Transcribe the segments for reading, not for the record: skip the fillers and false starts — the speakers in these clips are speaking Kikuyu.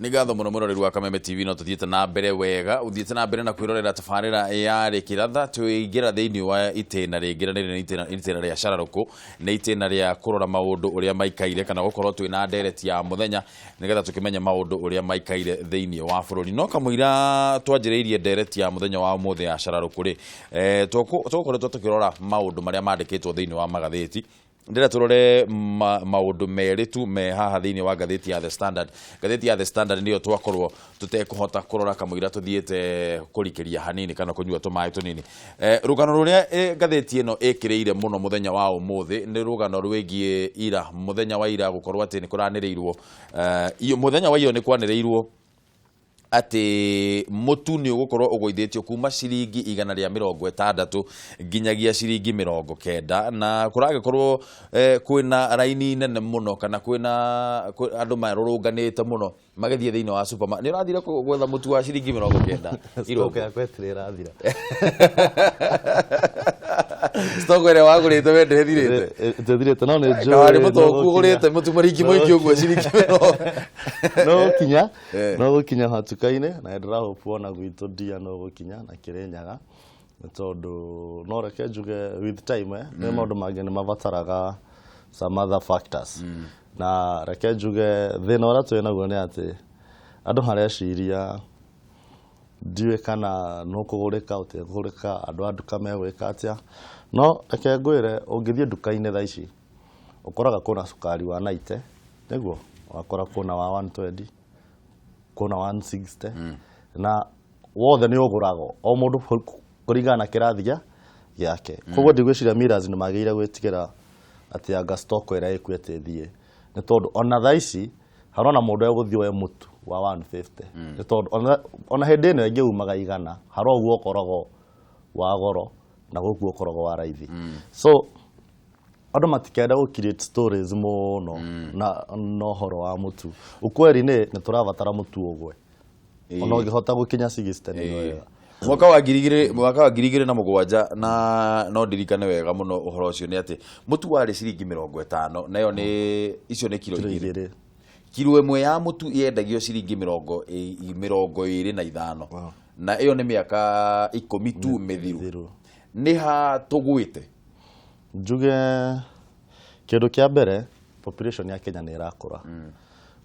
Nĩ ngatho mũno mwĩroreri wa Kameme TV, no tũthiĩte na mbere wega, ũthiĩte na mbere na kwĩrorera tabarĩra ya Rĩkĩratha. Twĩingĩra thĩinĩ wa itĩna rĩngĩ, na rĩrĩ nĩ itĩna rĩa cararũkũ, nĩ itĩna rĩa kũrora maũndũ ũrĩa maikaire, kana gũkorwo twĩna ndereti ya mũthenya nĩgetha tũkĩmenye maũndũ ũrĩa maikaire thĩinĩ wa bũrũri. No kamũira twanjĩrĩirie ndereti ya mũthenya wa ũmũthĩ ya cararũkũ rĩ, tũgũkoretwo tũkĩrora maũndũ marĩa mandĩkĩtwo thĩinĩ wa magathĩti. Ndĩrenda tũrore maũndũ merĩ tu me haha thĩinĩ wa ngathĩti ya The Standard. Ngathĩti ya The Standard nĩyo twakorwo tũtekũhota kũrora kamũira tũthiĩte kũrikĩria hanini kana kũnyua tũmaĩ tũnini. Rũgano rũrĩa ngathĩti ĩno ĩkĩrĩire mũno mũthenya wa ũmũthĩ nĩ rũgano rwĩgiĩ ira, mũthenya wa ira gũkorwo atĩ nĩ kũranĩrĩirwo, mũthenya wa ira nĩ kwanĩrĩirwo atĩ mũtu nĩ ũgũkorwo ũgũithĩtio kuma ciringi 160 nginyagia ciringi 90, na kũragĩkorwo kwĩna raini nene mũno, kana kwĩna andũ marũrũnganĩte mũno magĩthiĩ thĩinĩ wa supermarket. Nĩ ũrathire gwetha mũtu wa ciringi 90? Stock yakwa ĩtirĩ ĩrathira. Stock ĩrĩa wagũrĩte we ndĩthirĩte? Ndĩthirĩte, no nĩ njũĩ. Kawarĩ mũtongu ũgũrĩte mũtu maringi mũingĩ ũguo ciringi 90. No gũkinya, no gũkinya hatuka-inĩ, na ndĩrahope ona gwitũ ndia no gũkinya na Kĩrĩnyaga, nĩ tondũ no reke njuge with time, nĩ maũndũ mangĩ nĩ mabataraga some other factors. Na reke njuge thĩna ũrĩa twĩ naguo nĩ atĩ andũ mareciria ndiũĩ kana nũkũgũrĩka ũtekũgũrĩka, andũ a nduka megwĩka atĩa. No reke ngwĩre, ũngĩthiĩ nduka-inĩ thaa ici ũkoraga kwĩna cukari wa 90, nĩguo wakora kwĩna wa 120, kwĩna 160, na wothe nĩ ũgũragwo o mũndũ kũringana na kĩrathi gĩake. Koguo ndigwĩciria Millers nĩ magĩrĩire gwĩtigĩra atĩ anga stock ĩrĩa ĩkuo ĩtĩthiĩ, nĩ tondũ ona thaa ici harona mũndũ egũthiĩ oe mũtu wa 150, nĩ tondũ ona hĩndĩ ĩno ĩngĩ umaga 100, harĩ ũguo ũkoragwo wa goro na gũkũ ũkoragwo wa raithi. So andũ matikenda gũ create stories mũno na ũhoro wa mũtu. Ukweli nĩ tũrabatara mũtu ũgwe, ona ũngĩhota gũkinya 60 nĩ wega. Mwaka wa 2007, na no ndirikane wega mũno ũhoro ũcio, nĩ atĩ mũtu warĩ ciringi 50, nayo nĩ icio nĩ kiro kiro 2. 2. Kiro 1 ya mũtu yendagio ciringi 25, na ĩyo nĩ mĩaka 10 tu mĩthiru. Mĩthiru. Nĩ ha tũgwĩte? Njuge kĩndũ kĩa mbere, population ya Kenya nĩ ĩrakũra,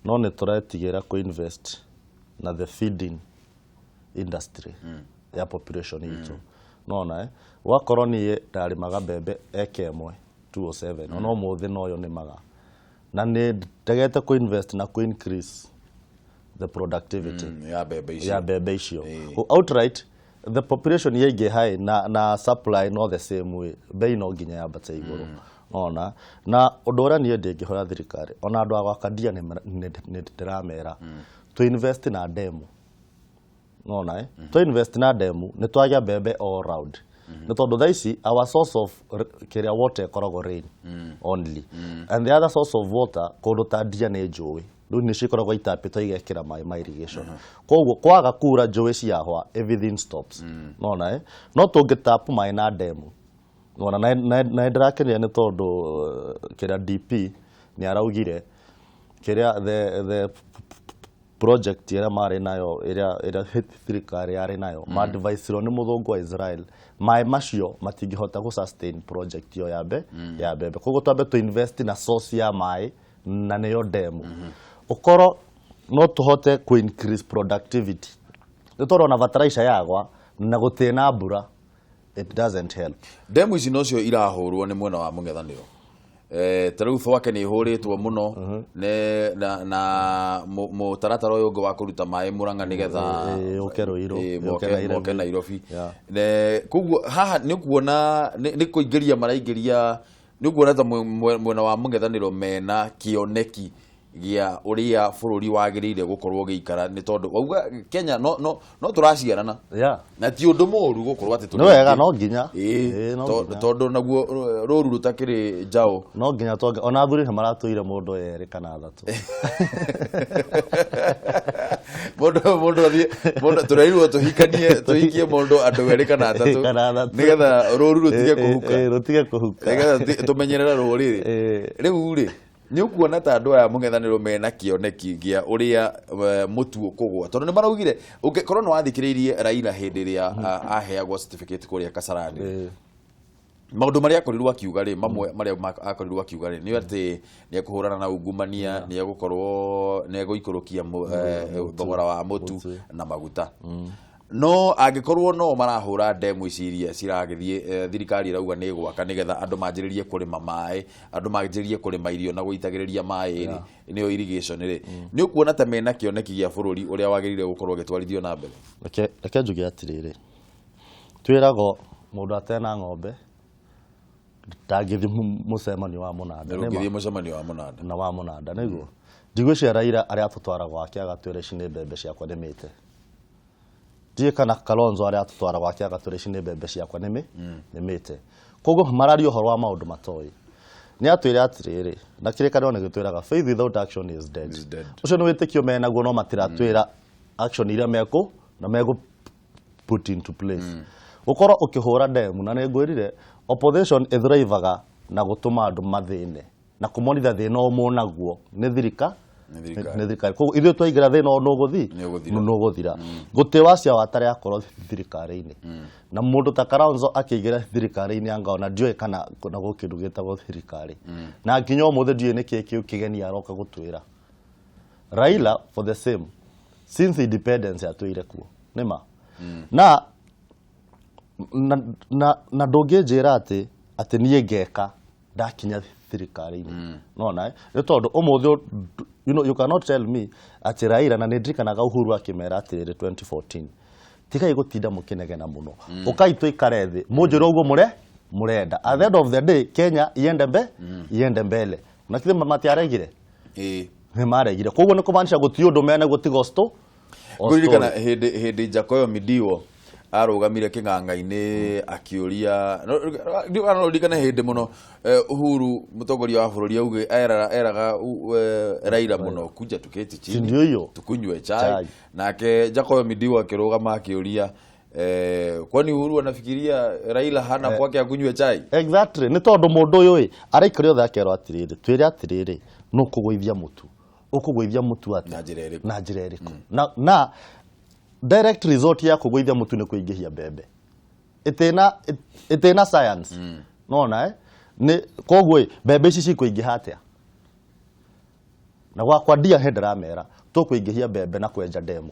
no nĩ tũretigĩra kũ invest na the feeding industry ya population itũ. Nona wakorwo niĩ ndarĩmaga mbembe eka 1 207, ona ũmũthĩ noyo nĩmaga, na nĩ ndegete kũ invest na kũ increase the productivity ya mbembe icio. Ya mbembe icio. Outright the population yaingĩha na supply no the same way, bei no nginya yambate igũrũ. Ona na ũndũ ũrĩa niĩ ndĩngĩhoya thirikari, ona andũ a gwaka ndia nĩ ndĩramera to invest na demu. Nona to invest na demu nĩ twagĩa mbembe all round, nĩ tondũ thaa ici our source of kĩrĩa water ĩkoragwo rain only, and the other source of water kũndũ ta ndia nĩ njũĩ, rĩu nĩ cikoragwo itapĩtwo igekĩra maĩ ma irrigation. Koguo kwaga kura, njũĩ ciahwa, everything stops. Nona no tũngĩtapu maĩ na demu. Nona na ndĩrakenire nĩ tondũ kĩrĩa DP nĩ araugire kĩrĩa the project ĩrĩa marĩ nayo, ĩrĩa thirikari yarĩ nayo, madviceirwo nĩ mũthũngũ wa Israel, maĩ macio matingĩhota gũ sustain project ĩyo ya mbembe. Koguo twambe tu invest na source ya maĩ, na nĩyo demu, ũkorwo no tũhote ku increase productivity, nĩ tondũ ona fertilizer yagwa na gũtirĩ na mbura, it doesn't help. Ndemu ici nocio irahũrwo nĩ mwena wa mũng'ethanĩro. Ta rĩu Thwake nĩ ĩhũrĩtwo mũno na mũtaratara ũyũ ũngĩ wa kũruta maĩ Mũrang'a nĩgetha yũke Ruiru, yũke moke Nairobi. Nairobi. Koguo haha nĩ ũkuona nĩ kũingĩria maraingĩria, nĩ ũkuona ta mwena wa mũng'ethanĩro mena kĩoneki gĩa ũrĩa bũrũri wagĩrĩire gũkorwo ũgĩikara, nĩ tondũ wauga Kenya no tũraciarana na ti ũndũ mũũru gũkorwo atĩ tũrĩ Nĩ wega, aingĩ. no nginya. Ĩĩ, No nginya. Tondũ naguo rũru rũtakĩrĩ njaũ. No nginya twonge ona athuri nĩ maratũire mũndũ erĩ kana athatũ. Mũndũ athiĩ mũndũ tũrerirwo tũhikanie, tũhikie mũndũ andũ erĩ kana atatũ, Kana atatũ. Nĩgetha rũru rũtige kũhuka. Rũtige kũhuka. Nĩgetha tũmenyerere rũrĩrĩ. Rĩu rĩ Nĩ ũkuona ta andũ aya mũng'ethanĩro mena kĩoneki gĩa ũrĩa mũtu ũkũgwa, tondũ nĩ maraugire ũngĩkorwo nĩ wathikĩrĩirie Raila hĩndĩ ĩrĩa aheagwo certificate kũrĩa Kasarani, maũndũ marĩa akorirwo akiuga rĩ, mamwe marĩa akorirwo akiuga rĩ, nĩ atĩ nĩ ekũhũrana na ungumania, nĩ egũkorwo nĩ egũikũrũkia thogora wa mũtu Mũtu. na maguta. No angĩkorwo no marahũra ndemu ici iria ciragĩthiĩ, thirikari ĩrauga nĩ ĩgwaka nĩgetha andũ manjĩrĩrie kũrĩma maĩ, andũ manjĩrĩrie kũrĩma irio na gũitagĩrĩria maĩ rĩ, nĩyo irrigation rĩ, nĩ ũkuona ta mena kĩoneki gĩa bũrũri ũrĩa wagĩrĩire gũkorwo ũgĩtwarithio na mbere? Reke njuge atĩrĩrĩ, twĩragwo mũndũ atena ng'ombe ndangĩthiĩ mũcemanio wa mũnanda. Nĩ ma? Ndũngĩthiĩ mũcemanio wa mũnanda. Na wa mũnanda nĩguo ndigwĩciria Raila arĩa atũtwara gwake agatwĩra ici nĩ mbembe ciakwa nĩmĩte. Ndiũĩ kana Kalonzo arĩa atũtwara gwake agatwĩra ici nĩ mbembe ciakwa nĩmĩte. Koguo mararia ũhoro wa maũndũ matoĩ. Nĩ atwĩre atĩrĩrĩ, na kĩrĩkanĩro nĩ gĩtwĩraga faith without action is dead. Is dead. Ũcio nĩ wĩtĩkio menaguo, no matiratwĩra action iria mekũ na megũ put into place. Gũkorwo ũkĩhũra ndemu, na nĩ ngwĩrire opposition ĩthrivaga na gũtũma andũ mathĩne na kũmonithia thĩna ũmwe naguo nĩ thirika Nĩ thirikari. Nĩ thirikari. Koguo ithuĩ twaingĩra thĩna ũyũ nũgũthi Nĩ ũgũthira. Nũgũthira. Gũtĩ wacia wa tarĩ akorwo thirikari-inĩ, na mũndũ ta Kalonzo akĩingĩra thirikari-inĩ anga ona ndiũĩ kana na gwĩ kĩndũ gĩtagwo thirikari, na nginya ũmũthĩ ndiũĩ nĩkĩĩ kĩu kĩgeni aroka gũtwĩra. Raila for the same, since independence atũire kuo nĩma na ndũngĩnjĩra atĩ niĩ ngeka ndakinya thirikari-inĩ nona, nĩ tondũ ũmũthĩ you cannot tell me atĩ Raila, na nĩ ndirikanaga Uhuru akĩmera atĩrĩrĩ 2014, tigai gũtinda mũkĩnegena mũno, ũkai tũikare thĩ mũnjĩre ũguo mũrenda. At the end of the day, Kenya iende mbele. Na kithĩ matiaregire? Ĩĩ. Nĩ maregire. Koguo nĩ kũmaanisha gũtirĩ ũndũ menaguo tiga o Ngũririkana story. hĩndĩ Jakoyo Midiwo arũgamire kĩng'ang'a-inĩ akĩũria, no ririkane hĩndĩ mũno Uhuru mũtongoria wa bũrũri auge eraga Raila mũno, kuja tuketi chini Ndio hiyo. tukunywe chai. Chai. Nake Jakoyo Midiwo akĩrũgama akĩũria, kwani Uhuru anafikiria Raila hana kwake akunywe chai? Exactly. Nĩ tondũ mũndũ ũyũ ĩ araikara othe akerwo atĩrĩrĩ, twĩre atĩrĩrĩ, nũ kũgũithia mũtu, ũkũgũithia mũtu atĩa? Na njĩra ĩrĩkũ? Na njĩra ĩrĩkũ? Na direct result ya kũgũithia mũtu nĩ kũingĩhia mbembe. Ĩtĩna science nona, nĩ koguo ĩ mbembe ici cikũingĩha atĩa? Na gwakwa ndia he ndĩramera tũkũingĩhia mbembe na kwenja ndemu,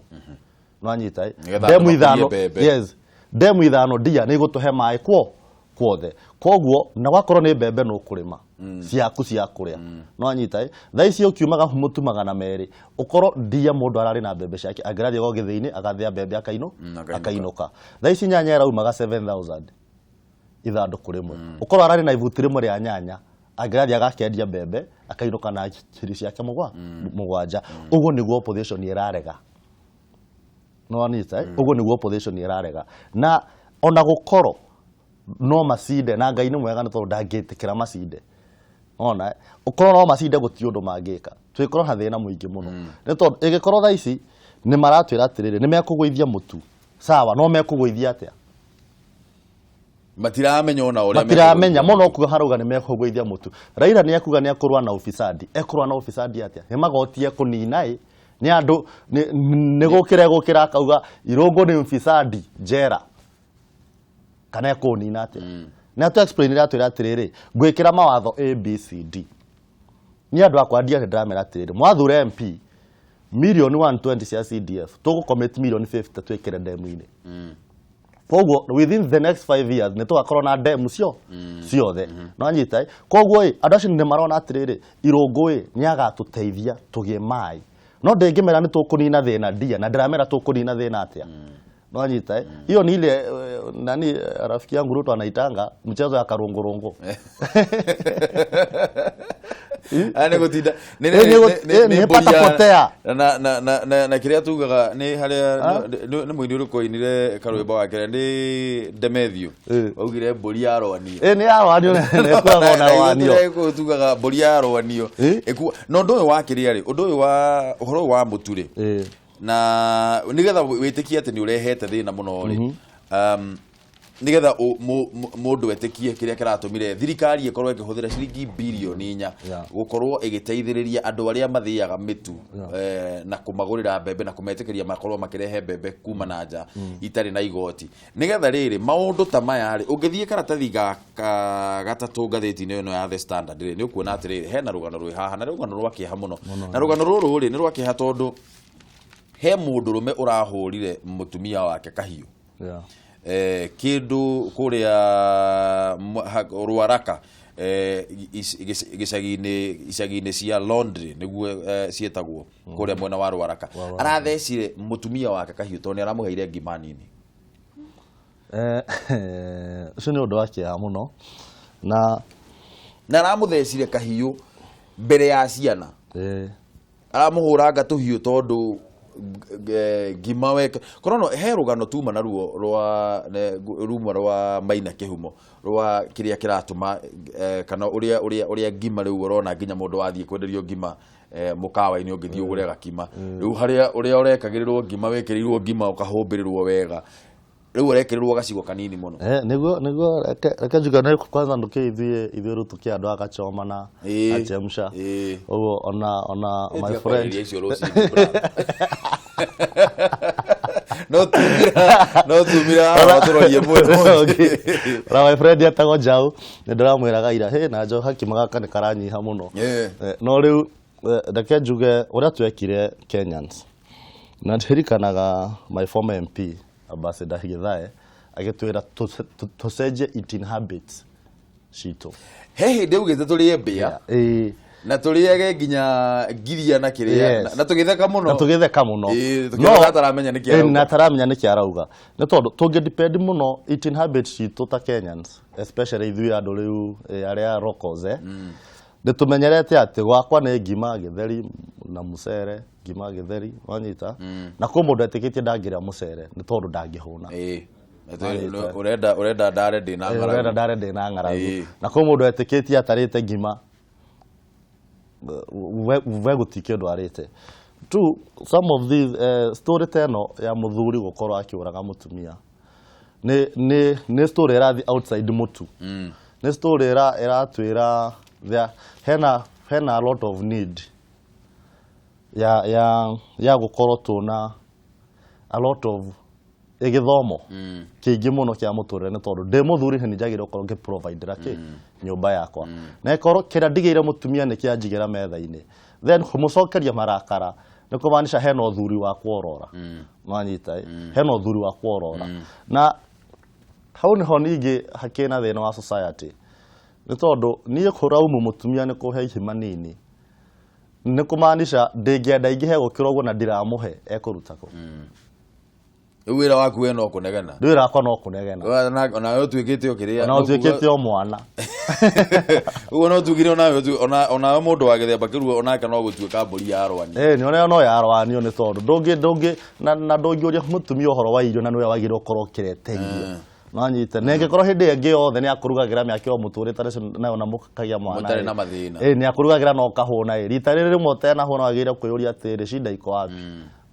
nwanyita ĩ? Nĩgetha Ndemu andũ makũrie ithano mbembe. Yes, ndemu ithano ndia nĩ igũtũhe maĩ kuo kuothe. Koguo na wakorwo nĩ mbembe nũ kũrĩma ciaku cia kũrĩa, nwanyita ĩ? Thaa ici ũkiumaga mũtu 200, ũkorwo ndia mũndũ ararĩ na mbembe ciake angĩrathiĩ go gĩthĩi-inĩ agathĩa mbembe akainũ Akainũka. Akainũka. Thaa ici nyanya ĩraumaga 7000 ithandũkũ rĩmwe, ũkorwo ararĩ na ibuti rĩmwe rĩa nyanya angĩrathiĩ agakendia mbembe akainũka na ngiri ciake 7. Ũguo nĩguo opposition ĩrarega, nĩwanyita, eh? Ũguo nĩguo opposition ĩrarega, na ona gũkorwo no macinde, na Ngai nĩ mwega nĩ tondũ ndangĩtĩkĩra macinde. Ona ũkorwo no macinde, gũtirĩ ũndũ mangĩka, twĩkorwo na thĩna mũingĩ mũno, nĩ tondũ ĩgĩkorwo thaa ici nĩ maratwĩra atĩrĩrĩ nĩ mekũgũithia mũtu, sawa, no mekũgũithia atĩa? Matiramenya ona ũrĩa Matiramenya mũno kuga harauga nĩ mekũgũithia mũtu. Raila nĩ ekuga nĩ ekũrũa na ufisadi, ekũrũa na ufisadi atĩa? Nĩ magoti ekũnina ĩ? Nĩ andũ nĩ gũkĩra egũkĩra akauga Irũngũ nĩ mfisadi njera, kana ekũnina atĩa? Nĩ atũ explain atwĩra atĩrĩrĩ, ngwĩkĩra mawatho A B C D. Niĩ andũ akwa ndia nĩ ndĩramera atĩrĩrĩ, mwathure MP mirioni 120 cia CDF, tũgũcommit mirioni 50 twĩkĩre ndemu-inĩ. Koguo within the next 5 years nĩ tũgakorwo na ndemu cio ciothe, nonyita, ĩ? Koguo ĩ andũ acio nĩ marona atĩrĩrĩ, Irũngũ ĩ nĩ agatũteithia tũgĩe maĩ, no ndĩngĩmera nĩ tũkũnina thĩna ndia, na ndĩramera tũkũnina thĩna atĩa, nonyita, ĩ? Hiyo ni ile nani, rafiki yangu Ruto anaitanga mchezo ya karungurungu. Aya nĩ gũtinda Nĩ nĩ mbũri ya- patapotea. Na kĩrĩa tugaga nĩ harĩa nĩ mũini ũrĩkũ wainire karwĩmbo gake nĩ Demethio, waugire mbũri yaroanio. Ĩ nĩ yaroanio, nĩ ĩkuagwo na roanio. Gĩkũyũ tugaga mbũri yaroanio. Na ũndũ ũyũ wa kĩrĩa rĩ, ũndũ ũyũ wa ũhoro ũyũ wa mũtu rĩ, na nĩgetha wĩtĩkie atĩ nĩ ũrehete thĩna mũno rĩ, Nigetha mũndũ etĩkie kĩrĩa kĩratũmire thirikari ĩkorwo ĩkĩhũthĩra ciringi birioni 4 gũkorwo ĩgĩteithĩrĩria andũ arĩa mathĩaga mĩtu na kũmagũrĩra mbembe na kũmetĩkĩria makorwo makĩrehe mbembe kuma na nja itarĩ na igoti, nigetha rĩrĩ maũndũ ta maya rĩ, ũngĩthiĩ karatathi gaka gatatũ ngathĩti-inĩ ĩno ya The Standard rĩ, nĩ ũkuona atĩrĩrĩ, hena rũgano rwĩ haha, na rũgano rwa kĩeha mũno, na rũgano rũrũ rĩ, nĩ rwa kĩeha tondũ he mũndũrũme ũrahũrire mũtumia wake kahiũ kĩndũ kũrĩa Rwaraka, gĩcagi-inĩ, icagi-inĩ cia Laundry nĩguo ciĩtagwo, kũrĩa mwena wa Rwaraka. Arathecire mũtumia wake kahiũ tondũ nĩ aramũheire ngima nini. Ũcio nĩ ũndũ wa kĩeha mũno na Na aramũthecire kahiũ mbere ya ciana. Aramũhũranga tũhiũ tondũ ngima weke korwo he rũgano tuma naruo rwa ruma rwa Maina Kĩhumo rwa kĩrĩa kĩratũma kana ũrĩa ngima rĩu ũrona nginya mũndũ wathiĩ kwenderio ngima mũkawa-inĩ, ũngĩthiĩ ũgũre gakima rĩu harĩa ũrĩa ũrekagĩrĩrwo ngima, wĩkĩrĩirwo ngima ũkahũmbĩrĩrwo wega, rĩu ũrekĩrĩrwo gacigo kanini mũno. Niguo reke njuge nĩ kwanza ndũkĩ ithuĩ rĩu tũkĩ andũ agachoma na achemsha. Ũguo ona my friend Kwarĩria icio rũcinĩ, brother. No tumira haha tũrorie mwena. Okay. Ona my friend etagwo Njau, nĩ ndĩramwĩraga ira hĩ na Njau hakima gaka nĩ karanyiha mũno. No rĩu reke njuge ũrĩa twekire Kenyans, na ndirikanaga my former MP Ambassador Githae agĩtwĩra tũcenjie eating habits citũ. He hĩndĩ augĩte tũrĩe mbĩa na tũrĩage nginya ngiria na kĩrĩa na tũgĩtheka mũno. Na tũgĩtheka mũno. Tũkĩona ataramenya nĩkĩ arauga. Na ataramenya nĩkĩ arauga, nĩ tondũ tũngĩ depend mũno eating habits citũ ta Kenyans, especially ithuĩ andũ rĩu arĩa locals, nĩ tũmenyerete atĩ gwakwa nĩ ngima gĩtheri na mũcere, ngima gĩtheri, wanyita, na kwĩ mũndũ etĩkĩtie ndangĩrĩa mũcere nĩ tondũ ndangĩhũna. Ũrenda ndare ndĩna ũrenda ng'aragu. Ndare ndĩna ng'aragu. Na kwĩ mũndũ etĩkĩtie atarĩte ngima we gũti kĩndũ arĩte tu. Some of these story ta ĩno ya mũthuri gũkorwo akĩũraga mũtumia nĩ story ĩrathiĩ outside mũtu, nĩ story ĩratwĩra hena a lot of need ya gũkorwo tũna a lot of gĩthomo kĩingĩ mũno kĩa mũtũrĩre, nĩ tondũ ndĩ mũthuri nĩ njagĩrĩirwo gũkorwo ngĩ-providera kĩ nyũmba yakwa, na ĩkorwo kĩrĩa ndigĩire mũtumia nĩ kĩanjigĩra metha-inĩ, then kũmũcokeria marakara nĩ kũmaanisha hena ũthuri wakwa ũrora, nwanyita ĩ, hena ũthuri wakwa ũrora. Na hau nĩho ningĩ hakĩna thĩna wa society, nĩ tondũ niĩ kũraumu mũtumia nĩ kũhe ihima nini nĩ kũmaanisha ndĩngĩenda ingĩhe gũkĩra ũguo na ndiramũhe, ekũruta kũ? Rĩu wĩra waku we no kũnegena. Wĩra wakwa no kũnegena. Onawe ũtuĩkĩte o kĩrĩa ona ũtuĩkĩte o mwana. Ũguo no tugire onawe onawe mũndũ wa gĩthemba kĩu onake no gũtuĩka mbũri ya rwani. Nĩ ona no yarwanio, nĩ tondũ ndũngĩ na ndũngĩũria mũtumia ũhoro wa irio na nĩwe wagĩrĩirwo gũkorwo ũkĩrete irio, nonyite, na ĩngĩkorwo hĩndĩ ĩngĩ yothe nĩ akũrugagĩra mĩaka ĩyo mũtũrĩte nayo na mũkagĩa mwana mũtarĩ na mathĩna. Nĩ akũrugagĩra na ũkahũna, rita rĩrĩ rĩmwe ũtenahũna wagĩrĩire kwĩyũria atĩrĩ, shida iko wapi?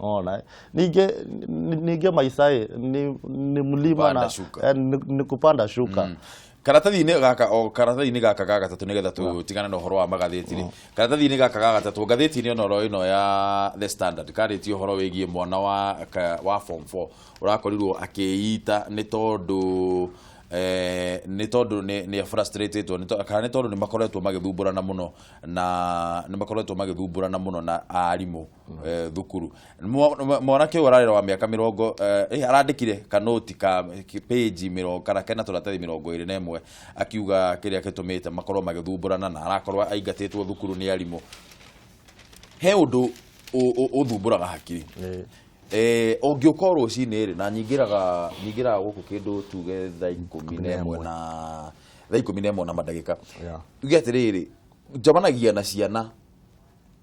Ona ningĩ maica ĩ ni mlima kupanda na shuka. Ni kupanda shuka. Karatathi-inĩ gaka, o karatathi-inĩ gaka ga gatatũ, nĩgetha tũtigane na ũhoro wa magathĩti rĩ, karatathi-inĩ gaka ga gatatũ ngathĩti-inĩ ĩno oro ĩno ya The Standard karĩtie ũhoro wĩgiĩ mwana wa form 4 ũrakorirwo akĩita nĩ tondũ nĩ frustrated kana nĩ tondũ nĩ makoretwo magĩthumbũrana mũno na nĩ makoretwo magĩthumbũrana mũno na arimũ thukuru. Mwanake ũyũ ararĩ wa mĩaka mĩrongo arandĩkire kanoti ka page mĩrongo kana kena tũratathi 21 akiuga kĩrĩa gĩtũmĩte makorwo magĩthumbũrana na arakorwo aingatĩtwo thukuru nĩ arimũ. He ũndũ ũthumbũraga hakiri. Ũngĩũka o rũcinĩ rĩ, na nyingĩraga gũkũ kĩndũ tuge thaa 11 na thaa 11 na mandagĩka, tuge atĩrĩrĩ, njamanagia na ciana,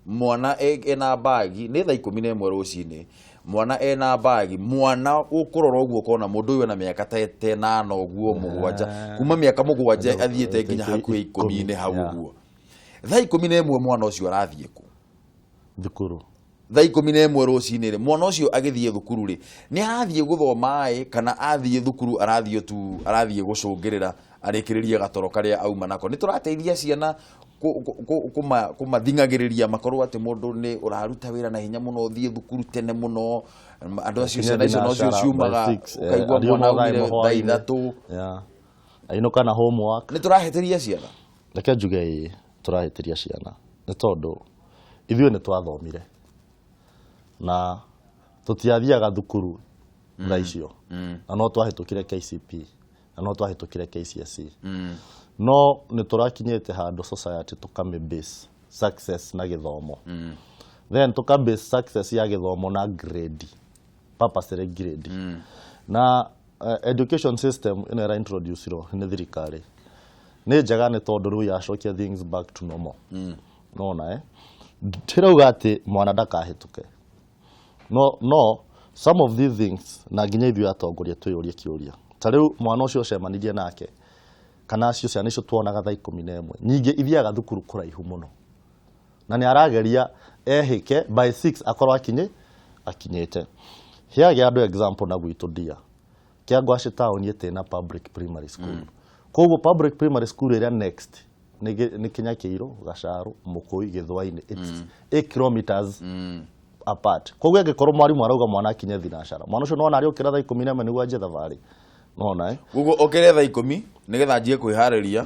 mwana ena bagi, nĩ thaa 11 rũcinĩ, mwana ena bagi, mwana ũkũrora ũguo ũkona mũndũ ũyũ ena mĩaka ta 8 ũguo, 7, kuma mĩaka 7 athiĩte nginya hakuhĩ 10-inĩ hau ũguo. Thaa 11 mwana ũcio arathiĩ kũ? Thukuru. Thaa 11 rũcinĩ rĩ, mwana ũcio agĩthiĩ thukuru rĩ, nĩ arathiĩ gũthoma ĩ, kana athiĩ thukuru arathiĩ tu arathiĩ gũcũngĩrĩra arĩkĩrĩrie gatoro karĩa auma nako? Nĩ tũrateithia ciana kũmathing'agĩrĩria makorwo atĩ mũndũ nĩ ũraruta wĩra na hinya mũno, ũthiĩ thukuru tene mũno, andũ acio ciana icio nocio ciumaga ũkaigua mwana aumire thaa 3. Ainũka na homework. Nĩ tũrahĩtĩria ciana? Reke njuge ĩĩ, tũrahĩtĩria ciana nĩ tondũ ithuĩ nĩ twathomire na tũtiathiaga thukuru thaa icio, na no twahĩtũkire KCP na no twahĩtũkire KCSE, no nĩ tũrakinyĩte handũ society tũkamĩ base success na gĩthomo, then tũka base success ya gĩthomo na grade, purposely grade. Na education system ĩno ĩra introduce irwo nĩ thirikari nĩ njega, nĩ tondũ rĩu yacokia things back to normal. Nona ndĩrauga atĩ mwana ndakahĩtũke, no some of these things na nginya ithuĩ atongoria twĩyũrie kĩũria ta rĩu mwana ũcio ũcemanirie nake kana acio ciana icio tuonaga thaa 11 nyingĩ ithiaga thukuru kũraihu mũno, na nĩ arageria ehĩke by 6 akorwo akinyĩte. Heage andũ example na gwitũ ndia Kĩangwacĩ taũni ĩtĩ na public primary school. Koguo public primary school ĩrĩa next nĩ Kinyakĩirũ, Gacarũ, Mũkũi, Gĩthwainĩ. It's 8 kilometers apart. Koguo angĩkorwo mwarimũ arauga mwana akinye thinacara, mwana ũcio nona arĩũkĩra thaa 11 nĩguo anjie thabarĩ, nona Koguo okĩre thaa 10 nĩgetha anjie kwĩharĩria,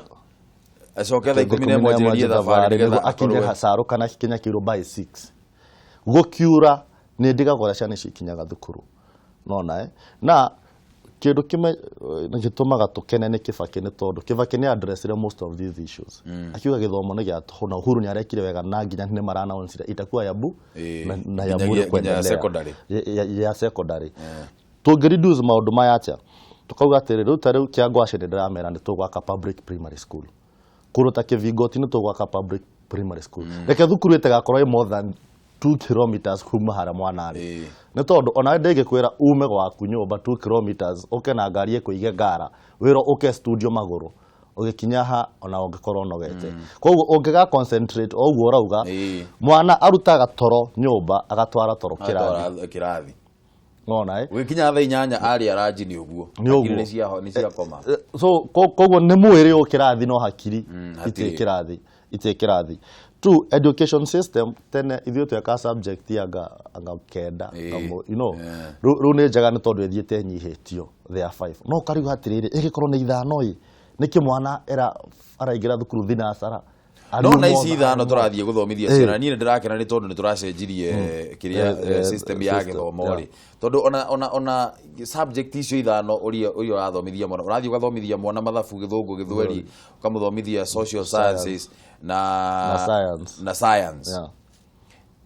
acoke thaa 11 anjĩrĩrie thabarĩ nĩgetha akinye Gacarũ kana Kinyakĩirũ by 6. Gũkiura nĩ ndigagwo ũrĩa ciana ici ikinyaga thukuru, nona na kĩndũ kĩmwe gĩtũmaga tũkene nĩ Kibaki, nĩ tondũ Kibaki nĩ addressire most of these issues, akiuga gĩthomo nĩ gĩa tũhũ, na Uhuru nĩ arekire wega, na nginya nĩ mara-announce itakuwa ya bu na ya bure kuendelea secondary. Ya secondary. Tũngĩ reduce maũndũ maya atĩa? Tũkauga atĩrĩ, rĩu ta rĩu Kĩangwacĩ nĩ ndĩramera nĩ tũgwaka public primary school, kũndũ ta Kĩbingoti nĩ tũgwaka public primary school. Reke thukuru ĩtigakorwo ĩ more than 2 kilometers kuma harĩa mwana arĩ, nĩ tondũ ona ndĩngĩkwĩra ume gwaku nyũmba 2 kilometers ũke na ngari ĩkũige ngara wĩra ũke studio magũrũ ũgĩkinya ha ona ũngĩkorwo ũnogete. Koguo ũngĩga concentrate o ũguo ũrauga, mwana arutaga toro nyũmba agatwara toro kĩrathi. Atwara kĩrathi. Nona Gũgĩkinya thaa 8 arĩa ranji nĩ ũguo. Nĩ ũguo. Hakiri nĩ ciakoma. So koguo nĩ mwĩrĩ ũ kĩrathi no hakiri hatirĩ. Itirĩ kĩrathi, itirĩ kĩrathi tu. Education system tene ithuĩ tweka subject anga kenda, anga rĩu nĩ njega nĩ tondũ ĩthiĩte ĩnyihĩtio, there are five, no ũkarigwo atĩrĩrĩ, ĩgĩkorwo nĩ ithano ĩ, nĩkĩ mwana era araingĩra thukuru thinacara? No na ici ithano tũrathiĩ gũthomithia ciana, niĩ nĩ ndĩrakena nĩ tondũ nĩ tũracenjirie kĩrĩa system ya system, gĩthomo rĩ, tondũ ona subject icio ithano ũrĩa ũrathomithia mwana, ũrathiĩ ũgathomithia mwana mathabu, gĩthũngũ, gĩthweri, ũkamũthomithia social sciences na Na science. Na science.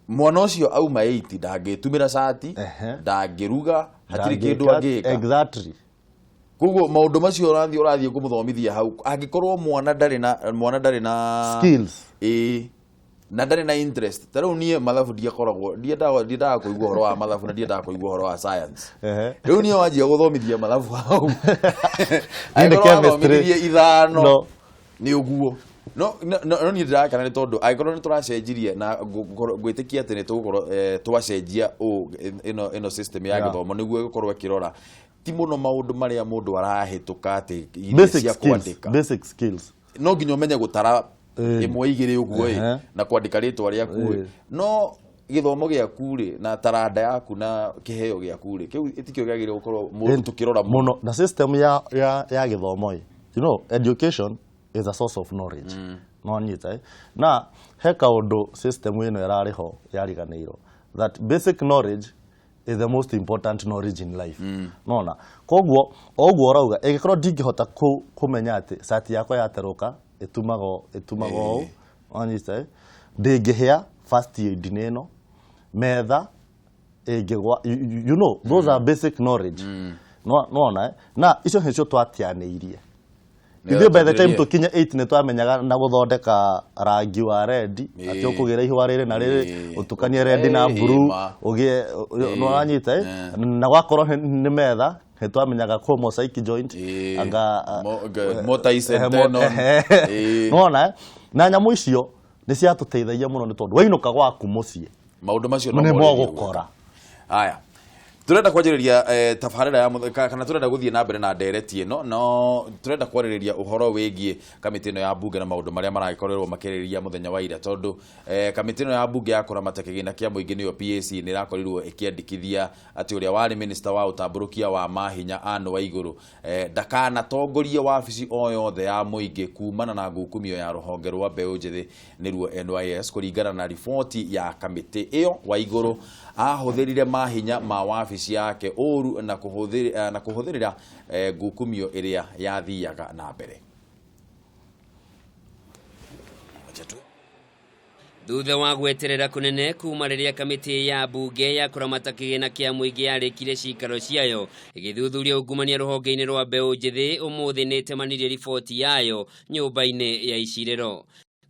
Mwana ũcio auma 8 ndangĩtumĩra cati, ndangĩruga, hatirĩ kĩndũ angĩka. Koguo maũndũ macio ũrathiĩ kũmũthomithia hau, angĩkorwo mwana ndarĩ na skills, ĩĩ, na ndarĩ na interest. Ta rĩu niĩ mathabu ndiakoragwo, ndiendaga kũigua ũhoro wa mathabu na ndiendaga kũigua ũhoro wa science. Rĩu niĩ wanjia gũthomithia mathabu hau, Niĩ nĩ angĩkorwo chemistry. wathomithirie ithano, No. Nĩ ũguo no niĩ ndĩrakena nĩ tondũ angĩkorwo nĩ tũracenjirie na ngwĩtĩkia atĩ nĩ tũgũkorwo twacenjia ũũ ĩno system ya gĩthomo nĩguo ĩgũkorwo ĩkĩrora ti mũno maũndũ marĩa mũndũ arahĩtũka atĩ iria basic cia skills. kwandĩka. Basic skills. No nginya ũmenye gũtara ĩmwe, igĩrĩ ũguo ĩ, na kwandĩka rĩtwa rĩaku ĩ, no gĩthomo gĩaku rĩ, na taranda yaku na kĩheo gĩaku rĩ, kĩu tikĩo kĩagĩrĩire gũkorwo mũndũ tũkĩrora mũno. Mũno na system ya gĩthomo ĩ, education is a source of knowledge, no nyita na he kaũndũ system ĩno ĩrarĩ ho yariganĩirwo that basic knowledge is the most important knowledge in life. Nona koguo o ũguo ũrauga, ĩgĩkorwo ndingĩhota kũmenya atĩ cati yakwa yaterũka ĩtumagwo ũũ, wanyita ndĩngĩhĩa, first aid nĩ ĩno, metha ĩngĩgwa, those are basic knowledge. No nona na icio nĩcio twatianĩirie ithuĩ. By the time tũkinye 8 nĩ twamenyaga na gũthondeka rangi wa red, atĩ ũkũgĩra ihũa rĩrĩ na rĩrĩ, ũtukanie red na blue, ũgĩe nĩ wanyita na gwakorwo nĩ metha nĩ twamenyaga kũ mosaic joint anga Mortise and tenon. Nĩwona na nyamũ icio nĩ ciatũteithagia mũno nĩ tondũ wainũka gwaku mũciĩ. Maũndũ macio no nĩ morĩrie. Mogũkora. Aya, turenda kwanjĩrĩria tabarĩra ya kana turenda gũthiĩ na mbere na ndereti ĩno, no turenda kwarĩrĩria ũhoro wĩgiĩ kamĩtĩ ĩno ya mbunge na maũndũ marĩa maragĩkorirwo makĩrĩrĩria mũthenya wa ira, tondũ kamĩtĩ ĩno ya mbunge ya kũramata kĩgĩna kĩa mũingĩ, nĩyo PAC, nĩ ĩrakorirwo ĩkĩandĩkithia atĩ ũrĩa warĩ minister wa ũtambũrũkia wa mahinya Anne Waigũrũ ndakanatongorie wabici o yothe ya mũingĩ kumana na ngukumio ya rũhonge rwa mbeũ njĩthĩ, nĩruo NYS. Kũringana na riboti ya kamĩtĩ ĩyo, Waigũrũ ahũthĩrire mahinya ma wabici yake ũru na kũhũthĩrĩra ngukumio ĩrĩa yathiaga na mbere. Wacha tu. Thutha wa gweterera kunene kuma rĩrĩa kamĩtĩ ya mbunge ya kũramata kĩgĩna kĩa mũingĩ yarĩkire cikaro ciayo ĩgĩthuthuria ungumania rũhonge-inĩ rwa mbeũ njĩthĩ, ũmũthĩ nĩ ĩtemanirie riboti yayo nyũmba-inĩ ya icirĩro.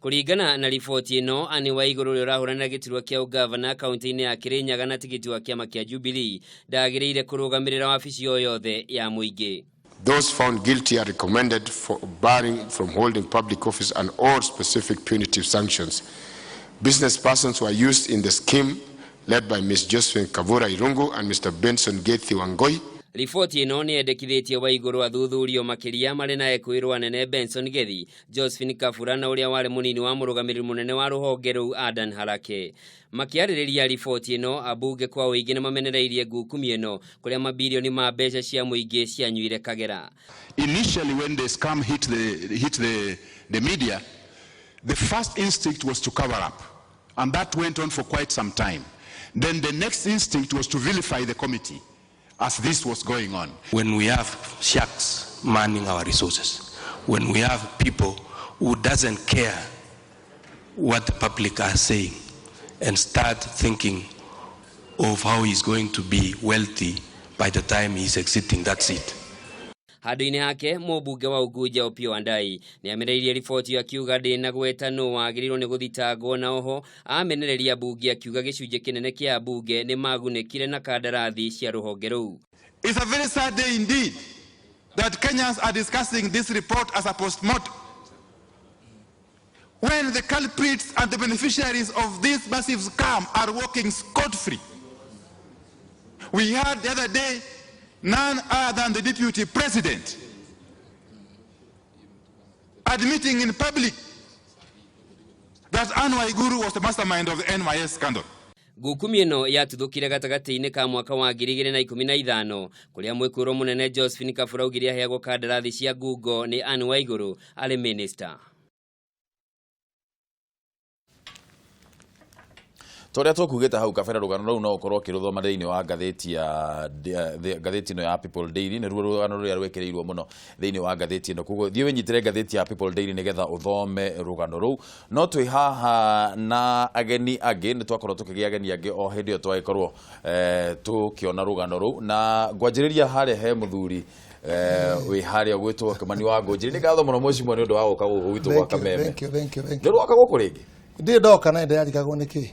Kũringana na riboti ĩno, Anne Waigũrũ ũrĩa ũrahũranĩra gĩturwa kĩa ũgavana kaunti-inĩ ya Kĩrĩnyaga na tigiti wa kĩama kĩa Jubilee ndagĩrĩire kũrũgamĩrĩra wabici o yothe ya mũingĩ. Those found guilty are recommended for barring from holding public office and all specific punitive sanctions. Business persons were used in the scheme led by Ms. Josephine Kavura Irungu and Mr. Benson Gethi Wangoi. Riboti ĩno nĩ yendekithĩtie Waigũrũ athuthurio makĩria marĩ na ekwĩrwo anene Benson Gethi, Josephine Kabura na ũrĩa warĩ mũnini wa mũrũgamĩrĩri mũnene wa rũhonge rũu Adan Harake. Makĩarĩrĩria riboti ĩno, ambunge kwa ũingĩ nĩ mamenereirie ngukumio ĩno kũrĩa mabirioni ma mbeca cia mũingĩ cianyuire kagera. Initially, when the scam hit the media, the first instinct was to cover up. And that went on for quite some time. Then the next instinct was to vilify the committee as this was going on. When we have sharks manning our resources, when we have people who doesn't care what the public are saying and start thinking of how he's going to be wealthy by the time he's exiting that seat. Handũ-inĩ hake, mũmbunge wa Unguja Opiyo Wandayi nĩ amenereirie riboti ĩyo akiuga ndĩnagweta nũ wagĩrĩirwo nĩ gũthitangwo, na oho amenereria ambunge akiuga gĩcunjĩ kĩnene kĩa ambunge nĩ magunĩkire na kandarathi cia rũhonge rũu. It's a very sad day indeed that Kenyans are discussing this report as a post-mortem, when the culprits and the beneficiaries of this massive scam are walking scot-free. We heard the other day none other than the deputy president admitting in public that Anne Waiguru was the mastermind of the NYS scandal. Ngukumio ĩno yatuthũkire gatagatĩ-inĩ ka mwaka wa 2015 kũrĩa mwĩkũĩrwo mũnene Josephine Kabura augire aheagwo kandarathi cia ngungo nĩ Anne Waigũrũ arĩ minister. Torĩa tũkugĩte hau kabere, rũgano rũu no ũkorwo ũkĩrũthoma thĩinĩ wa ngathĩti ya ngathĩti ĩno ya People Daily. Nĩruo rũgano rũrĩa rwĩkĩrĩirwo mũno thĩinĩ wa ngathĩti ĩno, koguo thiĩ wĩnyitĩre ngathĩti ya People Daily nĩgetha ũthome rũgano rũu. No twĩ haha na ageni angĩ, nĩ twakorwo tũkĩgĩa ageni angĩ o hĩndĩ ĩyo twagĩkorwo tũkĩona rũgano rũu, na ngwanjĩrĩria harĩa he mũthuri wĩ harĩa gwĩtwo Kimani wa Ngũnjiri. Nĩ ngatho mũno, mwĩcimwa, nĩ ũndũ wa gũka gũkũ gwitũ gwa Thank you, Kameme. thank you, thank you, thank you. Nĩ rwoka gũkũ rĩngĩ? Ndirĩ ndoka na ndĩrarigagwo nĩkĩ,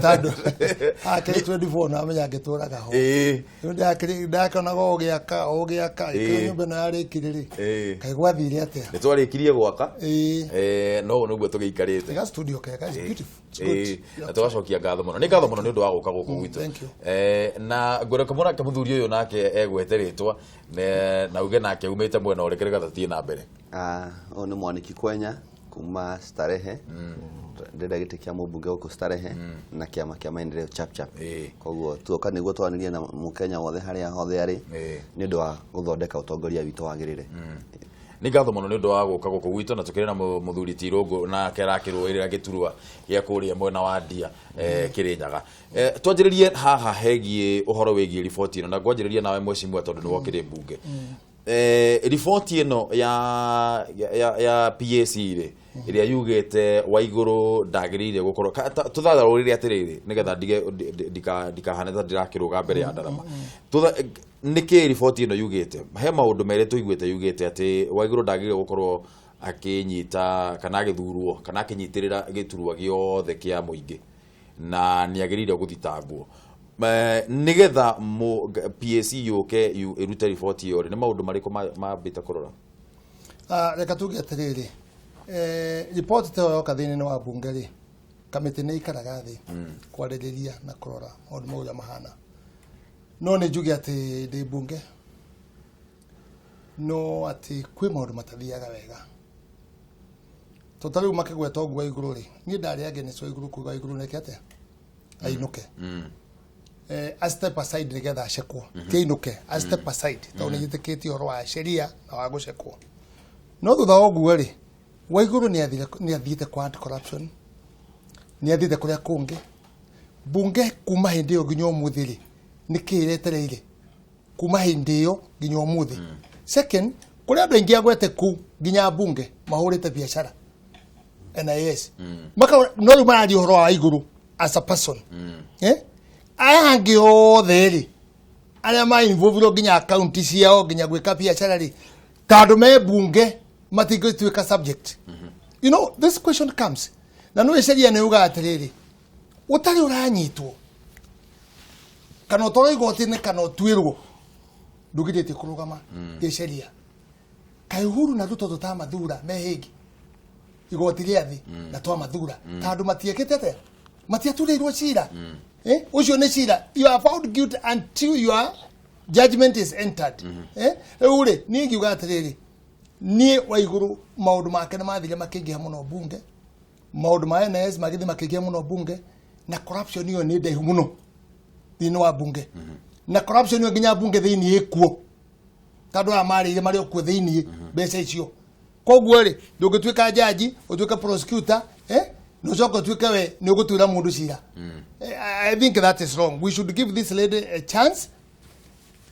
tondũ K24 namenya ngĩtũraga ho. Rĩu ndakĩonaga ũgĩaka ũgĩaka ĩkĩo nyũmba ĩno yarĩkire rĩ, kaĩ gwathire atĩa? Nĩ twarĩkirie gwaka. No ũũ nĩguo tũgĩikarĩte. Ga studio kega, it's beautiful. It's good. Na tũgacokia ngatho mũno, nĩ ngatho mũno nĩ ũndũ wa gũka gũkũ gwitũ. Thank you. Na ngwenda kũmũra mũthuri ũyũ nake egwete rĩtwa na uge nake umĩte mwena ũrĩkũ nĩgetha tũthiĩ na mbere. Ah, ũyũ nĩ Mwaniki Kwenya kuma Starehe. Ndĩrenda gĩtĩ kĩa mũmbunge gũkũ Starehe na kĩama kĩa Maendeleo Chap Chap. Koguo tuoka nĩguo twaranĩrie na mũkenya wothe harĩa hothe arĩ nĩ ũndũ wa gũthondeka ũtongoria witũ wagĩrĩre. Nĩ ngatho mũno nĩ ũndũ wa gũka gũkũ gwitũ, na tũkĩrĩ na mũthuri Tirũngũ nake arakĩrũĩrĩra gĩturwa gĩa kũrĩa mwena wa Ndia, Kĩrĩnyaga. Twanjĩrĩrie haha hegiĩ ũhoro wĩgiĩ riboti ĩno, na ngwanjĩrĩria nawe mwecimua tondũ nĩ wokĩrĩ mbunge. Riboti ĩno ya PAC rĩ, ĩrĩa yugĩte Waigũrũ ndagĩrĩire gũkorwo tũthathaũrĩre atĩrĩrĩ nĩgetha ndige ndikahane ta ndĩrakĩrũga mbere ya ndarama. Nĩkĩ riboti ĩno yugĩte? He maũndũ merĩ tũiguĩte yugĩte atĩ Waigũrũ ndagĩrĩire gũkorwo akĩnyita kana agĩthurwo kana akĩnyitĩrĩra gĩturwa gĩothe kĩa mũingĩ na nĩ agĩrĩire gũthitangwo. Nĩgetha PAC yũke ĩrute riboti ĩyo rĩ, nĩ maũndũ marĩkũ mambĩte kũrora? Ah, reka tuge atĩrĩrĩ, riboti ta ĩyo yoka thĩinĩ wa bunge rĩ, Kamĩtĩ nĩ ikaraga thĩ kwarĩrĩria na kũrora maũndũ mau ũrĩa mahana. No nĩ njuge atĩ ndĩ mbunge, no atĩ kwĩ maũndũ matathiaga wega. To ta rĩu makĩgweta ũguo Waigũrũ rĩ, niĩ ndarĩ against Waigũrũ kuga Waigũrũ nĩke atĩa ainũke. A step aside nĩgetha acekwo, ti ainũke, a step aside, tondũ nĩ njĩtĩkĩtie ũhoro wa sheria na wa gũcekwo. No thutha wa ũguo rĩ, Waigũrũ nĩ athiĩte kwa anti corruption, nĩ athiĩte kũrĩa kũngĩ. Bunge kuma hĩndĩ ĩyo nginya ũmũthĩ rĩ, nĩ kĩĩ ĩretereire kuma hĩndĩ ĩyo nginya ũmũthĩ? Second, kũrĩ andũ aingĩ agwete kũu nginya mbunge mahũrĩte biacara NIS. Maka no rĩu mararia ũhoro wa Waigũrũ as a person. Aya angĩ othe rĩ, arĩa ma involve nginya akaunti ciao nginya gwĩka biacara rĩ, tondũ me bunge matingĩtuĩka subject. You know, this question comes. Na no sheria nĩ yugaga atĩrĩrĩ, ũtarĩ ũranyitwo kana ũtwarwo igoti-inĩ kana ũtuĩrwo, ndũgirĩtie kũrũgama gĩceria. Kaĩ Uhuru na Ruto tũtamathura me hĩngĩ igoti rĩa thĩ na twamathura, tondũ matiekĩte atĩa, matiaturĩirwo cira. Ũcio nĩ cira, you are found guilty until your judgment is entered. Rĩu rĩ, niĩ ngiuga atĩrĩrĩ, niĩ Waigũrũ maũndũ make nĩ mathire makĩingĩha mũno bunge, maũndũ ma NIS magĩthiĩ makĩingĩha mũno bunge, na corruption ĩyo nĩ ndaihu mũno thĩinĩ wa bunge, na corruption ĩyo nginya bunge thĩinĩ ĩkuo, tondũ aya marĩire marĩ o kuo thĩinĩ mbeca icio. Koguo rĩ, ndũngĩtuĩka jaji, ũtuĩke prosecutor, na ũcoke ũtuĩke we nĩ ũgũtuĩra mũndũ cira. I think that is wrong. We should give this lady a chance,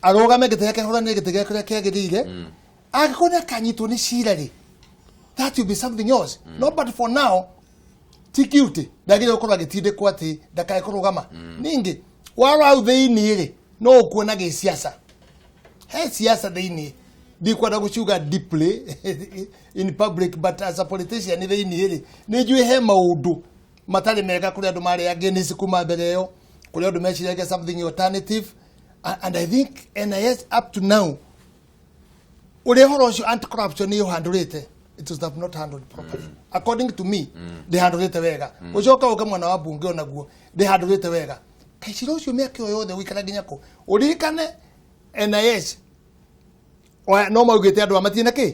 arũgame gĩtĩ gĩake, ahũranĩre gĩtĩ gĩake kĩrĩa kĩagĩrĩire. Angĩkorwo nĩ akanyitwo nĩ cira rĩ, that will be something else. No, but for now, ti guilty, ndagĩrĩire gũkorwo agĩtindĩkwo atĩ ndakae kũrũgama. Ningĩ warora hau thĩinĩ rĩ, no ũkuona gĩciaca, he siasa thĩinĩ, ndikwenda gũciuga deeply in public, but as a politician thĩinĩ rĩ, nĩ njũĩ he maũndũ matarĩ mega kũrĩ andũ marĩ against kuma mbere ĩyo, kũrĩ andũ meciragia something alternative. And I think NIS up to now, ũrĩa ũhoro ũcio anti corruption nĩ ũhandũrĩte, it was not handled properly. According to me, ndĩhandũrĩte wega. Ũcoka ũke mwena wa bunge, onaguo ndĩhandũrĩte wega. Kaicira ũcio mĩaka ĩyo yothe ũikara nginya kũ? Ũririkane NIS oya, no maugĩte andũ a matirĩ na kĩ,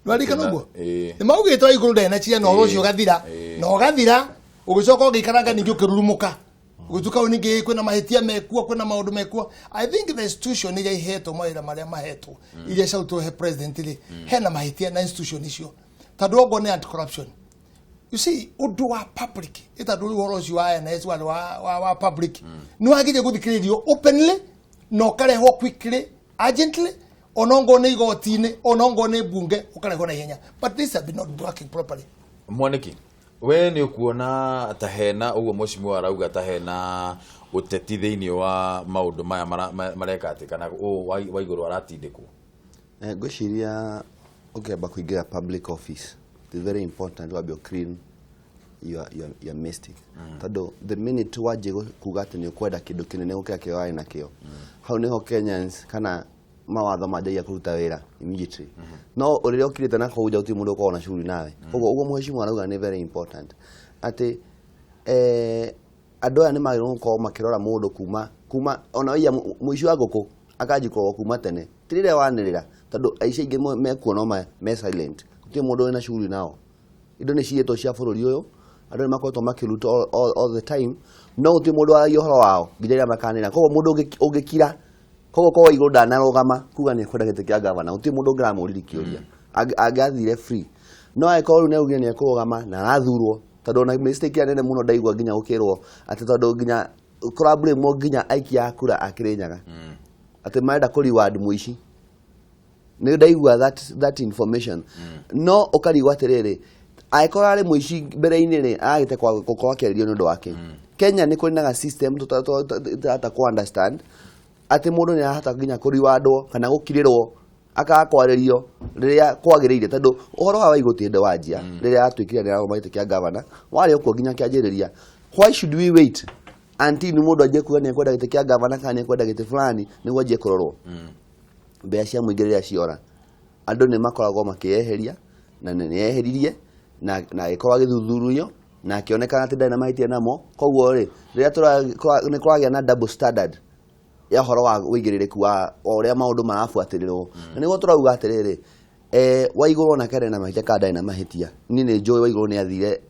nĩwaririkana ũguo? Nĩ maugĩte Waigũrũ ndarĩ na cira, na ũhoro ũcio ũgathira, na ũgathira, ũgĩcoka ũgĩikaranga ningĩ ũkĩrurumũka, gũtuĩka rĩu ningĩ kwĩna mahĩtia mekuo, kwĩna maũndũ mekuo. I think the institution iria ihetwo mawĩra marĩa mahetwo, iria ciarutwo he president rĩ, hena mahĩtia na institution icio, tondũ okorwo nĩ anti corruption, you see, ũndũ wa public ĩtandũ rĩu ũhoro ũcio wa NIS warĩ wa public, nĩ wagĩrĩire gũthikĩrĩrio openly na ũkarehwo quickly, urgently, onongwo nĩ igoti-inĩ, onongwo nĩ bunge, ũkarehwo na ihenya, but this have been not working properly. Mwaniki, we nĩ ũkuona ta hena ũguo mheshimiwa arauga, ta hena ũteti thĩinĩ wa maũndũ maya mareka atĩ kana ũũ Waigũrũ aratindĩkwo? Ngwĩciria ũkĩamba kũingĩra public office, it's very important wambe clean your mistake, tondũ the minute wanjia kuga atĩ nĩ ũkwenda kĩndũ kĩnene gũkĩra kĩrĩa warĩ nakĩo, hau nĩho Kenyans kana mawatho manjagia kũruta wĩra immediately. No ũrĩa ũkirĩte na kũu nja, gũtirĩ mũndũ ũkoragwo na shughuli nawe. Koguo ũguo mheshimiwa arauga nĩ very important atĩ andũ aya nĩ magĩrĩirwo gũkorwo makĩrora mũndũ kuma ona ũiya mũici wa ngũkũ akanji kũrorwo kuma tene, ti rĩrĩa wanĩrĩra, tondũ aici aingĩ mekuo no me silent, gũtirĩ mũndũ wĩna shughuli nao. Indo nĩ ciyĩtwo cia bũrũri ũyũ, andũ nĩ makoretwo makĩruta all the time, no gũtirĩ mũndũ waragia ũhoro wao nginya rĩrĩa makanĩra. Koguo mũndũ ũngĩkira, koguo korwo Waigũrũ ndanarũgama kuga nĩ ekwenda gĩtĩ kĩa gavana, gũtirĩ mũndũ ũngĩramũririe kĩũria. Angĩathire free. No angĩkorwo rĩu nĩ augire nĩ ekũrũgama na arathurwo, tondũ ona mistake ĩrĩa nene mũno ndaigua nginya gũkĩrwo atĩ tondũ nginya kũrablame nginya aikia a kura a Kĩrĩnyaga atĩ marenda kũ reward mũici, nĩ ndaigua that information. No ũkarigwo atĩrĩrĩ, angĩkorwo arĩ mũici mbere-inĩ rĩ, aragĩte gũkorwo akĩarĩrio nĩ ũndũ wake. Kenya nĩ kũrĩ na ga system tũtarahota kũ understand atĩ mũndũ nĩ arahota nginya kũriwandwo kana gũkirĩrwo, akaga kwarĩrio rĩrĩa kwagĩrĩire, tondũ ũhoro wa Waigũ ti hĩndĩ wanjia rĩrĩa atuĩkire nĩ ararũgama gĩtĩ kĩa gavana, warĩ okuo nginya kĩanjĩrĩria. Why should we wait until nĩ mũndũ anjie kuga nĩ ekwenda gĩtĩ kĩa gavana kana nĩ ekwenda gĩtĩ fulani nĩguo anjie kũrorwo? Mbeca cia mũingĩ rĩrĩa ciora, andũ nĩ makoragwo makĩyeheria, na nĩ eheririe na agĩkorwo agĩthuthurio. Na akĩonekana atĩ ndarĩ na mahĩtia namo. Koguo rĩ, rĩrĩa nĩ kũragĩa na double standard ya ũhoro wa ũigĩrĩrĩku wa ũrĩa maũndũ marabuatĩrĩrwo. Na nĩguo tũrauga atĩrĩrĩ, Waigũrũ onake arĩ na mahĩtia kana ndarĩ na mahĩtia. Niĩ nĩ njũĩ Waigũrũ nĩ athire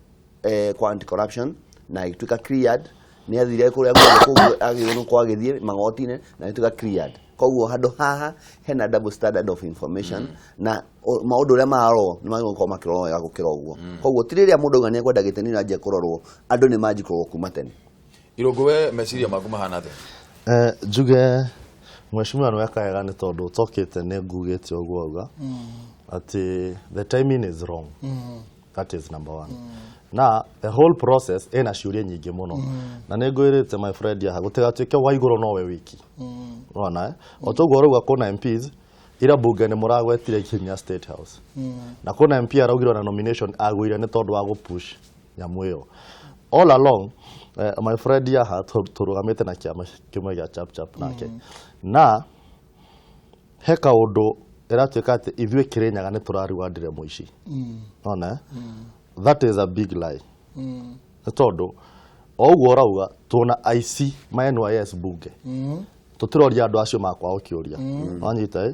kwa anti corruption na agĩtuĩka cleared. Nĩ athire kũrĩa guothe kũngĩ agĩrĩirwo nĩ gũkorwo agĩthiĩ magoti-inĩ na agĩtuĩka cleared. Koguo handũ haha hena double standard of information na maũndũ ũrĩa mararorwo nĩ magĩrĩirwo gũkorwo makĩrorwo wega gũkĩra ũguo. Koguo ti rĩrĩa mũndũ auga nĩ ekwenda gĩtĩ nĩ anjia kũrorwo, andũ nĩ manji kũrorwo kuma tene. Irũngũ, we meciria maku mahana atĩa? Njuge mheshimiwa nĩ weka wega nĩ tondũ ũtokĩte nĩ ngugĩte ũguo auga atĩ the timing is wrong. That is number one. Na the whole process ĩna ciũria nyingĩ mũno. Na nĩ ngwĩrĩte my friend haha gũtigatuĩke Waigũrũ nowe wiki. Ũrona eh? O toguo ũrauga kũna MPs ira bunge nĩ mũragwetire nginya State House. Na kũna MP araugire ona nomination agũire nĩ tondũ wa gũpush nyamũ ĩyo. All along my friend haha tũrũgamĩte na kĩama kĩmwe gĩa Chap Chap nake. Na he kaũndũ ĩratuĩka atĩ ithuĩ Kĩrĩnyaga nĩ tũrarewardire mũici. Ona that is a big lie. Nĩ tondũ o ũguo ũrauga tuona IC ma NYS bunge. Tũtiroria andũ acio makwao kĩũria. Wanyita ĩ?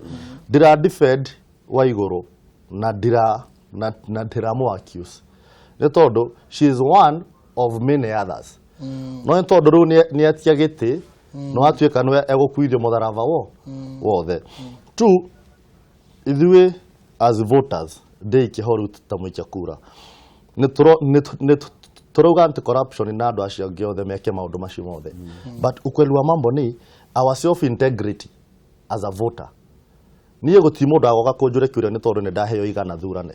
Ndira defend Waigũrũ na ndira na ndĩramũ accuse. Nĩ tondũ she is one of many others. No nĩ tondũ rĩu nĩ atia gĩtĩ no atuĩka nĩwe egũkuithio mũtharaba wo wothe. Two, ithuĩ as voters ndĩikie ho rĩu ta mũikia kura nĩ tũrauga anti corruption na andũ acio angĩ othe meke maũndũ macio mothe, but ukweli wa mambo ni our self integrity as a voter. Niĩ gũtirĩ mũndũ agoka kũnjũria kĩũria nĩ tondũ nĩ ndaheo igana thurane.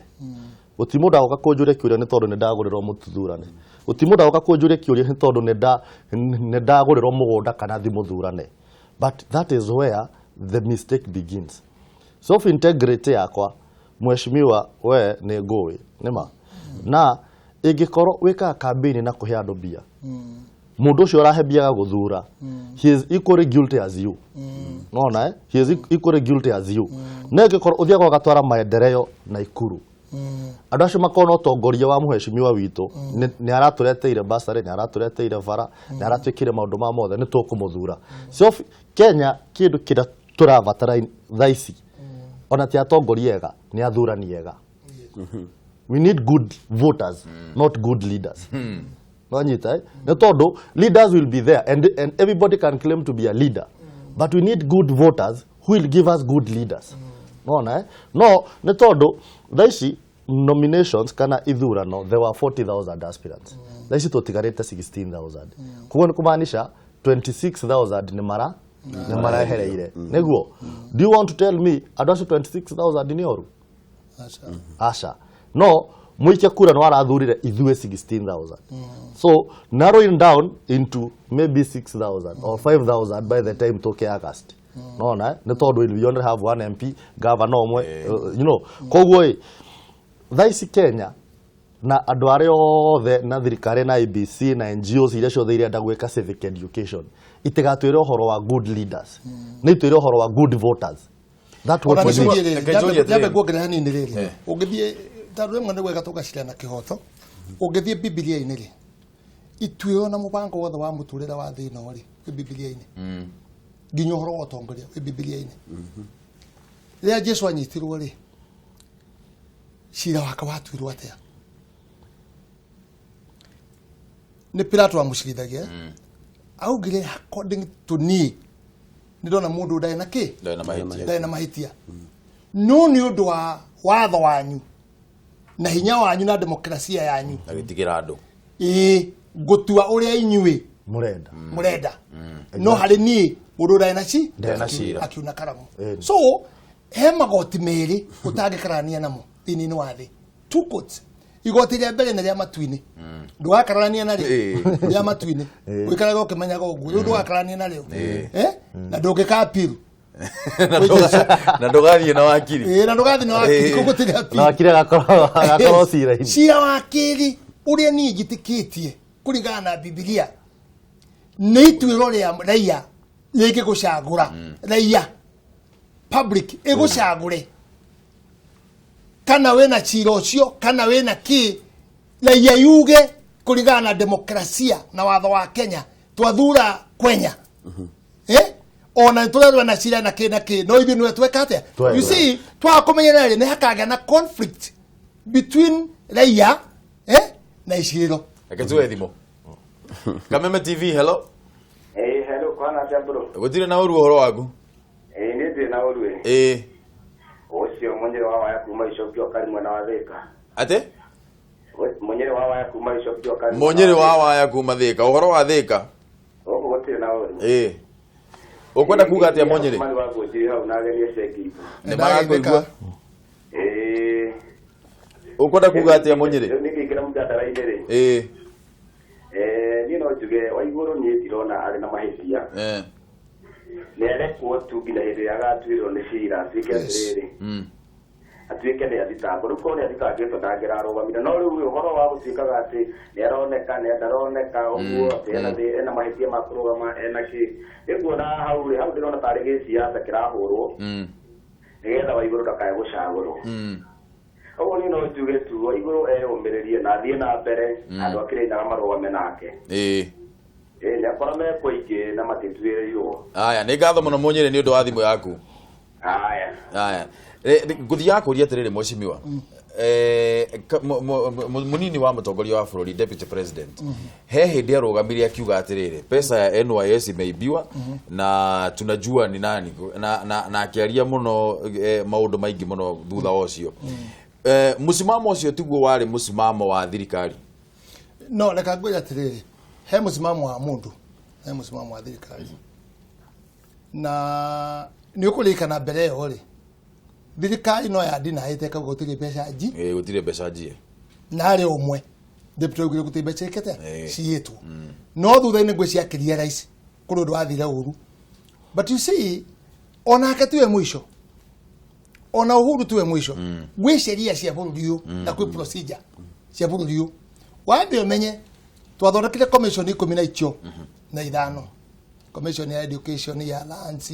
Gũtirĩ mũndũ agoka kũnjũria kĩũria nĩ tondũ nĩ ndagũrĩrwo mũtu thurane. Gũtirĩ mũndũ agoka kũnjũria kĩũria nĩ tondũ nĩ ndagũrĩrwo mũgũnda kana thimũ thurane. But that is where the mistake begins. Self integrity yakwa, mheshimiwa, we nĩ ngũĩ nĩma na ĩngĩkorwo wĩkaga campaign na kũhe andũ mbia, mũndũ ũcio ũrahe mbia gũthura, he is equally guilty as you. Nona eh? He is equally guilty as you. Na ĩngĩkorwo ũthiaga ũgatwara maendeleo na ikuru, andũ acio makorwo na ũtongoria wa mũheshimiwa witũ nĩ aratũreteire basarĩ, nĩ aratũreteire bara, nĩ aratwĩkire maũndũ ma mothe, nĩ tũkũmũthura. So Kenya kĩndũ kĩrĩa tũrabatara thaa ici ona ti atongoria ega, nĩ athurani ega. We need good voters, not good leaders. Wanyita eh? Nĩ tondũ leaders will be there and everybody can claim to be a leader, but we need good voters who will give us good leaders. Nona eh? No nĩ tondũ thaa ici nominations kana ithurano, there were 40,000 aspirants. Thaa ici tũtigarĩte 16,000. Koguo nĩ kumaanisha 26,000 nĩ marehereire nĩguo. Do you want to tell me andũ acio 26,000 nĩ oru? Aca. No mũikia kura nĩ warathurire ithuĩ 16,000, so narrowing down into maybe 6000 or 5000 by the time tũke August. Nona eh? Nĩ tondũ we only have one MP, governor ũmwe, koguo ĩ thaa ici Kenya na andũ arĩa othe na thirikari na IBC na NGOs iria ciothe irenda gwĩka civic education itigatwĩre ũhoro wa good leaders, nĩ itwĩre ũhoro wa good voters. That what Ona we need. nĩcio rĩrĩ, Reke njũrie nyambe atĩrĩrĩ. nguongerera hanini rĩrĩ. Ũngĩthiĩ tondũ rĩmwe nĩ wega tũgacira na kĩhoto. Ũngĩthiĩ Bibilia-inĩ rĩ, ituĩro na mũbango wothe wa mũtũrĩre wa thĩ ĩno rĩ, wĩ Bibilia-inĩ. Nginya ũhoro wa ũtongoria wĩ Bibilia-inĩ. Rĩrĩa Jesu anyitirwo rĩ, cira wake watuirwo atĩa? Nĩ Pilato wamũcirithagia. Augire, "According to niĩ nĩ ndona mũndũ ndarĩ na kĩ?" Ndarĩ na mahĩtia. Ndarĩ na mahĩtia, no nĩ ũndũ wa watho wanyu na hinya wanyu na demokrasia yanyu, agĩtigĩra andũ. Ĩĩ, ngũtua ũrĩa inyuĩ mũrenda. Mũrenda, no harĩ niĩ mũndũ ndarĩ na ci Ndarĩ na cira. Akiuna karamu. So he magoti merĩ ũtangĩkarania namo thĩinĩ wa thĩ, two courts. Igoti rĩa mbere nĩ rĩa matu-inĩ, ndũgakararania narĩo. Rĩa matu-inĩ ũikaraga ũkĩmenyaga ũguo, rĩu ndũgakararania narĩo. Eh? Na ndũngĩka appeal. Na ndũgathiĩ na wakiri. Ĩĩ, na ndũgathiĩ na wakiri kũu gũtirĩ appeal. Na wakiri agakorwo cira-inĩ. Cira wa kerĩ ũrĩa niĩ njĩtĩkĩtie kũringana na Bibilia nĩ ituĩro rĩa raia rĩngĩ gũcagũra raia, public ĩgũcagũre kana wĩna cira ũcio kana wĩna kĩ, raia yuge. Kũringana na demokrasia na watho wa Kenya twathura Kwenya. Ona tũrerwo na cira na kĩ na kĩ no ithuĩ nĩwe tweka atĩa? You see, twaga kũmenyerera rĩ nĩ hakagĩa na conflict between raia na icirĩro. Reke tuoe thimũ. Kameme TV, hello. Hello, kwana atĩa bro? Gũtirĩ na ũru ũhoro waku? Niĩ ndirĩ na ũru ĩ. Ũcio Mũnyĩrĩ wa Waya kuma Icokio Kari mwena wa Thĩka. Atĩ? Mũnyĩrĩ wa Waya kuma Icokio Kari. Mũnyĩrĩ wa Waya kuma Thĩka. Ũhoro wa Thĩka? Gũkũ gũtirĩ na ũru. Ũkwenda kuga atĩa Mũnyĩrĩ? Mari wa ngũnjiri hau na ageni acio angĩ. Nĩ marakũigua. Ũkwenda kuga atĩa Mũnyĩrĩ? Rĩu nĩngĩingĩra mũjadara-inĩ rĩ. Niĩ no njuge Waigũrũ niĩ ndirona arĩ na mahĩtia. Nĩ arekwo tu nginya hĩndĩ ĩrĩa agatuĩrwo nĩ cira atuĩke atĩrĩrĩ. Atuĩke nĩ athitangwo. Rĩu korwo nĩ athitangĩtwo ndangĩrarũgamire. No rĩu ũhoro wa gũtuĩkaga atĩ nĩ aroneka nĩ ndaroneka ũguo atĩ ena mahĩtia ma kũrũgama ena kĩ. Rĩu nguona hau rĩ hau ndĩrona tarĩ gĩciaca kĩrahũrwo. Nĩgetha Waigũrũ ndakae gũcagũrwo. Ũguo niĩ no njuge tu Waigũrũ eyũmĩrĩrie na athiĩ na mbere andũ a Kĩrĩnyaga marũgame nake. Nĩ akora mekwo aingĩ na matituĩrĩirwo. Aya, nĩ ngatho mũno Mũnyĩrĩ nĩ ũndũ wa thimũ yaku. Aya. Aya. Ngũthiaga kũria atĩrĩrĩ mheshimiwa. Mũnini wa mũtongoria wa bũrũri deputy president he hĩndĩ arũgamire akiuga atĩrĩrĩ pesa ya NYS imeibiwa na tunajua ni nani na akĩaria mũno maũndũ maingĩ mũno thutha ũcio. Mũsimamo ũcio tiguo warĩ mũsimamo wa thirikari. No reka ngwĩre atĩrĩrĩ he mũsimamo wa mũndũ he mũsimamo wa thirikari na nĩ ũkũririkana mbere ĩyo rĩ thirikari no yandinaĩte ĩkauga gũtirĩ mbeca nji. Gũtirĩ mbeca njie. Na harĩ ũmwe deputy augire gũtirĩ mbeca ĩkĩte ciĩtwo. No thutha-inĩ ngwĩ ciakĩria raici kũrĩ ũndũ wathire ũru. But you see onake tiwe mũico ona Uhuru tiwe mũico gwĩ sheria cia bũrũri ũyũ na kwĩ procedure cia bũrũri ũyũ. Wambe ũmenye twathondekire commission 15 commission ya education ya lands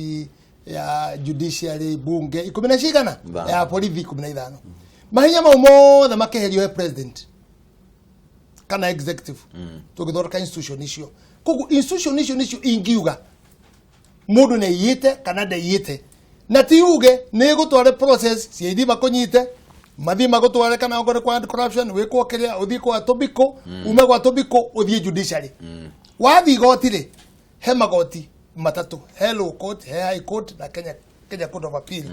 ya judiciary bunge 10 na cigana ya borithi 15 mahinya mau mothe makeherio he president kana executive tũgĩthondeka institution icio. Koguo institution icio nicio ingiuga mũndũ nĩ aiyĩte kana ndaiyĩte na ti uge nĩ gũtware process CID makũnyite mathiĩ magũtware kana ongorwo kwa anti-corruption wĩkwo kĩrĩa ũthiĩ kwa tobiko ume kwa tobiko ũthiĩ judiciary. Wathiĩ igoti rĩ he magoti matatũ, he low court, he high court na Kenya Court of Appeal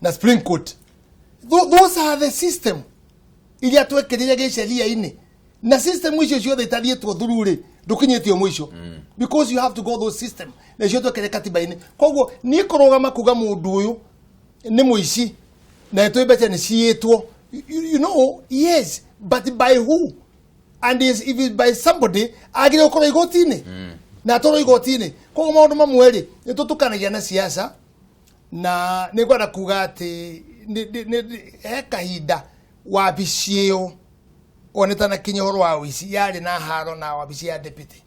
na Supreme Court. Those are the system iria twekĩrire gĩceria-inĩ na system icio ciothe itathiĩtwo through rĩ ndũkinyĩtio mũico because you have to go those system na icio twekĩrire katiba-inĩ. Koguo niĩ kũrũgama kuga mũndũ ũyũ nĩ mũici na twĩ mbeca nĩ ciĩtwo, you know, yes, but by who? And if it's by somebody agĩrĩirwo gũkorwo igoti-inĩ na atwarwo igoti-inĩ. Koguo maũndũ mamwe rĩ nĩ tũtukanagia na siasa na nĩ ngwenda kuga atĩ he kahinda wabici ĩyo ona ĩtanakinya ũhoro wa ũici yarĩ na haro na wabici ya deputy.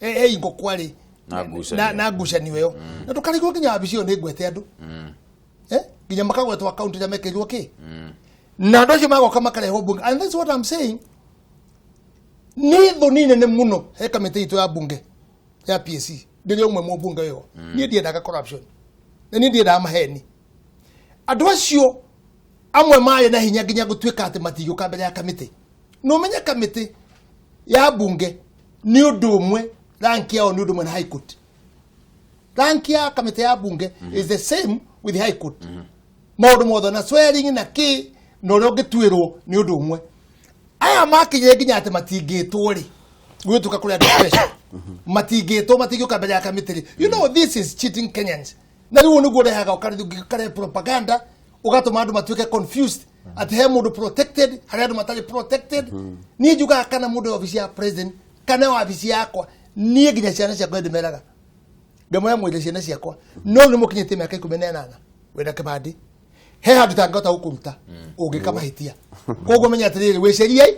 He hingo kwarĩ na ngucanio ĩyo na ndũkarigwo nginya wabici ĩyo nĩ ngwete andũ nginya makagwetwo akaunti iria mekĩrirwo kĩ na andũ acio magoka makarehwo bunge. And that's what I'm saying, nĩ thoni nene mũno he kamĩtĩ itũ ya bunge ya PSC ndĩrĩ ũmwe mũmbunge ũyũ. Niĩ ndiendaga corruption na niĩ ndiendaga maheni. Andũ acio amwe marĩ na hinya nginya gũtuĩka atĩ matingĩũka mbere ya kamĩtĩ. No ũmenye kamĩtĩ ya bunge nĩ ũndũ ũmwe rank yao nĩ ũndũ ũmwe na high court. Rank ya kamĩtĩ ya bunge is the same with the high court. Maũndũ mothe na swearing na kĩ na ũrĩa ũngĩtuĩrwo nĩ ũndũ ũmwe. Aya makinyire nginya atĩ matingĩtwo rĩ gwĩtuka kũrĩ andũ special matingĩtwo matingĩũka mbere ya kamĩtĩ rĩ. You know this is cheating Kenyans. Na rĩu nĩguo ũrehaga ũkarehe propaganda ũgatũma andũ matuĩke confused atĩ he mũndũ protected harĩ andũ matarĩ protected. Niĩ njugaga kana mũndũ wa obici ya president kana wabici yakwa niĩ nginya ciana ciakwa ndĩmeraga ngamwĩra mwĩre ciana ciakwa no nĩ mũkinyĩtie mĩaka 18 wĩna kĩbandĩ he handũ tangĩhota gũkũruta ũngĩka mahĩtia. Koguo menya atĩrĩrĩ wĩceriei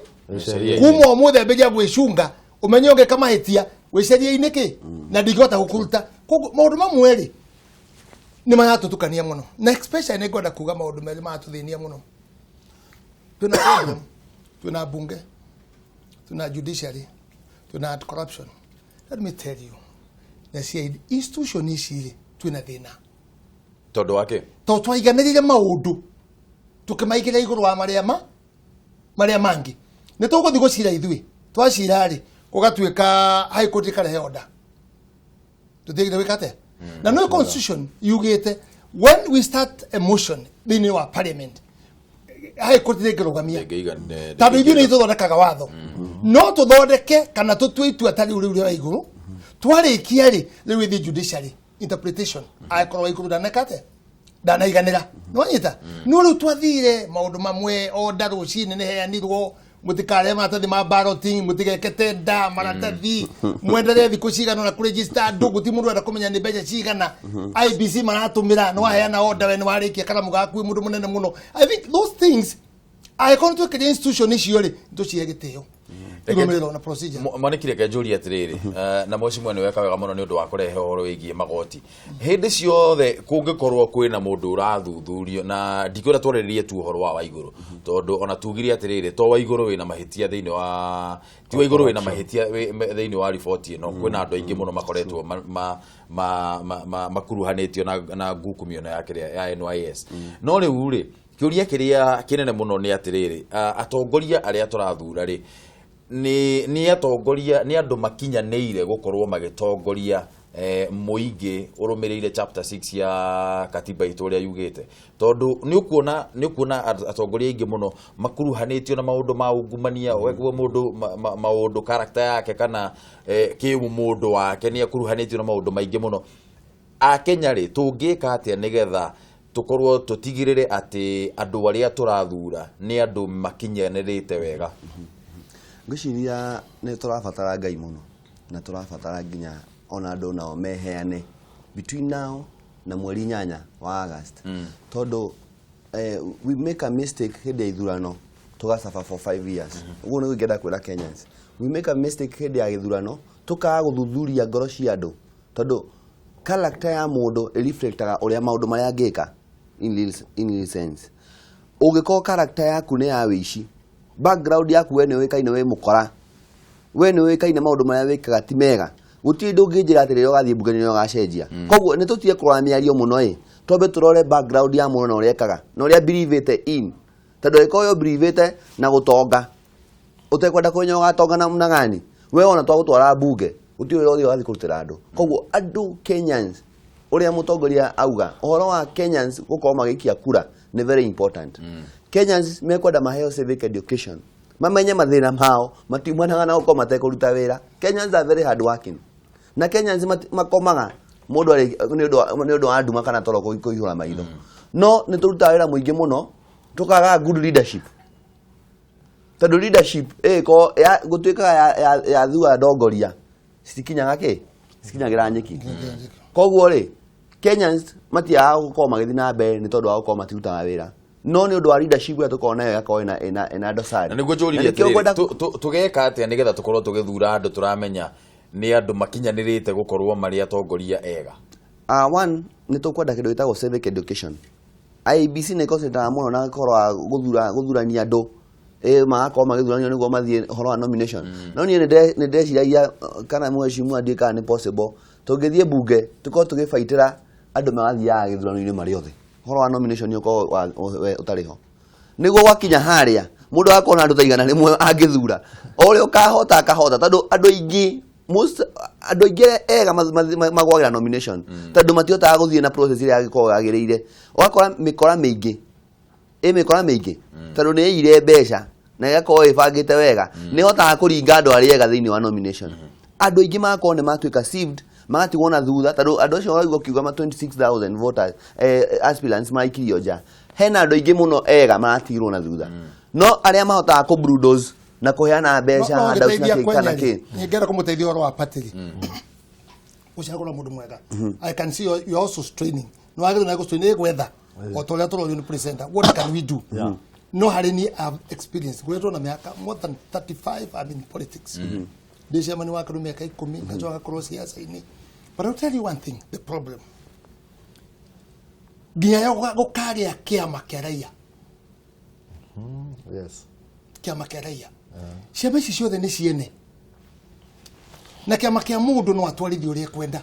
kuma ũmũthĩ ambĩrĩria gwĩcunga ũmenye ũngĩka mahĩtia wĩcerie-inĩ kĩ na ndingĩhota gũkũruta. Koguo maũndũ mamwe rĩ nĩ maratũtukania mũno na especially nĩ ngwenda kuga maũndũ merĩ maratũthĩnia mũno. Twĩna problem, twĩna bunge, Tuna judiciary, tuna anti-corruption. Let me tell you, na CID institution ici rĩ twĩna thĩna. Tondũ wake? Tondũ twaiganĩrire maũndũ tũkĩmaigĩra igũrũ wa marĩa mangĩ. Nĩ tũgũthiĩ gũcira ithuĩ. Twacira rĩ gũgatuĩka High Court ĩkarehe order. Tũthiĩte gwĩka atĩa? Na no constitution yugĩte when we start a motion thĩinĩ wa parliament, High Court ndĩngĩrũgamia. Tondũ ithuĩ nĩ tũthondekaga watho. No tũthondeke kana tũtue itua ta rĩu rĩu rĩa igũrũ. Twarĩkia rĩ rĩu ĩthiĩ judiciary interpretation. Angĩkorwo wa igũrũ ndaneka atĩa? Ndanaiganĩra. Nĩwanyita? No rĩu twathire maũndũ mamwe order rũcinĩ nĩ heanirwo mũtikare maratathi ma balloting, mũtigeke tenda maratathi, mwenderee thikũ cigana na kũregister andũ, gũtirĩ mũndũ ũrenda kũmenya nĩ mbeca cigana IBC maratũmĩra, nĩ waheana order we nĩ warĩkia karamu gaku wĩ mũndũ mũnene mũno. I think those things angĩkorwo twĩkĩrie institution icio rĩ tũcihe gĩtĩo irũmĩrĩrwo na procedure. Mwaniki reke njũrie atĩrĩrĩ, na mheshimiwa nĩ weka wega mũno nĩ ũndũ wa kũrehe ũhoro wĩgiĩ magoti. Hĩndĩ ciothe kũngĩkorwo kwĩna mũndũ ũrathuthurio, na ndikwenda twarĩrĩrie tu ũhoro wa Waigũrũ, tondũ ona tugire atĩrĩrĩ, to Waigũrũ wĩna mahĩtia thĩinĩ wa, ti Waigũrũ wĩna mahĩtia thĩinĩ wa riboti ĩno, kwĩna andũ aingĩ mũno makoretwo makuruhanĩtio na ngukumio ĩno ya kĩrĩa ya NYS. No rĩu rĩ, kĩũria kĩrĩa kĩnene mũno nĩ atĩrĩrĩ, atongoria arĩa tũrathura rĩ, nĩ atongoria, nĩ andũ makinyanĩire gũkorwo magĩtongoria mũingĩ ũrũmĩrĩire chapter 6 ya katiba itũ ũrĩa yugĩte. Tondũ nĩ ũkuona atongoria aingĩ mũno makuruhanĩtio na maũndũ ma ungumania, ũgaigua mũndũ maũndũ character yake kana kĩũmũndũ wake nĩ akuruhanĩtio na maũndũ maingĩ mũno. Akenya rĩ, tũngĩka atĩa nĩgetha tũkorwo tũtigĩrĩre atĩ andũ arĩa tũrathura nĩ andũ makinyanĩrĩte wega? Ngwĩciria nĩ tũrabatara Ngai mũno, na tũrabatara nginya ona andũ nao meheane between now na mweri 8 wa August. Tondũ we make a mistake hĩndĩ ya ithurano tũgacaba for 5 years. Ũguo nĩguo ingĩenda kwĩra Kenyans. We make a mistake hĩndĩ ya gĩthurano tũkaga gũthuthuria ngoro cia andũ, tondũ character ya mũndũ ĩreflectaga ũrĩa maũndũ marĩa angĩka in real sense. Ũngĩkorwo character yaku nĩ ya wĩici, background yaku we nĩ ũĩkaine wĩ mũkora, we nĩ ũĩkaine maũndũ marĩa wĩkaga ti mega, gũtirĩ ũndũ ũngĩnjĩra atĩ rĩrĩa ũgathiĩ mbunge nĩ ũgacenjia. Koguo nĩ tũtige kũrora mĩario mũno ĩ, twambe tũrore background ya mũndũ na ũrĩa ekaga na ũrĩa believĩte in, tondũ angĩkorwo we believĩte na gũtonga ũtekwenda kũmenya ũgatonga namna gani, we ona twagũtwara mbunge gũtirĩ ũrĩa ũthiĩ ũgathiĩ kũrutĩra andũ. Koguo andũ Kenyans, ũrĩa mũtongoria auga ũhoro wa Kenyans gũkorwo magĩikia kura nĩ very important. Kenyans mekwenda maheo civic education, mamenye mathĩna mao, matiumanaga na gũkorwo matekũruta wĩra. Kenyans are very hard working, na Kenyans makomaga mũndũ arĩ nĩ ũndũ wa nduma kana toro kũihũra maitho. No nĩ tũrutaga wĩra mũingĩ mũno tũkaga good leadership, tondũ leadership ĩko gũtuĩkaga ya thua ndongoria citikinyaga kĩ, citikinyagĩra nyeki. Koguo rĩ, Kenyans matiagaga gũkorwo magĩthiĩ na mbere nĩ tondũ wa gũkorwo matirutaga wĩra, no nĩ ũndũ wa leadership ĩrĩa tũkoragwo nayo ĩgakorwo ĩna dosari. Na nĩguo njũririe Na nĩkĩo atĩrĩrĩ, ngwenda tũgeka atĩa nĩgetha tũkorwo tũgĩthura andũ tũramenya nĩ andũ makinyanĩrĩte gũkorwo marĩ atongoria ega? One, nĩ tũkwenda kĩndũ gĩtagwo civic education. IEBC nĩ ĩconcentraga mũno na ũhoro wa gũthurania andũ, magakorwo magĩthuranio nĩguo mathiĩ ũhoro wa nomination. No niĩ nĩ ndeciragia kana mheshimiwa ndiũĩ kana nĩ possible tũngĩthiĩ mbunge tũkorwo tũgĩbaitĩra andũ magathiaga gĩthurano-inĩ marĩ othe, ũhoro wa nomination nĩ ũkorwo ũtarĩ ho, nĩguo gwakinya harĩa mũndũ agakorwo na andũ ta 100 angĩthura, o ũrĩa ũkahota akahota, tondũ andũ aingĩ most andũ aingĩ ega magwagĩra nomination, tondũ matihotaga gũthiĩ na process ĩrĩa yagĩkorwo yagĩrĩire. Ũgakora mĩkora mĩingĩ, ĩ mĩkora mĩingĩ, tondũ nĩ ĩire mbeca na ĩgakorwo ĩbangĩte wega, nĩ ĩhotaga kũringa andũ arĩa ega thĩinĩ wa nomination. Andũ aingĩ magakorwo nĩ matuĩka sieved, magatigwo na thutha, tondũ andũ acio ũraigua ũkiuga ma 26,000 voters, aspirants maraikirio nja, hena andũ aingĩ mũno ega maratigirwo na thutha. No arĩa mahotaga kũ bulldoze na kũheana mbeca, No, no, handouts na ngĩteithia kĩ kana kwenya kĩ. rĩ, ningĩenda kũmũteithia ũhoro wa party rĩ. Gũcagũra mũndũ mwega. I can see you're also straining. Nĩ wagĩrĩirwo nĩ gũstrain, nĩ gwetha. O ta ũrĩa tũrorio nĩ presenter. What can we do? No harĩ niĩ I have experience. Ngoretwo na mĩaka more than 35 I'm in politics. Ndĩ chairman wa kĩrũ mĩaka 10, ngacoka ngakorwo siasa-inĩ. But I'll tell you one thing, the problem. Nginya gũkagĩa kĩama kĩa raia. Yes. Kĩama kĩa raia. Ciama ici ciothe nĩ ciene. Na kĩama kĩa mũndũ no atwarithie ũrĩa ekwenda.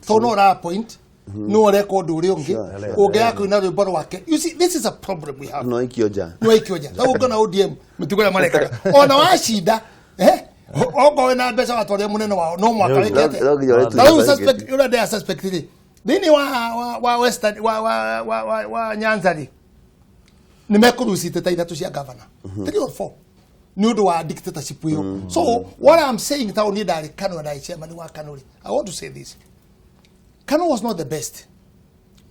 Tondũ no ũra appoint, no ũreka ũndũ ũrĩa ũngĩ, ũngĩaga kũina rwĩmbo rwake. You see, this is a problem we have. No ikio nja. No ikio nja. Rĩu ũngĩona ODM mĩtugo ĩrĩa marekaga. Ona wacinda, okorwo wĩna mbeca watwarĩra mũnene wao, no mwaka wĩke atĩa? No nginya ũrĩtuĩke Na rĩu target. suspect, ũrĩa ndĩra suspect rĩ, thĩinĩ wa Western, wa Nyanza rĩ, nĩ mekũrucite ta ithatũ cia governor. 3 or 4. Nĩ ũndũ wa dictatorship ĩyo. So what I'm saying, ta niĩ ndarĩ KANU na ndarĩ chairman wa KANU rĩ, I want to say this. KANU was not the best.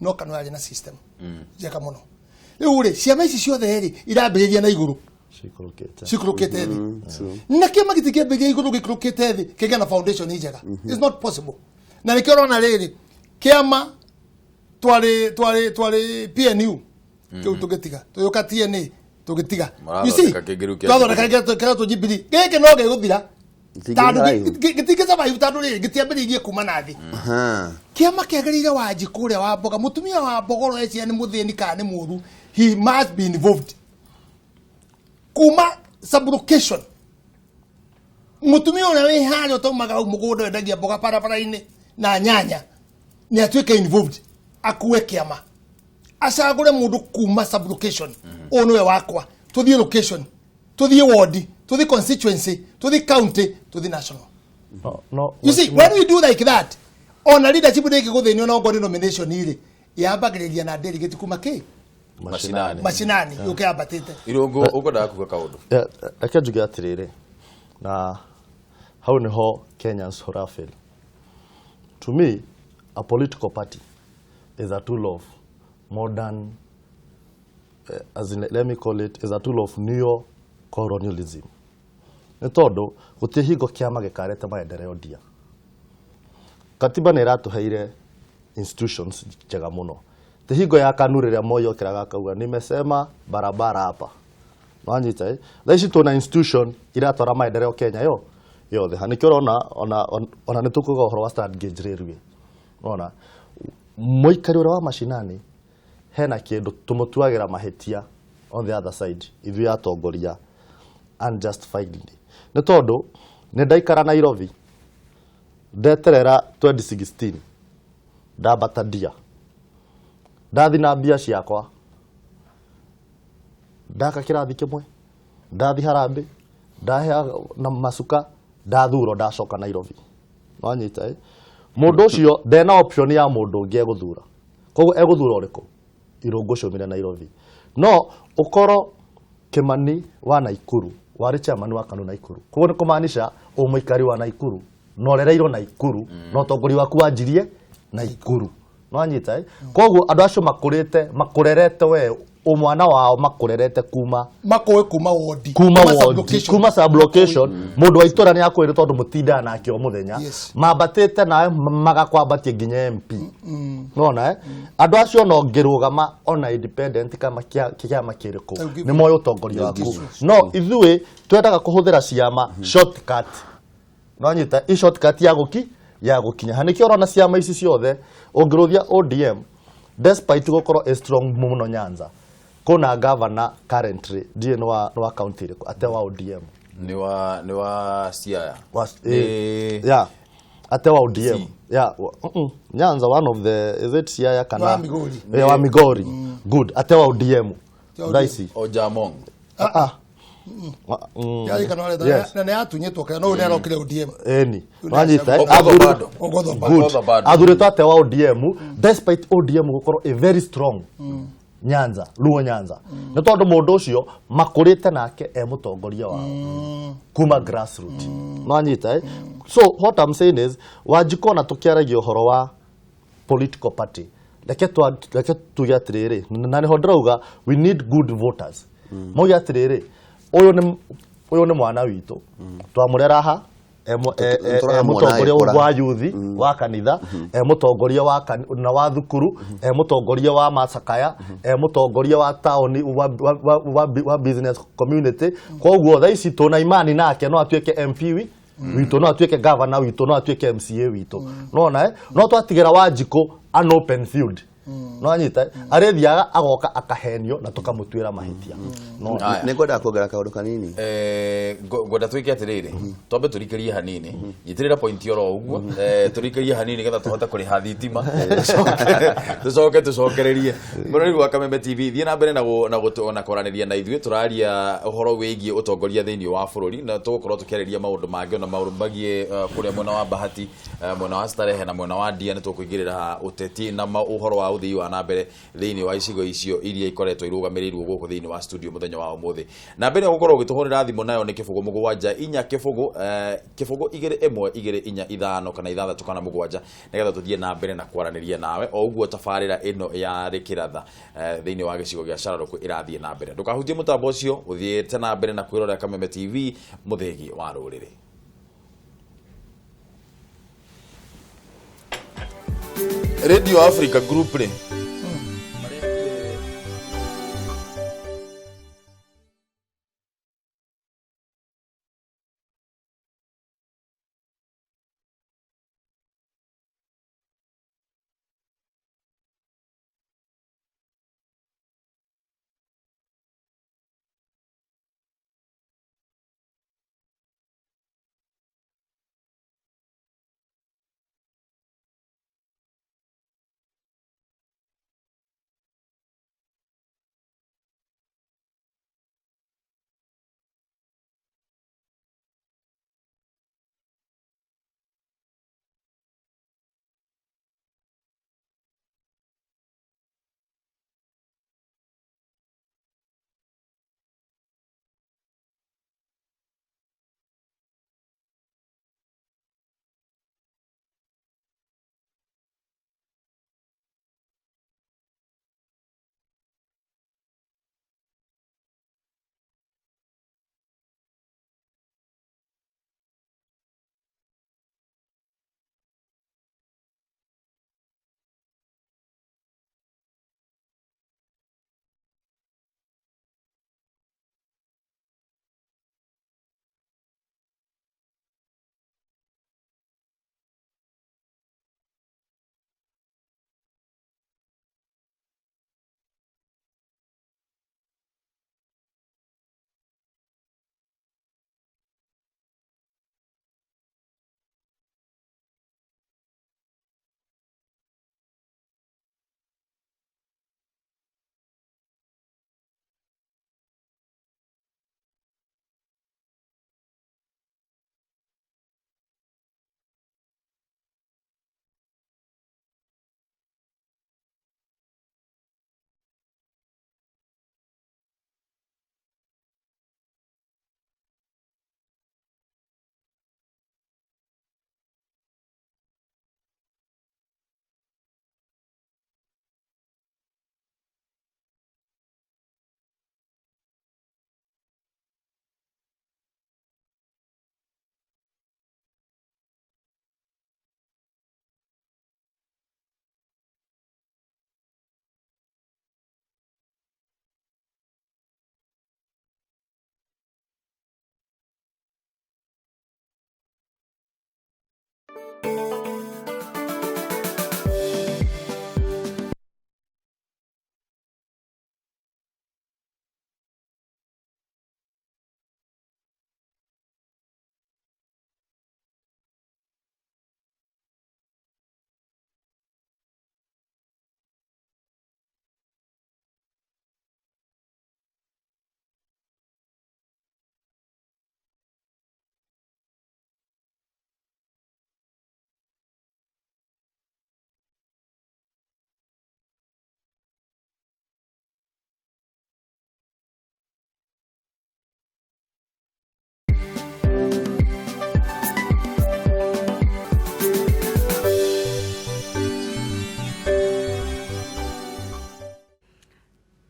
No KANU yarĩ na system njega mũno. Rĩu rĩ, ciama ici ciothe rĩ, irambĩrĩria na igũrũ. Cikũrũkĩte thĩ. Na kĩama gĩtingĩambĩrĩria igũrũ gĩikũrũkĩte thĩ, kĩgĩe na foundation njega. It's not possible. Na nĩkĩo ũrona rĩrĩ, kĩama twarĩ PNU, kĩu tũgĩtiga. Tũgĩũka TNA, tũgĩtiga. You see, Mũrathondeka kĩngĩ rĩu kĩa twathondeka Jubilee. kĩrĩa kĩretwo Jubilee. Gĩkĩ no gĩgũthira. Tondũ Gĩtingĩ gĩtingĩ survive tondũ rĩrĩ, gĩtiambĩrĩirie kuma na thĩ. Kĩama kĩagĩrĩire Wanjikũ ũrĩa wa mboga, mũtumia wa mboga ũrĩa eciria nĩ mũthĩni kana nĩ mũũru, he must be involved. Kuma sublocation. Mũtumia ũrĩa wĩ harĩa ũtaumaga hau mũgũnda wendagia mboga barabara-inĩ na nyanya, nĩ atuĩke involved, akue kĩama. Acagũre mũndũ kuma sublocation. Ũyũ nĩwe wakwa. Tũthiĩ location, tũthiĩ ward, tũthiĩ constituency, tũthiĩ county, tũthiĩ national. No, You see, when we do like that, ona leadership ndĩngĩgũthĩnio na ongorwo nĩ nomination rĩ, yambagĩrĩria na delegate kuma kĩ? Mashinani. Mashinani, yũke yambatĩte. Irũngũ, ũkwendaga kuga kaũndũ? Reke njuge atĩrĩrĩ, na hau nĩho Kenyans fail. To me, a political party is a tool of modern, as in, let me call it, is a tool of neo-colonialism. Nĩ tondũ gũtirĩ hingo kĩama gĩkarete maendeleo ndia. Katiba nĩ ĩratũheire institutions njega mũno. Ti hingo ya KANU rĩrĩa Moi okĩraga akauga nimesema barabara hapa. Wanyita eh? Thaa ici tuna institution iratwara maendeleo Kenya yo yothe. Ha nĩkĩo ũrona ona nĩ tũkuga ũhoro wa standard gauge railway. Ũrona mũikari ũrĩa wa mashinani hena kĩndũ tũmũtuagĩra mahĩtia on the other side ithuĩ atongoria unjustifiedly. Nĩ tondũ nĩ ndaikara Nairobi ndeterera 2016 ndambata ndia ndathi na mbia ciakwa ndaka kĩrathi kĩmwe ndathi harambĩ ndahea na macuka ndathurwo ndacoka Nairobi. Wanyita eh? Mũndũ ũcio ndena option ya mũndũ ũngĩ egũthura, koguo egũthura ũrĩkũ? Irũngũ ciumire Nairobi. No ũkorwo Kimani wa Naikuru warĩ chairman wa KANU Naikuru, koguo nĩ kũmaanisha ũmũikari wa Naikuru na ũrereirwo Naikuru na ũtongoria waku wanjirie Naikuru. Nwanyita eh? Koguo andũ acio makũrĩte makũrerete we ũmwana wao makũrerete kuma makũĩ kuma wodi, kuma wodi, kuma sublocation. Mũndũ wa itũra nĩ akwĩrĩ tondũ mũtindaga nake o mũthenya, mambatĩte nawe magakwambatia nginya MP. Nona eh? Andũ acio no ngĩrũgama ona independent kama kĩama kĩrĩkũ nĩ moĩ ũtongoria waku. No ithuĩ twendaga kũhũthĩra ciama shortcut. Nwanyita i shortcut ya gũki ya gũkinya. Ha nĩkĩo ũrona ciama ici ciothe ũngĩrũthia ODM despite gũkorwo ĩ strong mũno Nyanza, kuna governor currently ndiĩ nĩ wa county ĩrĩkũ ate wa ODM, nĩ wa Siaya, yeah, ate wa ODM, yeah, Nyanza one of the, is it Siaya kana wa Migori, wa Migori, good, ate wa ODM ndaisi Ojamong, yari kana wale na nĩ atunyĩtwo kana no nĩ arokire ODM eni wanyita athurĩtwo ate wa ODM despite ODM gũkorwo a very strong Nyanza, Luo Nyanza. Nĩ tondũ mũndũ ũcio makũrĩte nake e mũtongoria wao kuma grassroots. Nwanyita eh? So what I'm saying is Wanjikũ ona tũkĩaragia ũhoro wa political party, reke tuge atĩrĩrĩ, na nĩho ndĩrauga we need good voters. Mauge atĩrĩrĩ, ũyũ nĩ mwana witũ, twamũrera ha mũtongoria wa yuthi wa kanitha, mũtongoria na wa thukuru, mũtongoria wa macakaya, mũtongoria wa taũni wa business community. Koguo thaa ici tũna imani nake no atuĩke MP witũ, no atuĩke governor witũ, no atuĩke MCA witũ. Nona eh? No twatigĩra Wanjikũ an open field. No anyita arĩthiaga agoka akahenio na tũkamũtuĩra mahĩtia. No nĩ ngwendaga kuongerera kaũndũ kanini. Ngwenda twĩke atĩrĩrĩ, twambe tũrikĩrie hanini, nyitĩrĩra point oro ũguo, tũrikĩrie hanini nĩgetha tũhote kũrĩha thitima, tũcoke tũcokererie. Mũrori wa Kameme TV, thiĩ na mbere na kwaranĩria na ithuĩ, tũraria ũhoro wĩgiĩ ũtongoria thĩinĩ wa bũrũri, na tũgũkorwo tũkĩarĩria maũndũ mangĩ ona maũndũ magiĩ kũrĩa mwena wa Bahati, mwena wa Starehe na mwena wa Ndia. Nĩ tũkũingĩrĩra ũteti na ũhoro wa ũthii wa na mbere thĩinĩ wa icigo icio iria ikoretwo irũgamĩrĩirwo gũkũ thĩinĩ wa studio mũthenya wa ũmũthĩ. Na mbere ya gũkorwo ũgĩtũhũrĩra thimũ nayo nĩ 0 7 4 0 0 2 1 2 4 5 kana 6 kana 7 nĩgetha tũthiĩ na mbere na kwaranĩria nawe o ũguo tabarĩra ĩno ya Rĩkĩratha thĩinĩ wa gĩcigo gĩa Cararũkũ ĩrathiĩ na mbere. Ndũkahutie mũtambo ũcio, ũthiĩte na mbere na kwĩrorera Kameme TV, mũthĩgi wa rũrĩrĩ. Radio Africa Group rĩ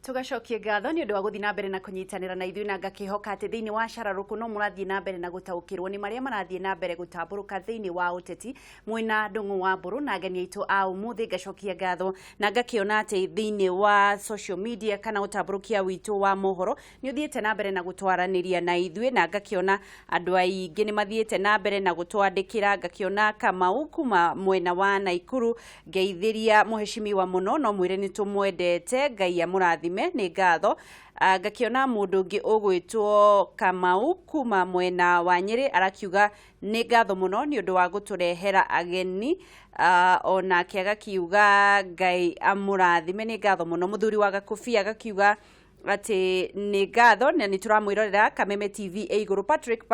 Tugacokie ngatho nĩ ũndũ wa gũthiĩ na mbere na kũnyitanĩra na ithuĩ na ngakĩhoka atĩ thĩinĩ wa cararũkũ no mũrathiĩ na mbere na gũtaũkĩrwo nĩ marĩa marathiĩ na mbere gũtambũrũka thĩinĩ wa ũteti mwĩna Ndung'u wa Mbũrũ na ageni aitũ a ũmũthĩ. Ngacokia ngatho na ngakĩona atĩ thĩinĩ wa social media kana ũtambũrũkia witũ wa mohoro nĩ ũthiĩte na mbere na gũtwaranĩria na ithuĩ, na ngakĩona andũ aingĩ nĩ mathiĩte na mbere na gũtwandĩkĩra. Ngakĩona Kamau kuma mwena wa Naikuru, ngeithĩria mũheshimiwa mũno, no mwĩre nĩ tũmwendete, Ngai amũrathime, nĩ ngatho. Ngakiona mũndũ ũngĩ ũgwĩtwo Kamau kuma mwena wa Nyĩrĩ arakiuga nĩ ngatho mũno nĩ ũndũ wa gũtũrehera ageni. Onake agakiuga Ngai amũrathime, nĩ ngatho mũno. Mũthuri wa Gakũbia agakiuga atĩ nĩ ngatho na nĩ tũramwĩrorera Kameme TV ĩ igũrũ. Patrick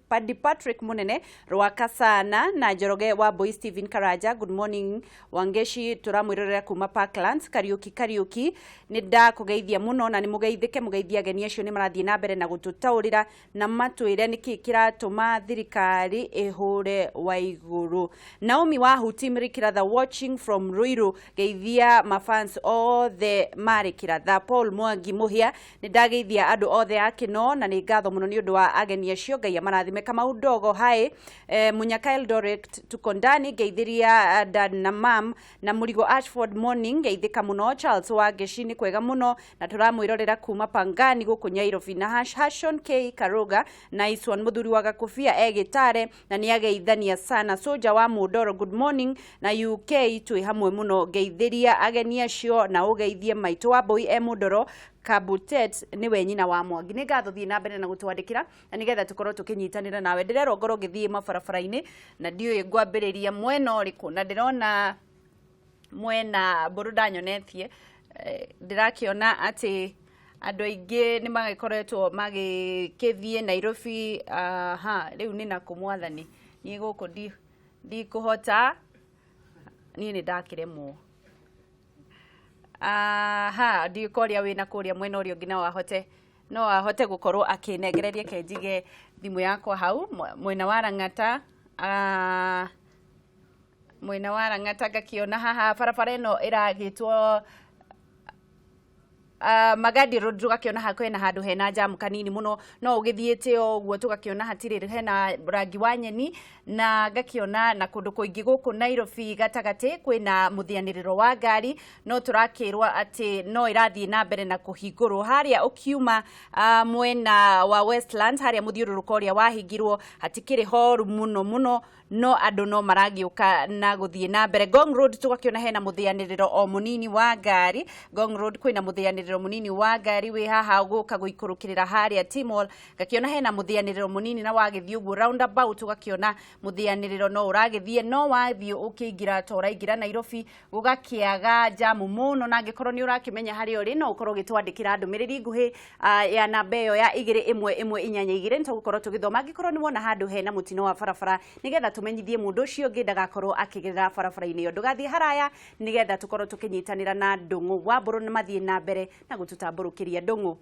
Padi Patrick Munene Rwakasana na Njoroge wa Boy Stephen Karanja, good morning Wangeshi, tũramwĩrorera kuma Parklands. Kariuki Kariuki, nĩ ndakũgeithia mũno na nĩ mũgeithĩke, mũgeithie ageni acio nĩ marathiĩ na mbere na gũtũtaũrĩra na matwĩre nĩkĩ kĩratũma thirikari ĩhũre Waigũrũ. Naomi wa Huti Mrikiratha watching from Ruiru, geithia mafans othe marĩ Kiratha. Paul Mwangi Muhia, nĩ ndageithia andũ othe a Kĩno na nĩ ngatho mũno nĩ ũndũ wa ageni acio, Ngai amarathime. Kamau Ndogo hi, Munyaka Eldoret tuko ndani, ngeithiria dad na mam na Murigo Ashford morning, ngeithĩka mũno. Charles Wangeshi nĩ kwega mũno na tũramwĩrorera kuma Pangani gũkũ Nyairobi. Na Hashon K Karuga nice one, mũthuri wa Gakũbia egĩtare na nĩ ageithania sana. Soja wa Mũndoro good morning na UK twĩ hamwe mũno, ngeithĩria ageni acio na ũgeithie maitũ wa Mbũi e Mũndoro. Kabutet niwe nyina wa Mwangi. Nĩ ngatho thiĩ na mbere na gũtwandĩkĩra na nĩgetha tũkorwo tũkĩnyitanĩra nawe. Ndĩrerwo ngorwo ngĩthiĩ mabarabara-inĩ na ndiũĩ ngwambĩrĩria mwena ũrĩkũ, na ndĩrona mwena Mbũrũ ndanyonetie, ndĩrakĩona atĩ andũ aingĩ nĩ magĩkoretwo magĩkĩthiĩ Nairobi. Aha, rĩu nĩ nakũ mwathani, niĩ gũkũ ndikũhota, niĩ nĩ ndakĩremwo. Aha, ndikoria wĩna kũrĩa mwena ũrĩa ũngĩ no ahote gũkorwo akĩnengereria kenjige thimũ yakwa hau mwena wa Lang'ata. Mwena wa Lang'ata ngakĩona haha barabara ĩno ĩragĩtwo Magadi Road, tũgakĩona ha kwĩna handũ hena jamu kanini mũno, no ũgĩthiĩte o ũguo tũgakĩona hatirĩ hena rangi wa nyeni, na ngakĩona na kũndũ kũingĩ gũkũ Nairobi gatagatĩ kwĩna mũthianĩrĩro wa ngari, no tũrakĩrwo atĩ no ĩrathiĩ na mbere na kũhingũrwo harĩa ũkiuma mwena wa Westlands harĩa mũthiũrũrũko ũrĩa wahingirwo hatikĩrĩ horu mũno mũno, no andũ no maragĩũka na gũthiĩ na mbere. Ngong Road tũgakĩona hena mũthĩanĩrĩro o mũnini wa ngari. Ngong Road kwĩna mũthĩanĩrĩro mũnini wa ngari wĩ haha gũka gũikũrũkĩrĩra harĩa T-Mall, ngakĩona hena mũthĩanĩrĩro mũnini na wagĩthiĩ ũguo roundabout ũgakĩona mũthĩanĩrĩro no ũragĩthiĩ, no wathiĩ ũkĩingĩra ta ũraingĩra Nairobi gũgakĩaga jamu mũno, na angĩkorwo nĩ ũrakĩmenya harĩa ũrĩ no ũkorwo ũgĩtwandĩkĩra ndũmĩrĩri nguhĩ ya namba ĩyo ya 21182 nĩ tũgũkorwo tũgĩthoma angĩkorwo nĩ wona handũ hena mũtino wa barabara, nĩgetha tũmenyithie mũndũ ũcio ũngĩ ndagakorwo akĩgerera barabara-inĩ ĩyo. Ndũgathiĩ haraya nĩgetha tũkorwo tũkĩnyitanĩra na Ndung'u wa Mbũrũ na mathiĩ na mbere na gũtũtambũrũkĩria. Ndung'u.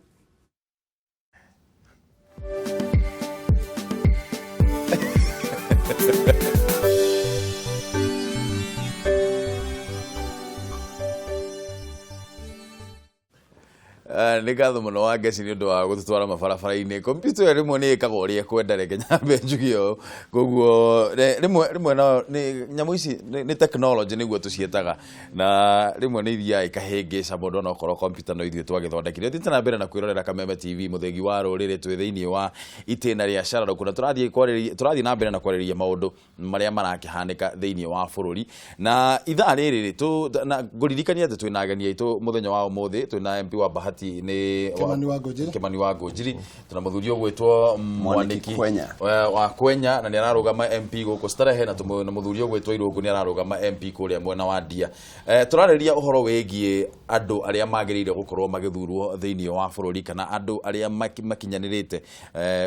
Nĩ ngatho mũno wa Ngeci nĩ ũndũ wa gũtũtwara mabarabara-inĩ. Kompiuta ĩyo rĩmwe nĩ ĩkaga ũrĩa ĩkwenda, reke nyambe njuge ũũ. Koguo rĩmwe no nĩ nyamũ ici nĩ technology nĩguo tũciĩtaga, na rĩmwe nĩ ithiaga ikahĩngĩca mũndũ onokorwo kompiuta no ithuĩ twagĩthondekire. Thiĩte na mbere na kwĩrorera Kameme TV, mũthĩgi wa rũrĩrĩ, twĩ thĩinĩ wa itĩna rĩa cararũkũ na tũrathiĩ na mbere na kwarĩrĩria maũndũ marĩa marakĩhanĩka thĩinĩ wa bũrũri. Na ithaa rĩrĩ na ngũririkania atĩ twĩna ageni aitũ mũthenya wa ũmũthĩ, twĩna MP wa Bahati nĩ Kimani wa Ngũnjiri, twĩna mũthuri ũgwĩtwo Mwaniki wa Kwenya na nĩ ararũgama MP gũkũ Starehe, na mũthuri ũgwĩtwo Irũngũ nĩ ararũgama MP kũrĩa mwena wa Ndia. Tũrarĩrĩria ũhoro wĩgiĩ andũ arĩa magĩrĩire gũkorwo magĩthurwo thĩinĩ wa bũrũri, kana andũ arĩa makinyanĩrĩte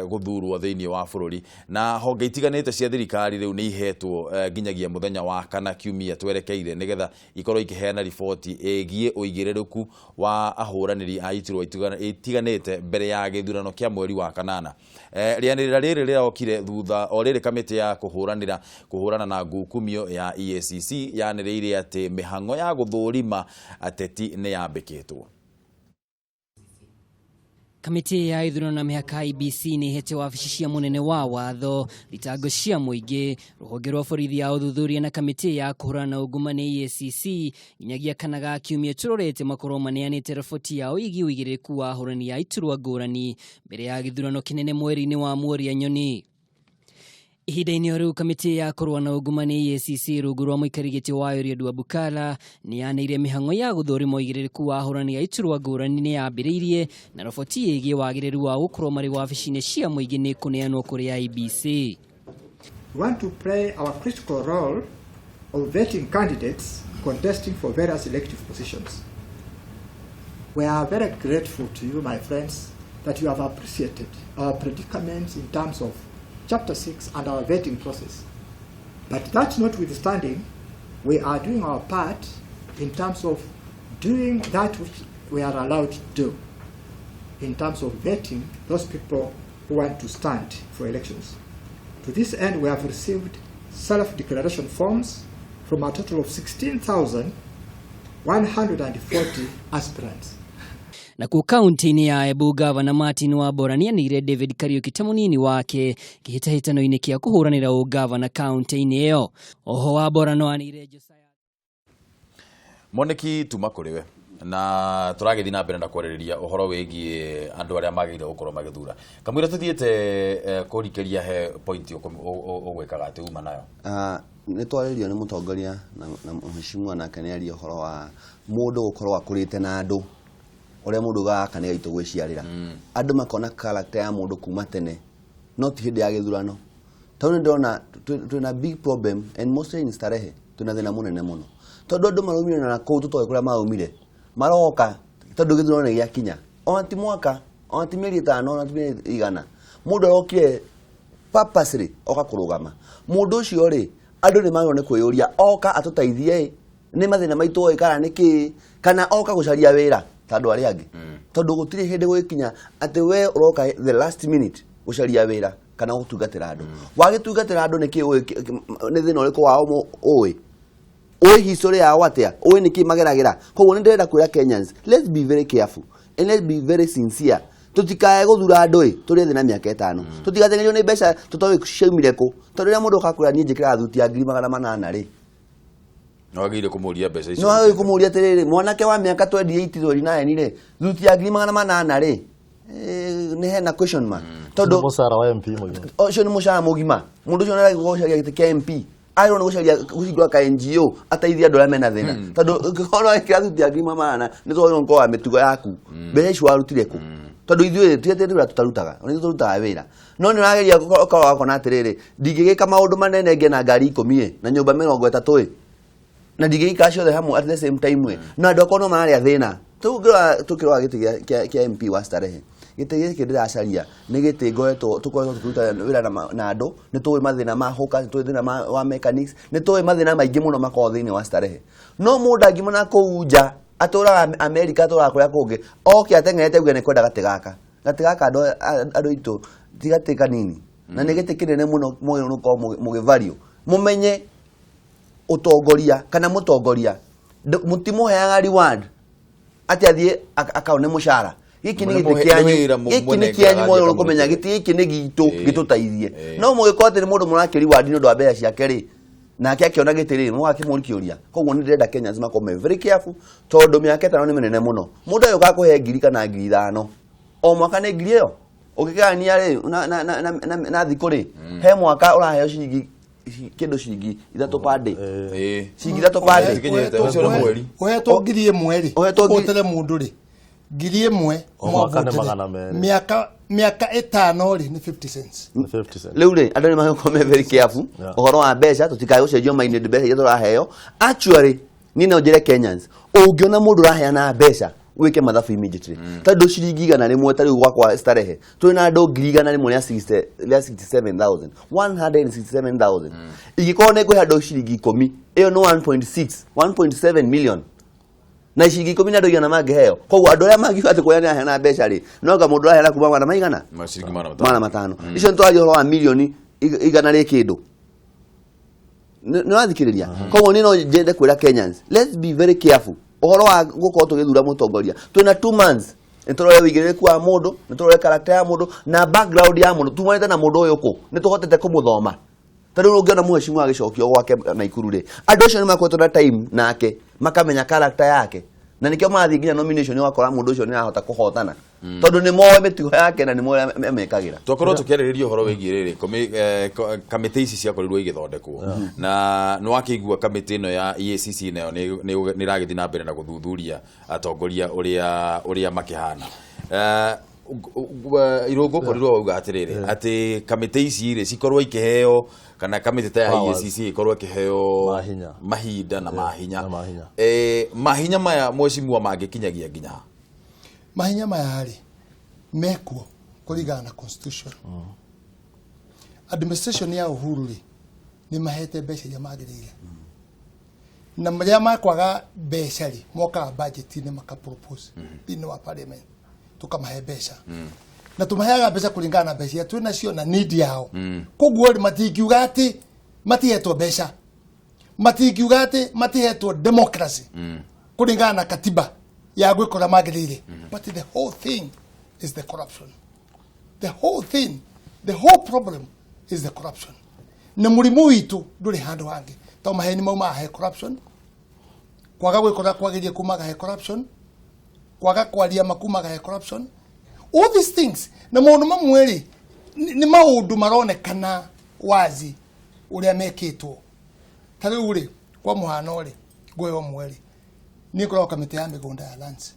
gũthurwo thĩinĩ wa bũrũri, na honge itiganĩte cia thirikari rĩu nĩ ihetwo nginyagia mũthenya wa kana kiumia twerekeire, nĩgetha ikorwo ikĩheana riboti ĩgiĩ ũigĩrĩrĩku wa ahũranĩri a iturwa itiganĩte mbere ya gĩthurano kĩa mweri wa kanana. Rĩanĩrĩra rĩrĩ rĩrokire thutha o rĩrĩ kamĩtĩ ya kũhũrana na ngukumio ya EACC yanĩrĩire atĩ mĩhang'o ya gũthũrima ateti nĩ yambĩkĩtwo. Kamĩtĩ ya ithurano na mĩhaka IEBC nĩ ĩhete wabici cia mũnene wa watho, thitango cia mũingĩ, rũhonge rwa borithi ya ũthuthuria na kamĩtĩ ya kũhũrana na ungumania EACC nginyagia kana ga kiumia tũrorete makorwo maneanĩte riboti yao ĩgiĩ ũigĩrĩrĩku wa ahũrani a iturwa ngũrani mbere ya gĩthurano kĩnene mweri-inĩ wa Mworia Nyoni. Ihinda-inĩ o rĩu kamĩtĩ ya kũrũa na ungumania EACC rungu rwa mũikari gĩtĩ wa Eliud Wabukala nĩ yanĩire mĩhang'o ya gũthũrima ũigĩrĩrĩku wa ahũrani a iturwa ngũrani nĩ yambĩrĩirie na roboti ĩgiĩ wagĩrĩru wa gũkorwo marĩ wabici-inĩ cia mũingĩ nĩ kũneanwo kũrĩ IEBC. We want to play our critical role of vetting candidates contesting for various elective positions. We are very grateful to you, my friends, that you have appreciated our predicaments in terms of Chapter 6 and our vetting process. But that notwithstanding, we are doing our part in terms of doing that which we are allowed to do in terms of vetting those people who want to stand for elections. To this end, we have received self-declaration forms from a total of 16,140 aspirants. Na kuo kaunti-inĩ ya Embu, Gavana Martin Wambora nĩanĩire David Kariuki ta mũnini wake kĩhĩtahĩtano-inĩ kĩa kũhũranĩra ũgavana kaunti-inĩ ĩyo. Oho Wambora no anĩire Josiah Moneki, tuma kũrĩ we na tũragĩthiĩ na mbere na kwarĩrĩria ũhoro wĩgiĩ andũ arĩa magĩrĩire gũkorwo magĩthura kamũira tũthiĩte kũrikĩria he point ũgwĩkaga atĩ uma nayo. Nĩ twarĩrio nĩ mũtongoria na mheshimiwa nake nĩ aria ũhoro wa mũndũ gũkorwo akũrĩte na andũ, ũrĩa mũndũ gaka nĩ gaitũ gwĩciarĩra, andũ makona character ya mũndũ kuma tene, no ti hĩndĩ ya gĩthurano, tondũ nĩ ndĩrona twĩna big problem, and mostly in Starehe twĩna thĩna mũnene mũno, tondũ andũ maraumire na kũu tũtoĩ kũrĩa maraumire, maroka tondũ gĩthurano nĩ gĩakinya, ona ti mwaka, ona ti mĩeri 5, ona ti mĩeri 100, mũndũ arokire purposely oka kũrũgama. Mũndũ ũcio rĩ, andũ nĩ magĩrĩirwo nĩ kwĩyũria, oka atũteithie nĩ mathĩna maitũ oĩ kana nĩ kĩ, kana oka gũcaria wĩra ta andũ arĩa angĩ, tondũ gũtirĩ hĩndĩ gũgĩkinya atĩ we ũroka the last minute gũcaria wĩra kana gũtungatĩra andũ. Wagĩtungatĩra andũ nĩkĩ? Ũĩ nĩ thĩna ũrĩkũ wao ũĩ ũĩ history yao atĩa, ũĩ nĩkĩ mageragĩra. Koguo nĩ ndĩrenda kwĩra Kenyans, let's be very careful and let's be very sincere. Tũtikae gũthura andũ ĩ tũrĩ thĩ na mĩaka 5, tũtigateng'erio nĩ mbeca tũtoĩ ciaumire kũ, tondũ rĩrĩa mũndũ okakwĩra niĩ njĩkĩraga thuti ya 800,000 rĩ, Nĩ wagĩrĩire kũmũria mbeca icio. Nĩ wagĩrĩire kũmũria atĩrĩrĩ, mwanake wa mĩaka 28, 29 rĩ, thuti ya 800,000 rĩ, nĩ hena question mark, tondũ Mũcara wa MP mũgima. Ũcio nĩ mũcara mũgima. Mũndũ ũcio nĩ gũcaria gĩtĩ kĩa MP, agĩrĩirwo nĩ gũcaria kũhingũra ka NGO ateithie andũ arĩa mena thĩna, tondũ ũngĩkorwo wekĩra thuti ya 800,000 nĩ twagĩrĩirwo nĩ kũrora mĩtugo yaku, mbeca icio warutire kũ, tondũ ithuĩ ti atĩ wĩra tũtarutaga, ona ithuĩ tũrutaga wĩra, no nĩ ũrageria ũkorwo wakona atĩrĩrĩ, ndingĩgĩka maũndũ manene ngĩe na ngari 10 ĩ na nyũmba 30 ĩ, na ndingĩgĩka ciothe hamwe at the same time ĩ, na andũ akwa no mararĩa thĩna. Tũngĩrora tũkĩrora gĩtĩ kĩa MP wa Starehe, gĩtĩ gĩkĩ ndĩracaria nĩ gĩtĩ ngoretwo tũkoretwo tũkĩruta wĩra na andũ, nĩ tũĩ mathĩna ma hawkers, nĩ tũĩ thĩna wa mechanics, nĩ tũĩ mathĩna maingĩ mũno makoragwo thĩinĩ wa Starehe. No mũndũ angiuma kũu nja, atũraga Amerika, atũraga kũrĩa kũngĩ, oke ateng'erete auge nĩ kwenda gatĩ gaka, gatĩ gaka andũ aitũ ti gatĩ kanini, na nĩ gĩtĩ kĩnene mũno mwagĩrĩirwo nĩ gũkorwo mũgĩvalue, mũmenye ũtongoria kana mũtongoria mũtimũheaga reward atĩ athiĩ akaone mũcara. Gĩkĩ nĩ gĩtĩ kĩanyu, gĩkĩ nĩ kĩanyu, mwagĩrĩirwo kũmenya gĩtĩ gĩkĩ nĩ gitũ, gĩtũteithie. No mũgĩkorwo atĩ nĩ mũndũ mũrakĩ reward nĩ ũndũ wa mbeca ciake rĩ, nake akĩona gĩtĩ rĩ, mũgakĩmũria kĩũria. Koguo nĩ ndĩrenda Kenyans makorwo me very careful, tondũ mĩaka 5 nĩ mĩnene mũno. Mũndũ agĩũka akũhe ngiri kana 5,000 o mwaka, nĩ ngiri ĩyo ũngĩkĩgania rĩ na thikũ rĩ, he mwaka ũraheo ciringi kĩndũ ciringi 3 per day, ciringi 3 per day. Ũcio nĩ mweri. Ũhetwo 1,000 rĩ, Ũhetwo ũvotere mũndũ rĩ, 1,000. O mwaka nĩ Mũvotere. 200. Mĩaka 5 rĩ, nĩ 50 cents. Nĩ 50 cents. Rĩu rĩ, andũ nĩ magĩkorwo me very careful ũhoro wa mbeca, tũtikae gũcenjio mind mbeca iria tũraheo. Actually, niĩ no njĩre Kenyans, ũngĩona mũndũ ũraheana mbeca, wĩke mathabu immediately, tondũ ciringi 100 ta rĩu gwakwa Starehe twĩ na andũ 160,000 67,000, 167,000. Ingĩkorwo nĩ ngũhe andũ ciringi 10, ĩyo nĩ 1.6, 1.7 million, na ciringi 10 nĩ andũ 100 mangĩheo. Koguo andũ arĩa mangiuga atĩ kũrĩa nĩ aheana mbeca rĩ, no anga mũndũ ũraheana kuma magana maigana? Ciringi 500. 500. Icio nĩ twaria ũhoro wa milioni igana rĩ kĩndũ. Nĩ ũrathikĩrĩria? Koguo niĩ no nyende kwĩra Kenyans, let's be very careful ũhoro wa gũkorwo tũgĩthura mũtongoria. Twĩna 2 months. Nĩ tũrore ũigĩrĩrĩku wa mũndũ, nĩ tũrore character ya mũndũ na background ya mũndũ. Tumanĩte na mũndũ ũyũ kũ, nĩ tũhotete kũmũthoma. Ta rĩu ũngĩona mheshimiwa agĩcokio gwake Naikuru rĩ, andũ acio nĩ makoretwo na time nake, makamenya character yake. Na nĩkĩo marathiĩ nginya nomination ũgakora mũndũ ũcio nĩ arahota kũhotana. Tondũ nĩ moĩ mĩtugo yake na nĩ moĩ ũrĩa amĩkagĩra. Twakorwo tũkĩarĩrĩria ũhoro wĩgiĩ rĩrĩ kamĩtĩ ici ciakorirwo igĩthondekwo na nĩ wakĩigua kamĩtĩ ĩno ya EACC nayo nĩ ĩragĩthiĩ na mbere na gũthuthuria atongoria ũrĩa makĩhana. Irũngũ korirwo wauga atĩrĩrĩ atĩ kamĩtĩ ici rĩ cikorwo ikĩheo kana kamĩtĩ ta ya EACC ĩkorwo ĩkĩheo mahinda na mahinya. Mahinya maya mheshimiwa mangĩkinyagia nginya ha? Mahinya maya rĩ mekuo kũringana na constitution. Administration ya Uhuru rĩ nĩ mahete mbeca iria magĩrĩire. Na marĩa makwaga mbeca rĩ mokaga budget-inĩ maka propose thĩinĩ wa parliament tukamahe mbeca. Na tumaheaga mbeca kũringana na mbeca iria twĩ nacio na need yao. Koguo rĩ matingiuga atĩ matihetwo mbeca, matingiuga atĩ matihetwo democracy kũringana na katiba ya gwĩkora magĩrĩire. But the whole thing is the corruption. The whole thing, the whole problem is the corruption. Na mũrimũ witũ ndũrĩ handũ hangĩ. To maheni maumaga he corruption, kwaga gwĩkora kwagĩrĩire kumaga he corruption, kwaga kwaria makumaga he corruption. All these things na maũndũ mamwe rĩ nĩ maũndũ maronekana wazi ũrĩa mekĩtwo. Ta rĩu rĩ kwa mũhano rĩ ngũhe ũmwe rĩ niĩ ngoragwo kamĩtĩ ya mĩgũnda ya lands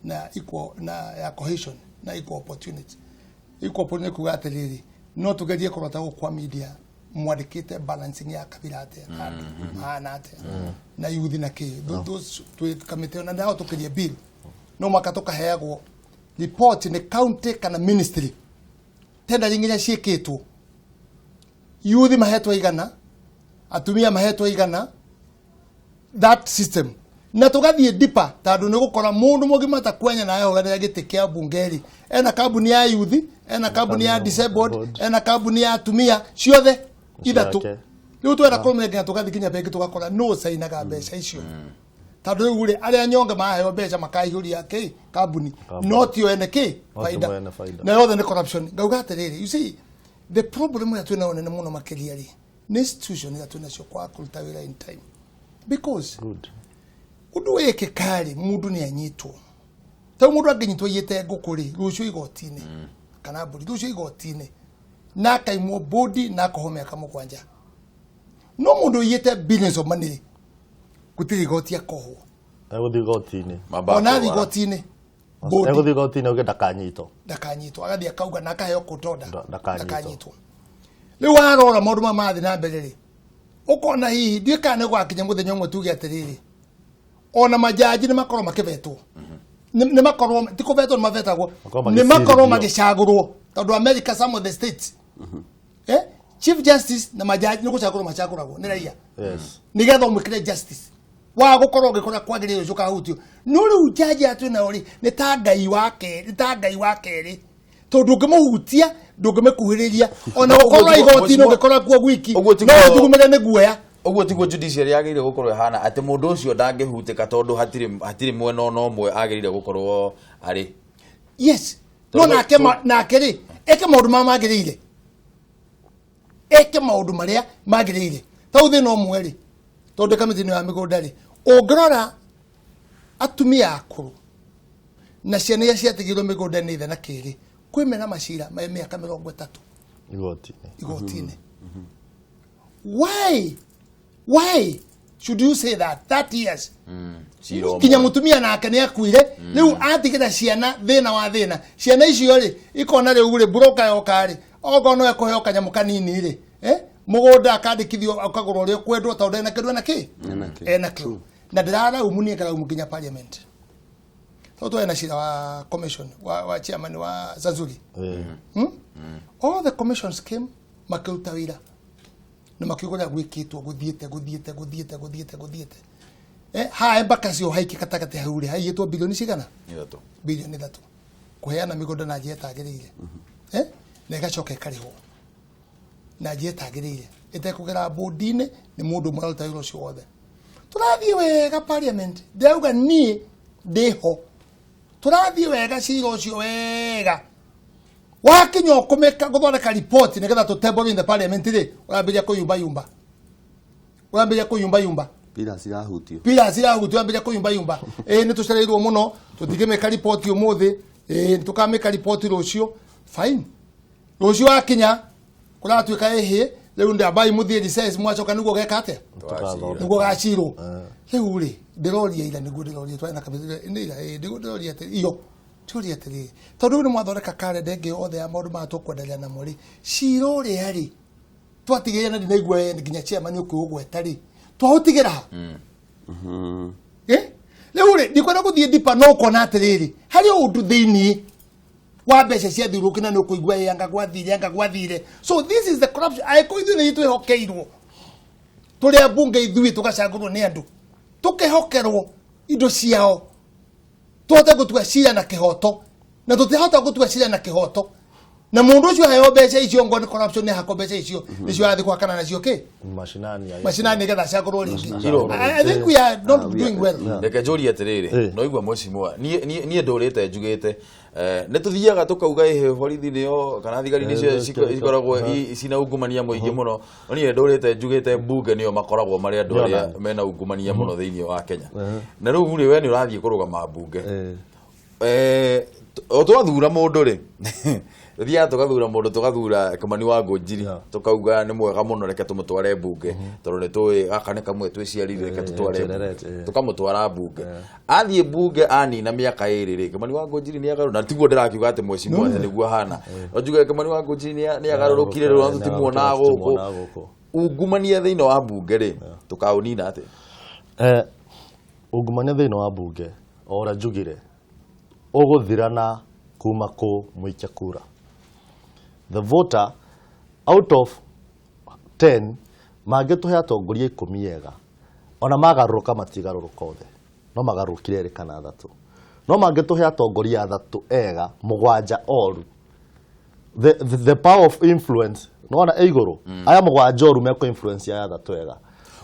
na equal na ya cohesion na equal opportunity. Equal opportunity kuga atĩrĩrĩ no tugerie kũrota gũkũ kwa media mwandĩkĩte balancing ya kabira atĩa mahana atĩa na youth na kĩ those twĩ kamĩtĩ na nao tũkĩrie bill no mwaka tũkaheagwo report nĩ county kana ministry tendering iria ciĩkĩtwo youth mahetwo igana atumia mahetwo igana that system na tũgathiĩ deeper tondũ nĩ gũkora mũndũ mũgima ta kwenya na ahũranĩra gĩtĩ kĩa bungeri ena kambuni ya youth ena kambuni ya disabled ena kambuni ya atumia ciothe ithatũ. Rĩu twenda kũrũmĩrĩra nginya tũgathiĩ nginya bengi tũgakora no cainaga mbeca icio tondũ rĩu rĩ arĩa nyonge maheo mbeca makaihũria kĩ kambuni no tio ene kĩ faida na yothe nĩ corruption. Ngauga atĩrĩrĩ, you see the problem ĩrĩa twĩnayo nene mũno makĩria rĩ nĩ institution ĩrĩa twĩnacio kwa kũruta wĩra in time because ũndũ wĩkĩka rĩ mũndũ nĩ anyitwo. Ta mũndũ angĩnyitwo aiyĩte ngũkũ rĩ rũciũ igoti-inĩ kana mbũri rũciũ igoti-inĩ na akaimwo bodi na akohwo mĩaka 7. No mũndũ ũiyĩte billions of money rĩ gũtirĩ igoti akohwo. Egũthiĩ igoti-inĩ. Ona athiĩ igoti-inĩ egũthiĩ igoti-inĩ auge ndakanyitwo. Ndakanyitwo agathiĩ akauga na akaheo court order ndakanyitwo. Rĩu warora maũndũ maya marathiĩ na mbere rĩ ũkona hihi ndiũĩ kana nĩ gwakinya mũthenya ũmwe tuge atĩrĩrĩ ona majaji nĩ makorwo makĩvetwo. Nĩ makorwo ti kũvetwo nĩ mavetagwo nĩ makorwo magĩcagũrwo tondũ America some of the states Chief Justice na majaji nĩ gũcagũrwo macagũragwo nĩ raia. Nĩgetha ũmwĩkĩre justice wa gũkorwo ũgĩkora kwagĩrĩire ũcio ũkahutio. No rĩu jaji atwĩ nayo rĩ nĩ ta Ngai wa kerĩ, nĩ ta Ngai wa kerĩ tondũ ndũngĩmũhutia ndũngĩmĩkuhĩrĩria ona gũkorwo igoti-inĩ ũngĩkora kuo gwiki no ũthugumĩre nĩ guoya. Ũguo tiguo judiciary yagĩrĩire gũkorwo ĩhana atĩ mũndũ ũcio ndangĩhutĩka tondũ hatirĩ mwena ona ũmwe agĩrĩire gũkorwo arĩ. Yes. No nake nake rĩ eke maũndũ marĩa magĩrĩire. Eke maũndũ marĩa magĩrĩire. Ta rĩu thĩna ũmwe rĩ tondũ kamĩtĩ-inĩ ya mĩgũnda rĩ ũngĩrora atumia akũrũ na ciana iria ciatigirwo mĩgũnda nĩ ithe na kĩrĩ kwĩ mena macira ma mĩaka 30 igoti-inĩ. Why should you say that 30 years? Kinya mutumia nake nĩ akuire rĩu atigĩra ciana thĩna wa thĩna. Ciana icio rĩ ikona rĩu rĩ broker yoka rĩ okorwo no ekũheo kanyamũ kanini rĩ mũgũnda akandĩkithio akagũrwo ũrĩa ũkwendwo tondũ ena kĩndũ ena kĩ ena kĩo. Na ndĩraraumu niĩ ngaraumu nginya parliament tondũ twena cira wa commission wa chairman wa Zanzuri. All the commissions came makĩruta wĩra na makiuga ũrĩa gwĩkĩtwo gũthiĩte gũthiĩte gũthiĩte gũthiĩte gũthiĩte. Haha Embakasi o haiki gatagatĩ hau rĩ haiyĩtwo bilioni cigana? 3. Bilioni 3 kũheana mĩgũnda na njĩra ĩtagĩrĩire. Na ĩgacoka ĩkarĩhwo na njĩra ĩtagĩrĩire ĩtekũgera bodi-inĩ nĩ mũndũ ũmwe ũraruta wĩra ũcio wothe. Tũrathiĩ wega parliament ndĩrauga niĩ ndĩho Tũrathiĩ wega cira ũcio wega. Wakinya ũkũmĩka gũthondeka report nĩgetha tũtable in the parliament rĩ, ũrambĩrĩria kũyumba yumba. Ũrambĩrĩria kũyumba yumba. Pillars irahutio. Pillars irahutio, ũrambĩrĩria kũyumba yumba. Nĩ tũcereirwo mũno, tũtingĩmĩka report ũmũthĩ, tũkamĩka report rũciũ. Fine. Rũciũ wakinya kũratuĩka ĩhĩ, rĩu ndambai mũthiĩ recess mwacoka nĩguo geka atĩa? Nĩguo gacirwo. Rĩu rĩ, ndĩroria ira nĩguo ndĩroria twarĩ na kabisa nĩ ira nĩguo ndĩroria atĩ iyo ndĩroria atĩrĩrĩ tondũ rĩu nĩ mwathondeka kalenda ĩngĩ yothe ya maũndũ maya tũkwenderea namo rĩ, cira ũrĩa rĩ twatigĩrĩra na ndinaigua nginya chairman ũkĩũgweta rĩ, twaũtigĩra ha? Rĩu rĩ ndikwenda gũthiĩ deeper no ũkona atĩrĩrĩ harĩ ũndũ thĩiniĩ wa mbeca cia thiũrũrũki na nĩ ũkũigua anga gwathire anga gwathire. So this is the corruption. Angĩkorwo ithuĩ nĩ twĩhokeirwo tũrĩ ambunge ithuĩ tũgacagũrwo nĩ andũ tũkehokerwo indo ciao tũhote gũtua cira na kĩhoto na tũtihota gũtua cira na kĩhoto na mũndũ ũcio aheo mbeca icio ngo nĩ corruption nĩ ahakwo mbeca icio nĩcio arathiĩ gwakana nacio kĩ mashinani nĩgetha acagũrwo rĩngĩ. I think we are not doing well. Reke njũrie atĩrĩrĩ, no igua mheshimiwa, niĩ ndũrĩte njugĩte nĩ tũthiaga tũkauga ĩhĩ borithi nĩyo kana thigari nĩcio cikoragwo cina ungumania mũingĩ mũno, no niĩ ndũrĩte njugĩte mbunge nĩyo makoragwo marĩ andũ arĩa mena ungumania mũno thĩinĩ wa Kenya. Na rĩu rĩ we nĩ ũrathiĩ kũrũgama mbunge, o twathura mũndũ rĩ tũthiaga tũgathura mũndũ tũgathura Kimani wa Ngũnjiri tũkauga nĩ mwega mũno reke tũmũtware mbunge tondũ nĩ tũĩ gaka nĩ kamwe twĩciarire reke tũtware tũkamũtwara mbunge. Athiĩ mbunge anina mĩaka ĩrĩ rĩ Kimani wa Ngũnjiri nĩ agarũrũka, na tiguo ndĩrakiuga atĩ mheshimiwa atĩ nĩguo ahana, no njuge Kimani wa Ngũnjiri nĩ agarũrũkire rĩu tũtimuonaga gũkũ. Ungumania thĩinĩ wa mbunge rĩ tũkaũnina atĩa? Ungumania thĩinĩ wa mbunge o ũrĩa njugire ũgũthira na kuma kũ mũikia kura. The voter out of 10 mangĩtũhe atongoria 10 ega ona magarũrũka matigarũrũka othe no magarũrũkire erĩ kana athatũ, no mangĩtũhe atongoria athatũ ega mũgwanja oru, the power of influence nĩwona ĩ igũrũ, aya mũgwanja oru mekũ influence aya athatũ ega.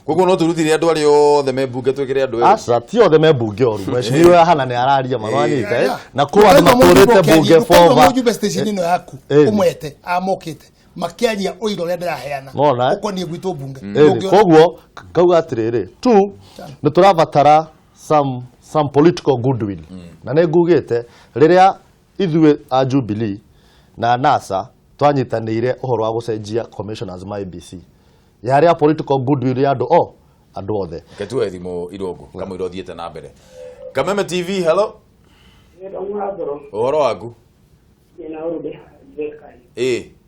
Koguo no tũrutire andũ arĩa othe me mbunge twĩkĩre andũ erũ? Aca, ti othe me mbunge oru. Mheshimiwa hana nĩ araria marwanyita na kũrĩ andũ matũrĩte mbunge for mũjumbe station ĩno yaku ũmwete amokĩte makĩaria ũira ũrĩa ndĩraheana ũkoniĩ gwitũ mbunge. Koguo kauga atĩrĩrĩ tu nĩ tũrabatara some political goodwill, na nĩ ngugĩte rĩrĩa ithuĩ a Jubilee na NASA twanyitanĩire ũhoro wa gũcenjia commissioners ma IEBC yarĩ ya political goodwill ya andũ o andũ othe. Reke tuoe thimũ irũngũ kamũira ũthiĩte na mbere. Kameme TV, hello. Ũhoro waku?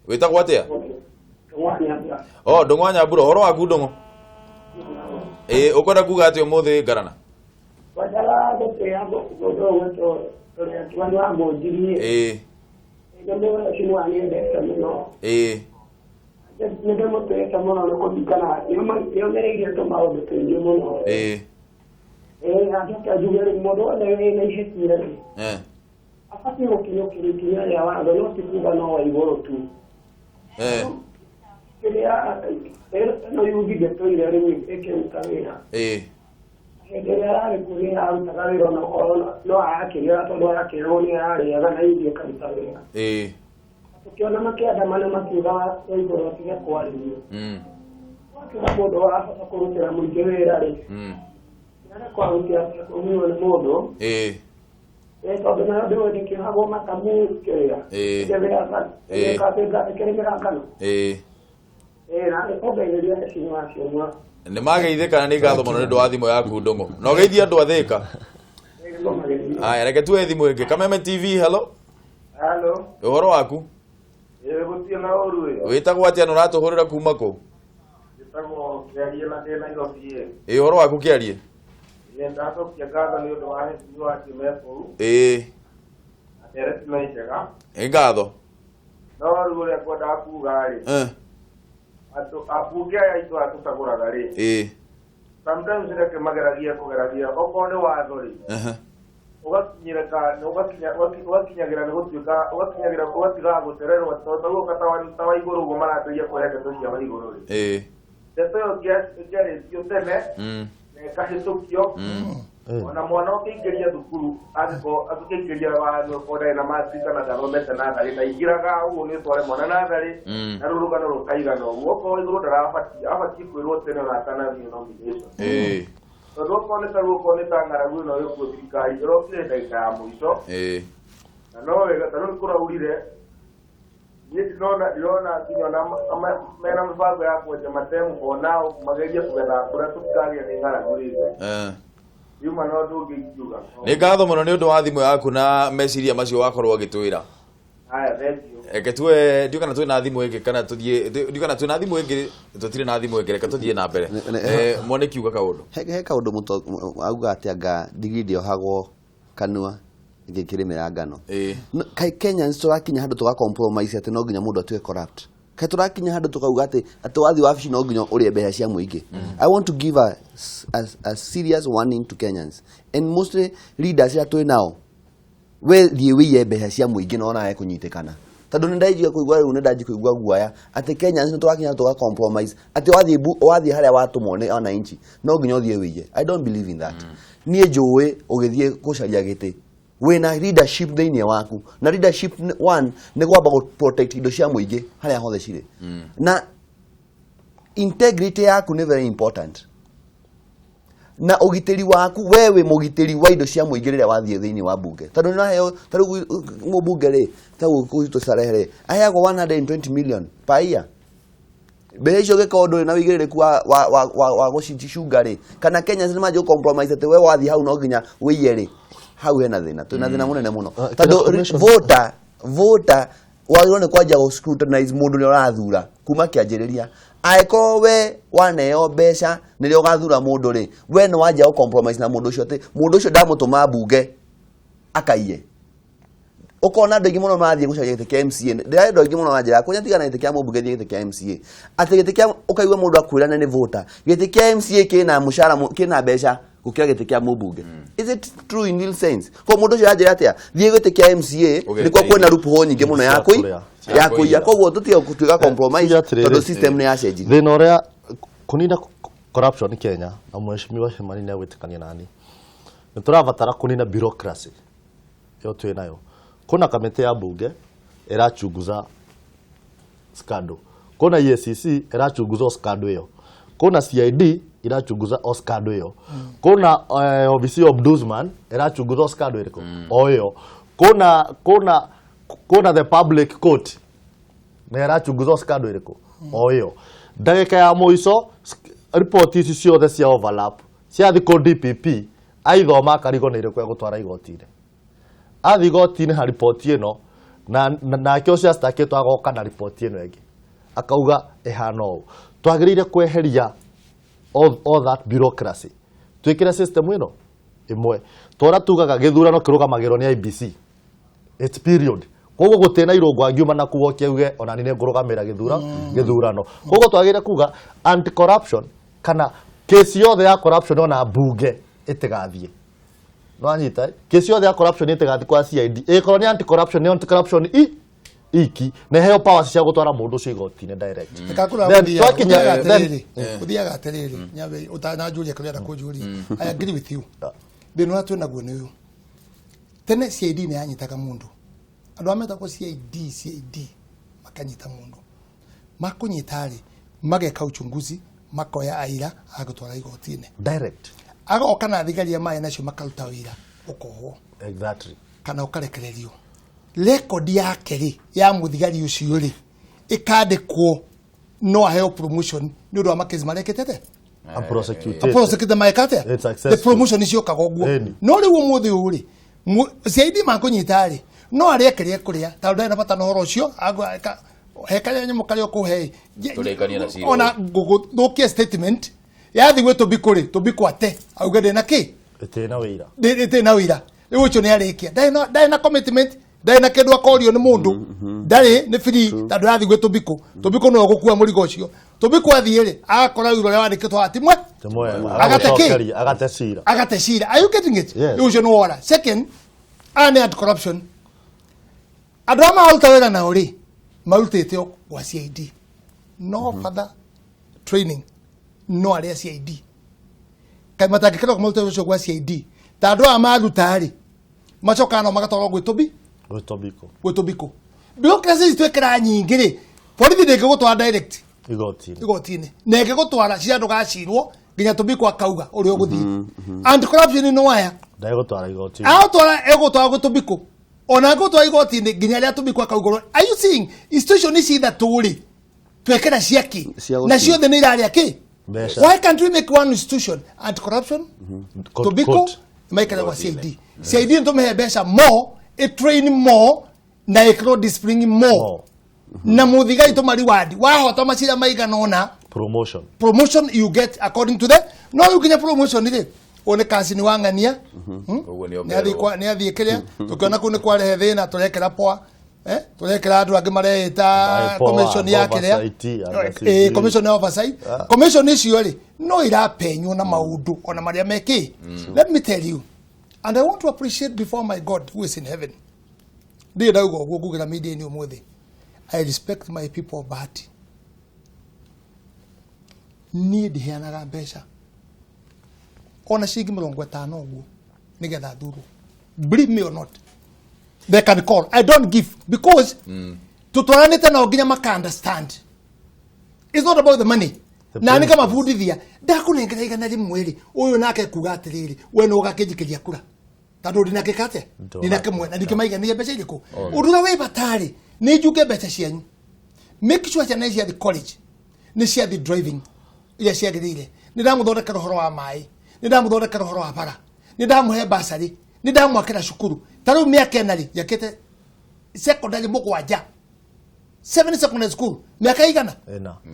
Wĩtagwo atĩa? Oh, Ndũng'wa Nyambura, ũhoro waku Ndũng'ũ? Ũkwenda kuga atĩa ũmũthĩ Ngarana? Nĩndĩmũtĩĩte mũno nĩ kũringana nĩomereirie tũmaũndũ tũingĩ mũno. Acoke njuge rĩu mũndũ wothe wĩna ihĩtia rĩ abatiĩ gũkinyũkĩria ikinya rĩa watho no ti kuga no wa igũrũ tu. Kĩrĩa ĩno yuthi ndĩtũire rĩu ĩkĩruta wĩra hĩndĩ ĩrĩa ararĩ kuo nĩ ararutaga wĩra onakorwo no arakĩrĩra tondũ arakĩrĩrwo nĩ ararĩaga na yuthi ĩkaruta wĩra. Ũkĩona makĩandamana makiuga wa igũrũ atige kwarĩrio. Wakiuga mũndũ warahota kũrutĩra mũingĩ wĩra rĩ nĩarĩ kwarutĩra kũrumio nĩ mũndũ tondũ nayo ndĩũĩ ndĩkĩohagwo matamu kĩrĩa ĩkĩrĩmĩra ngano. Na nĩkũngeithĩria heshima wacio. Nĩ mageithĩka na nĩ ngatho mũno nĩ ũndũ wa thimũ yaku Ndũng'ũ. Na ũgeithie andũ a Thĩka. Aya, reke tuoe thimũ ĩngĩ. Kameme TV, hello. Hello. Ũhoro waku? Gũtirĩ na ũru ĩ. Wĩtagwo atĩa na ũratũhũrĩra kuma kũ? Njĩtagwo Kĩarie na ndĩ Nairobi ĩ. Ũhoro waku Kĩarie? Ndacokia ngatho nĩ ũndũ wa heshima wacio me kũu. Na ndereti nĩ njega. Nĩ ngatho. No rĩu ũrĩa ngwendaga kuga rĩ, andũ ambunge aya aitũ aya tũcagũraga rĩ, sometimes reke mageragie kũgeragia okorwo nĩ watho rĩ ũgakinyagĩra nĩ gũtuĩka ũgakinyagĩra ũgatigaga gũcererwo tondũ ũguo ta wa igũrũ ũguo marambĩrĩria kũhe ndeto cia wa igũrũ rĩ, ndeto ĩyo ĩngĩarĩtio tene na ĩkahĩtũkio Ona mwana ũkĩingĩria thukuru angĩkorwo akĩingĩria watho okorwo ndarĩ na matrika na ndathomete natharĩ ndaingĩraga ũguo nĩ ũtware mwana natharĩ na rũu rũgano rũkaigana ũguo. Okorwo igũrũ ndarabatiĩ abatiĩ kwĩrwo tene ona atanathiĩ nomination. Tondũ okorwo nĩ ta rĩu okorwo nĩ ta ng'aragu ĩno ĩkuo thirikari ĩrokire ndagĩka ya mũico. Na no wega ta rĩu kũraurire niĩ ndĩrona nginya ona mena mĩbango ya kwenja matemu onao magerie kũgetha mbura tũtikagĩe nĩ ng'aragu rĩngĩ. Yuma no ũndũ ũngĩ ingiuga. Nĩ ngatho mũno nĩ ũndũ wa thimũ yaku na meciria macio wakorwo ũgĩtwĩra. Haya, thank you. Reke tuwe ndiũ kana twĩ na thimũ ĩngĩ kana tũthiĩ ndiũ kana twĩ na thimũ ĩngĩ tũtirĩ na thimũ ĩngĩ reke tũthiĩ na mbere. Mwone kiuga kaũndũ. He kaũndũ auga atĩ anga ndigiri ndĩohagwo kanua ĩngĩkĩrĩmĩra ngano. Kaĩ Kenyans tũrakinya handũ tũga compromise atĩ no nginya mũndũ atuĩke corrupt. Kaĩ tũrakinya handũ tũkauga atĩ wathiĩ wabici no nginya ũrĩe mbeca cia mũingĩ. I want to give a serious warning to Kenyans and mostly leaders arĩa twĩ nao. We thiĩ wĩiye mbeca cia mũingĩ na onawe kũnyitĩkana. Tondũ nĩ ndanjia kũigua rĩu nĩ ndanjia kũigua guoya atĩ Kenyans nĩ tũrakinya tũga compromise atĩ wathiĩ harĩa watũmwo nĩ wananchi no nginya ũthiĩ wĩiye. I don't believe in that. Niĩ njũĩ ũgĩthiĩ gũcaria gĩtĩ wĩna leadership thĩinĩ waku na leadership one nĩ kwamba gũ protect indo cia mũingĩ harĩa hothe cirĩ. Na integrity yaku nĩ very important. Na ũgitĩri waku we wĩ mũgitĩri wa indo cia mũingĩ rĩrĩa wathiĩ thĩinĩ wa bunge. Tondũ nĩ ũraheo ta rĩu mũmbunge rĩ ta gwitũ Starehe rĩ aheagwo 120 million per year. Mbeca icio ũngĩkorwo ndũrĩ na ũigĩrĩrĩku wa gũcicunga rĩ kana Kenyans nĩ manjia gũ compromise atĩ we wathiĩ hau no nginya wĩiye rĩ hau hena thĩna twĩna thĩna mũnene mũno. Tondũ voter wagĩrĩirwo nĩ kwanjia gũ scrutinize mũndũ ũrĩa ũrathura kuma kĩanjĩrĩria. Angĩkorwo we waneo mbeca nĩrĩo ũgathura mũndũ rĩ we nĩ wanjia gũ compromise na mũndũ ũcio atĩ mũndũ ũcio ndamũtũma mbunge akaiye. Ũkona andũ aingĩ mũno marathiĩ gũcaria gĩtĩ kĩa MCA. Ndĩrarĩ andũ aingĩ mũno maranjĩra kũrĩa tigana gĩtĩ kĩa mũmbunge thiĩ gĩtĩ kĩa MCA. Atĩ gĩtĩ kĩa ũkaigua mũndũ akwĩra nĩ voter. Gĩtĩ kĩa MCA kĩna mũcara kĩna mbeca gũkĩra gĩtĩ kĩa mũmbunge. Is it true in real sense? Ko mũndũ ũcio aranjĩra atĩa? Thiĩ gĩtĩ kĩa MCA nĩkuo kwĩna loophole nyingĩ mũno ya kũiya. Koguo tũtige gũtuĩka compromise tondũ system nĩ yacenjirie. Thĩna ũrĩa kũnina corruption Kenya na mheshimiwa Kimani nĩ agwĩtĩkania nani. Nĩ tũrabatara kũnina bureaucracy ĩyo twĩ nayo. Kuna kamĩtĩ ya bunge ĩrachunguza scandal. Kuna EACC ĩrachunguza scandal ĩyo. Kuna CID irachunguza scandal ĩyo. Kuna ofisi ya ombudsman ĩrachunguza scandal ĩrĩkũ o ĩyo. Kuna the public court na ĩrachunguza scandal ĩrĩkũ o ĩyo. Ndagĩka ya mũico report ici ciothe cia overlap ciathiĩ kũ DPP aithoma akarigwo nĩ ĩrĩkũ egũtwara igoti-inĩ. Athi igoti-inĩ ha ripoti ĩno na nake ũcio actakĩtwo agoka na ripoti ĩno ĩngĩ akauga ĩhana ũũ. Twagĩrĩire kweheria all that bureaucracy twĩkĩre system ĩno ĩmwe. Tora tugaga gĩthurano kĩrũgamagĩrwo nĩ IEBC it's period. Koguo gũtirĩ na irũngo angiuma na kuo kiuge ona niĩ nĩngũrũgamĩra gĩthurano. Koguo twagĩrĩire kuga anti corruption kana kesi yothe ya corruption ona mbunge ĩtigathiĩ. Nwanyita kesi yothe ya corruption ĩtigathiĩ kwa CID. Ĩkorwo nĩ anti corruption nĩ anti corruption iki na heo powers cia gũtwara mũndũ ũcio igoti-inĩ direct. Ũthiaga atĩrĩrĩ nyabe ũtananjũria kĩrĩa ndakũnjũria. I agree with you. Thĩna ũrĩa twĩ naguo nĩ ũyũ. Tene CID nĩ yanyitaga mũndũ. Andũ arĩa metagwo CID makanyita mũndũ. Makũnyita rĩ mageka uchunguzi makoya aira agũtwara igoti-inĩ. Direct. Agoka na thigari maĩ nacio makaruta wĩra ũkohwo. Exactly. Kana ũkarekererio. Record yake rĩ ya mũthigari ũcio rĩ ĩkandĩkwo no aheo promotion nĩ ũndũ wa makesi marĩa ekĩte. Prosecute maekate. The promotion iciokaga ũguo. No rĩu ũmũthĩ ũyũ rĩ CID makũnyita rĩ no arĩe kĩrĩa ekũrĩa tondũ ndarĩ na bata na ũhoro ũcio he karĩa nyamũ karĩa ũkũhe ona ngũgũthũkia statement yathi gwĩ Tobiko rĩ Tobiko ate auge ndĩ na kĩ ĩtĩ na wĩira ĩtĩ na wĩira rĩu ũcio nĩ arĩkia ndarĩ na commitment ndarĩ na kĩndũ akorio nĩ mũndũ ndarĩ nĩ free tondũ yathi gwĩ Tobiko Tobiko nĩwe ũgũkua mũrigo ũcio Tobiko athiĩ rĩ agakora wĩira ũrĩa wandĩkĩtwo haha ti mwe agate kĩ agate cira. Are you getting it? Rĩu ũcio nĩ wora. Second, aya nĩ anti corruption andũ arĩa mararuta wĩra nao rĩ marutĩte o gwa CID no further training no arĩa CID kaĩ matangĩkĩra kũmaruta wĩra ũcio gwa CID Ta andũ aya maruta rĩ macokaga no magatwarwo gwĩ Tobiko. Bureaucracy twekera nyingĩ rĩ borithi ndĩngĩgũtwara direct igoti-inĩ na ĩngĩgũtwara cira ndũgacirwo nginya Tobiko akauga ũrĩa ũgũthiĩ. Anti corruption no aya ndegũtwara igoti-inĩ agũtwara egũtwara gwĩ Tobiko ona ngũtwara igoti-inĩ nginya rĩrĩa Tobiko akauga. Are you seeing institution ici ithatũ rĩ twekera ciaki na ciothe nĩ irarĩa kĩ? Why can't we make one institution? Anti corruption, Tobiko maikara kwa CID. CID nĩ mbeca more, a train more na ĩkĩrwo discipline more. Na mũthigari tũmari wadi wahota macira maigana ũna promotion you get according to the no you nginya promotion rĩ one kasi ni wang'ania nĩ athiĩ kĩrĩa tũkĩona kũu nĩ kwarehe thĩna tũrekera poa turekera andũ angĩ mareita commission ya kĩrĩa commission ya oversight commission icio rĩ no irapenywo na maũndũ ona marĩa mekĩ. Let me tell you, and I want to appreciate before my God who is in heaven. Ndiĩ ndauga ũguo ngugĩra media-inĩ ũmũthĩ. I respect my people of Bahati. Niĩ ndiheanaga mbeca ona ciringi 50 ũguo nĩgetha thurwo. Believe me or not, they can call. I don't give because tutwaranĩte nao nginya maka understand. It's not about the money. Na nĩ kamabundithia ndakũnengera 100 rĩ ũyũ nake kuga atĩrĩrĩ we nĩ ũgakĩnjikĩria kura tondũ ndinakĩka atĩa ndinakĩmwe na ndikĩmaigania mbeca irĩkũ ũndũ ũrĩa wĩ bata-rĩ nĩ njuge mbeca cianyu. Make sure ciana ciathiĩ college nĩ ciathiĩ driving iria ciagĩrĩire. Nĩ ndamũthondekera ũhoro wa maĩ, nĩ ndamũthondekera ũhoro wa bara, nĩ ndamũhe basarĩ, nĩ ndamwakĩra cukuru. Ta rĩu mĩaka ĩna rĩ njakĩte secondary 7 7 secondary school mĩaka igana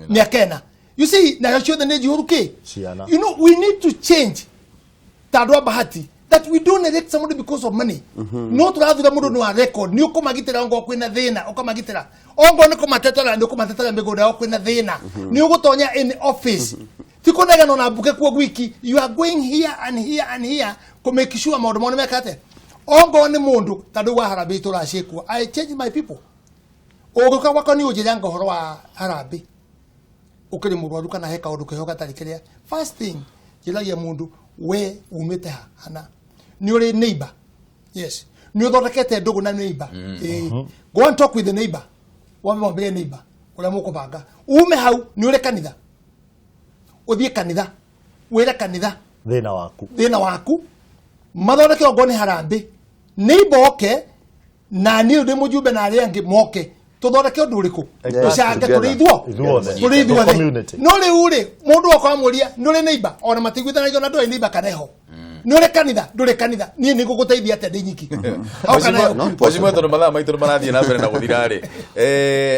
mĩaka ĩna. You see nayo ciothe nĩ njihũru kĩ. You know we need to change ta andũ a Bahati that we don't elect somebody because of money. No tũrathura mũndũ nĩ wa record nĩ ũkũmagitĩra ongorwo kwĩna thĩna ũkamagitĩra ongorwo nĩ kũmatetera nĩ ũkũmatetera mĩgũnda yao kwĩna thĩna nĩ ũgũtonya in office ti kũnegena ona mbuke kuo gwiki. You are going here and here and here kũ make sure maũndũ mao nĩ meka atĩa. Ongorwo nĩ mũndũ ta rĩu wa harambee tũraciĩkwo I change my people. Ũgĩũka gwakwa nĩ ũnjĩranga ũhoro wa harambee ũkĩrĩ mũrwaru kana he kaũndũ keho gatarĩ kĩrĩa. First thing njĩragia mũndũ we umĩte ha hana nĩ ũrĩ neighbor. Yes, nĩ ũthondekete ndũgũ na neighbor. Go and talk with the neighbor. Wambe mwambĩre neighbor ũrĩa mũkũbanga ume hau. Nĩ ũrĩ kanitha, ũthiĩ kanitha wĩre kanitha thĩna waku mathondeke ongorwo nĩ harambee neighbor oke na niĩ ndĩ mũjumbe na arĩa angĩ moke tũthondeke ũndũ ũrĩkũ tũcange tũrĩ ithuothe. No rĩu rĩ mũndũ oka amũria nĩ ũrĩ neighbor ona matiguithanagia ona ndũrĩ neighbor kana eho nĩ ũrĩ kanitha ndũrĩ kanitha niĩ nĩ ngũgũteithia atĩa ndĩ nyiki. Mheshimiwa tondũ mathaa maitũ nĩ marathiĩ na mbere na gũthira rĩ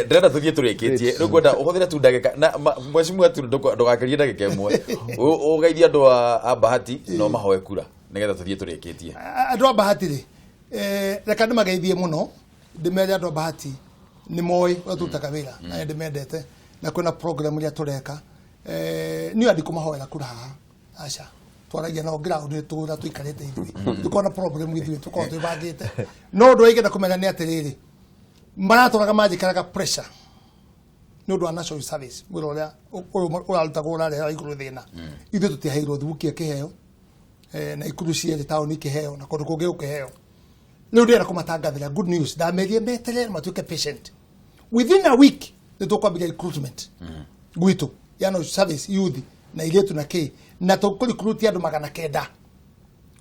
ndĩrenda tũthiĩ tũrĩkĩtie rĩu ngwenda ũhũthĩre tu ndagĩka na mheshimiwa tu ndũgakĩrie ndagĩka ĩmwe ũgeithie andũ a Bahati no mahoe kura nĩgetha tũthiĩ tũrĩkĩtie. Andũ a Bahati rĩ reka ndĩmageithie mũno ndĩmere andũ a Bahati nĩ moĩ ũrĩa tũrutaga wĩra na ndĩmendete na kwĩna program iria tũreka niĩ andikũmahoera kura haha aca twaragia nao ground nĩ tũra tũikarĩte ithuĩ tũkorwo na problem ithuĩ tũkorwo twĩbangĩte. No ũndũ ũrĩa ingĩenda kũmenya nĩ atĩrĩrĩ maratũraga manjĩkĩraga pressure nĩ ũndũ wa national service wĩra ũrĩa ũrarutagwo ũrarehera igũrũ thĩna. Ithuĩ tũtiaheirwo thubukia kĩheo na ikuru cierĩ taũni kĩheo na kũndũ kũngĩ gũkĩheo. Rĩu ndĩrenda kũmatangathĩra good news ndamerie meterere matuĩke patient. Within a week nĩ tũkwambĩrĩria recruitment gwitũ ya national service youth na irĩtu na kĩ na tũkũrecruit andũ 900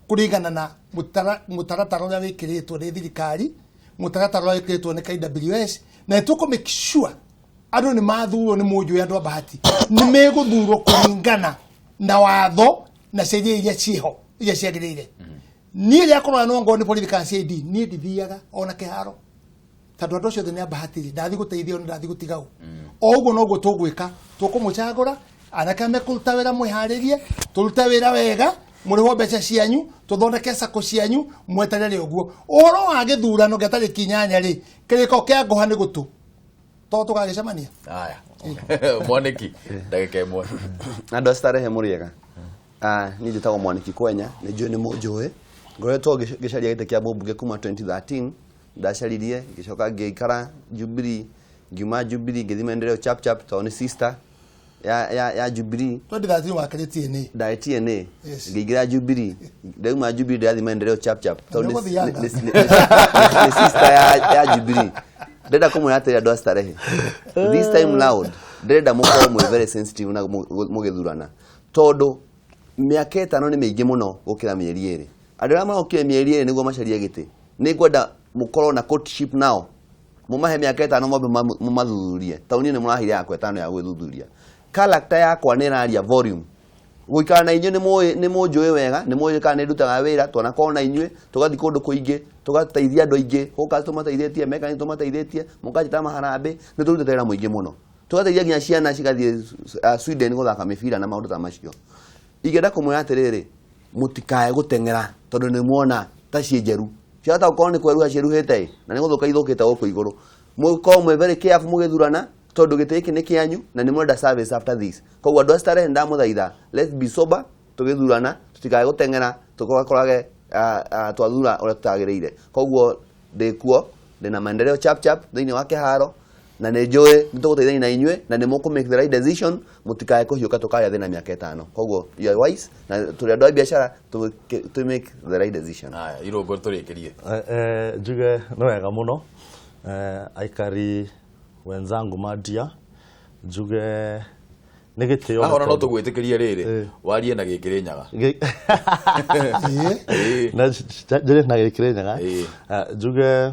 kũringana na mũtaratara ũrĩa wĩkĩrĩtwo nĩ thirikari, mũtaratara ũrĩa wĩkĩrĩtwo nĩ KWS na tũkũ make sure andũ nĩ mathurwo nĩ mũnjũ andũ a Bahati nĩ megũthurwo kũringana na watho na sheria iria ciĩho iria ciagĩrĩire. Niĩ rĩrĩa kũrora no ngorwo nĩ borithi kana CID niĩ ndithiaga ona kĩharo tondũ andũ acio othe nĩ a Bahati rĩ ndathiĩ gũteithio nĩ ndathiĩ gũtiga ũ. O ũguo noguo tũgwĩka tũkũmũcagũra anake mekũruta wĩra mwĩharĩrie tũrute wĩra wega mũrĩhwo mbeca cianyu tũthondeke sako cianyu mweterere ũguo. Ũhoro wa gĩthurano gĩa tarĩki 8 rĩ kĩrĩko kĩa ngũha nĩ gũtũ to tũgagĩcemania. Aya Mwaniki ndagĩka ĩmwe. Andũ a Starehe mũrĩega. Niĩ njĩtagwo Mwaniki Kwenya nĩ njũĩ nĩ mũnjũĩ ngoretwo ngĩcaria gĩtĩ kĩa mũmbunge kuma 2013 ndacaririe ngĩcoka ngĩikara Jubilee ngiuma Jubilee ngĩthiĩ Maendeleo chap chap tondũ nĩ sister ya Jubilee. 2013 wakĩrĩ TNA. Ndarĩ TNA. Ngĩingĩra Jubilee. Ndauma Jubilee ndĩrathiĩ Maendeleo chap chap. Tondũ nĩ sister ya Jubilee. Ndĩrenda kũmwĩra atĩrĩ andũ a Starehe. This time round ndĩrenda mũkorwo mwĩ very sensitive na mũgĩthurana. Tondũ mĩaka 5 nĩ mĩingĩ mũno gũkĩra mĩeri 2. Andũ arĩa marokire mĩeri 2 nĩguo macarie gĩtĩ. Nĩngwenda mũkorwo na courtship nao. Mumahe mĩaka 5 mwambe mũmathuthurie. Taũni nĩ mũraheire yakwa 5 ya gwĩthuthuria. Character yakwa nĩ ĩraria volume. Gũikara na inyuĩ nĩ mũnjũĩ wega, nĩ mũĩ kana nĩ ndutaga wĩra, twanakorwo na inyuĩ, tũgathiĩ kũndũ kũingĩ, tũgateithia andũ aingĩ, gũka tũmateithĩtie, meka nĩ tũmateithĩtie, mũkanjĩta maharambĩ, nĩ tũrutĩte wĩra mũingĩ mũno. Tũgateithia nginya ciana cigathiĩ Sweden gũthaka mĩbira na maũndũ ta macio. Ingĩenda kũmwĩra atĩrĩrĩ, mũtikae gũteng'era tondũ nĩ muona ta ciĩ njeru. Ciahota gũkorwo nĩ kweruha ciĩruhĩte na nĩ gũthũka ithũkĩte gũkũ igũrũ. Mũkorwo mwĩ very careful mũgĩthurana tondũ gĩtĩ gĩkĩ nĩ kĩanyu na nĩ mũrenda service after this. Koguo andũ a Starehe ndamũthaitha, let's be sober tũgĩthurana, tũtikae gũteng'era tũgakorage twathura ũrĩa tũtagĩrĩire. Koguo ndĩkuo, ndĩna Maendeleo chap chap thĩinĩ wa kĩharo na nĩ njũĩ nĩ tũgũteithania na inyuĩ na nĩ mũkũ make the right decision, mũtikae kũhiũka tũkarĩa thĩna mĩaka 5. Koguo you are wise na tũrĩ andũ a biacara to make the right decision. Haya, Irũngũ tũrĩkĩrie. Njuge nĩ wega mũno. Aikari wenzangu madia njuge nĩ gĩtĩo. Ona no tũgwĩtĩkĩrie rĩrĩ warie na gĩkĩrĩ nyaga. Na njĩrĩ na gĩkĩrĩ nyaga. Njuge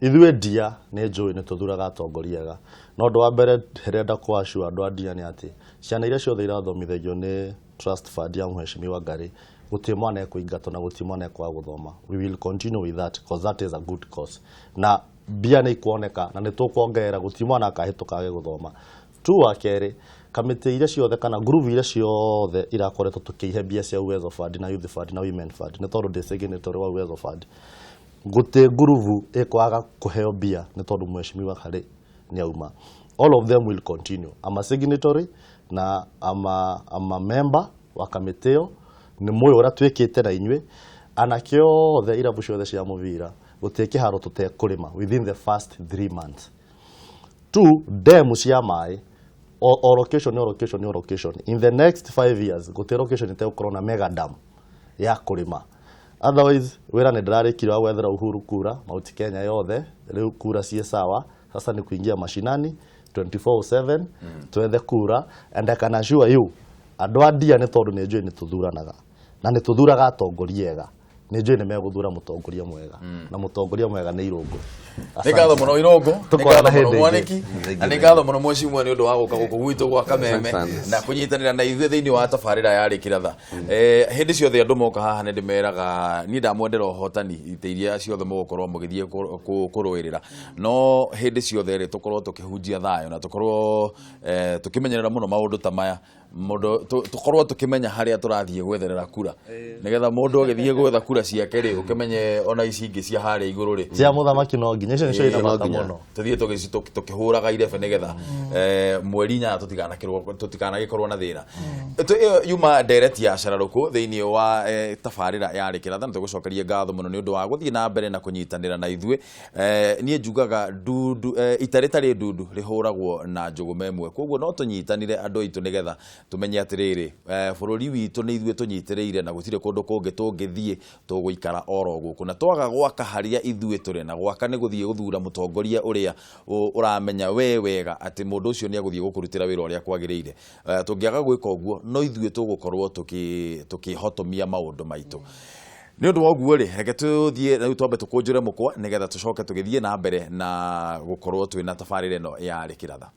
ithuĩ ndia nĩ njũĩ nĩ tũthuraga atongoria ega. No ũndũ wa mbere ndĩrenda kũassure andũ a ndia nĩ atĩ ciana iria ciothe irathomithagio nĩ Trust Fund ya Mheshimiwa Ngari, gũtirĩ mwana ekũingatwo na gũtirĩ mwana ekwaga gũthoma. We will continue with that because that is a good cause. Na mbia nĩ ikuoneka na nĩ tũkuongerera, gũtirĩ mwana akahĩtũka age gũthoma. Tu wa kerĩ, kamĩtĩ iria ciothe kana group iria ciothe irakoretwo tũkĩihe mbia cia Uwezo Fund na Youth Fund na Women Fund, nĩ tondũ ndĩ signatory wa Uwezo Fund, gũtirĩ ngurubu ĩkwaga kũheo mbia nĩ tondũ Mheshimiwa Ngari nĩ auma. All of them will continue. I'm a signatory na I'm a member wa kamĩtĩ ĩyo, nĩ mũĩ ũrĩa twĩkĩte na inyuĩ. Anake othe irabu ciothe cia mũbira gũtirĩ kĩharo tũtekũrĩma within the first 3 months. 2, demu cia maĩ o location, o location, o location. In the next 5 years gũtirĩ location ĩtegũkorwo na mega dam ya kũrĩma. Otherwise wĩra nĩ ndĩrarĩkire wa gwethera Uhuru kura Mount Kenya yothe, rĩu kura ciĩ sawa. Sasa ni kuingia mashinani 24/7 twethe kura, and I can assure you andũ a ndia nĩ tondũ nĩ njũĩ nĩ tũthuranaga na nĩ tũthuraga atongoria ega, nĩ njũĩ nĩ megũthura mũtongoria mwega na mũtongoria mwega nĩ Irũngũ. Nĩ ngatho mũno Irũngũ, nĩ ngatho mũno Mwanĩki, na nĩ ngatho mũno Mheshimiwa nĩ ũndũ wa gũka gũkũ gwitũ gwa Kameme na kũnyitanĩra na ithuĩ thĩinĩ wa tabarĩra ya Rĩkĩratha. Hĩndĩ ciothe andũ moka haha nĩ ndĩmeraga niĩ ndamwendera ũhotani itĩ iria ciothe mũgũkorwo mũgĩthiĩ kũrũĩrĩra, no hĩndĩ ciothe rĩ tũkorwo tũkĩhunjia thayũ na tũkorwo tũkĩmenyerera mũno maũndũ ta maya, mũndũ tũkorwo tũkĩmenya harĩa tũrathiĩ gwetherera kura, nĩgetha mũndũ agĩthiĩ gwetha kura ciake rĩ ũkĩmenye ona ici ingĩ cia harĩa igũrũ rĩ cia mũthamaki no nginya icio nĩcio ina bata mũno, tũthiĩ tũkĩhũraga irebe nĩgetha mweri 8 tũtikanagĩkorwo na thĩna. Ĩyo yuma ndereti ya Cararũkũ thĩinĩ wa tabarĩra ya Rĩkĩratha, na tũgũcokerie ngatho mũno nĩ ũndũ wa gũthiĩ na mbere na kũnyitanĩra na ithuĩ. Niĩ njugaga ndundu ita rĩtarĩ ndundu rĩhũragwo na njũgũma ĩmwe, koguo no tũnyitanĩre andũ aitũ nĩgetha tumenye atĩrĩrĩ bũrũri witũ nĩ ithuĩ tũnyitĩrĩire na gũtirĩ kũndũ kũngĩ tũngĩthiĩ, tũgũikara oro gũkũ na twaga gwaka harĩa ithuĩ tũrĩ, na gwaka nĩ gũthiĩ gũthura mũtongoria ũrĩa ũramenya we wega atĩ mũndũ ũcio nĩ egũthiĩ gũkũrutĩra wĩra ũrĩa kwagĩrĩire. Tũngĩaga gwĩka ũguo no ithuĩ tũgũkorwo tũkĩhotomia maũndũ maitũ. Nĩ ũndũ wa ũguo rĩ, reke tũthiĩ rĩu twambe tũkũnjũre mũkwa nĩgetha tũcoke tũgĩthiĩ na mbere na gũkorwo twĩna tabarĩra ĩno ya Rĩkĩratha.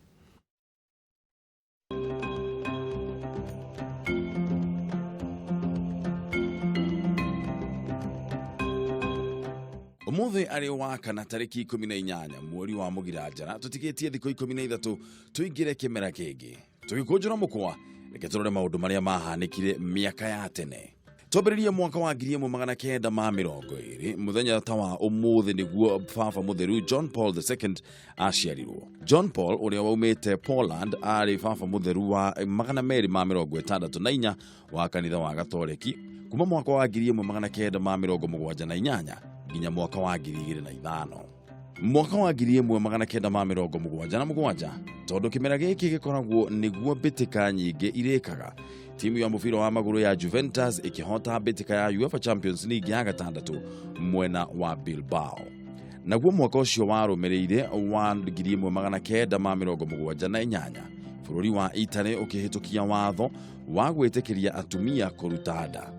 Ũmũthĩ arĩ wa kana tarĩki 18 mweri wa Mũgiranjara, tũtigĩtie thikũ 13 tũingĩre kĩmera kĩngĩ. Tũgĩkũnjũra mũkwa, reke tũrore maũndũ marĩa mahanĩkire mĩaka ya tene. Twambĩrĩrie mwaka wa 1920, mũthenya ta wa ũmũthĩ nĩguo Baba Mũtheru John Paul II aciarirwo. John Paul ũrĩa waumĩte Poland arĩ Baba Mũtheru wa 264 wa kanitha wa Gatoreki kuma mwaka wa 1978 nginya mwaka wa 2005. Mwaka wa 1977 tondu kimera giki gikoragwo niguo mbitika nyingi irikaga, timu ya mubira wa maguru ya Juventus ikihota mbitika ya UEFA Champions League ya gatandatu mwena wa Bilbao. Naguo mwaka ucio warumirire wa 1978 bururi wa Italy ukihitukia watho wa gwitikiria atumia kuruta nda.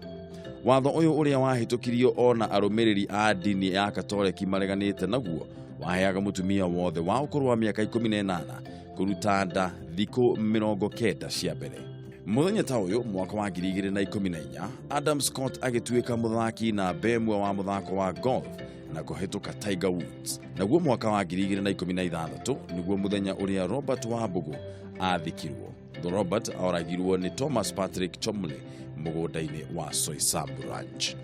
Watho uyu uria wahitukirio ona arumiriri a ndini ya Katoliki mareganite naguo waheaga mutumia wothe wa ukuru wa miaka 18 kuruta nda thiku 90 cia mbere. Muthenya ta uyu mwaka wa 2014 Adam Scott agituika muthaki na mbemwe wa muthako wa golf na kuhituka Tiger Woods. Naguo mwaka wa 2016 niguo muthenya uria Robert Wambugu athikirwo. Robert oragirwo ni Thomas Patrick Chomley mugunda-ini wa Soysambu Ranch.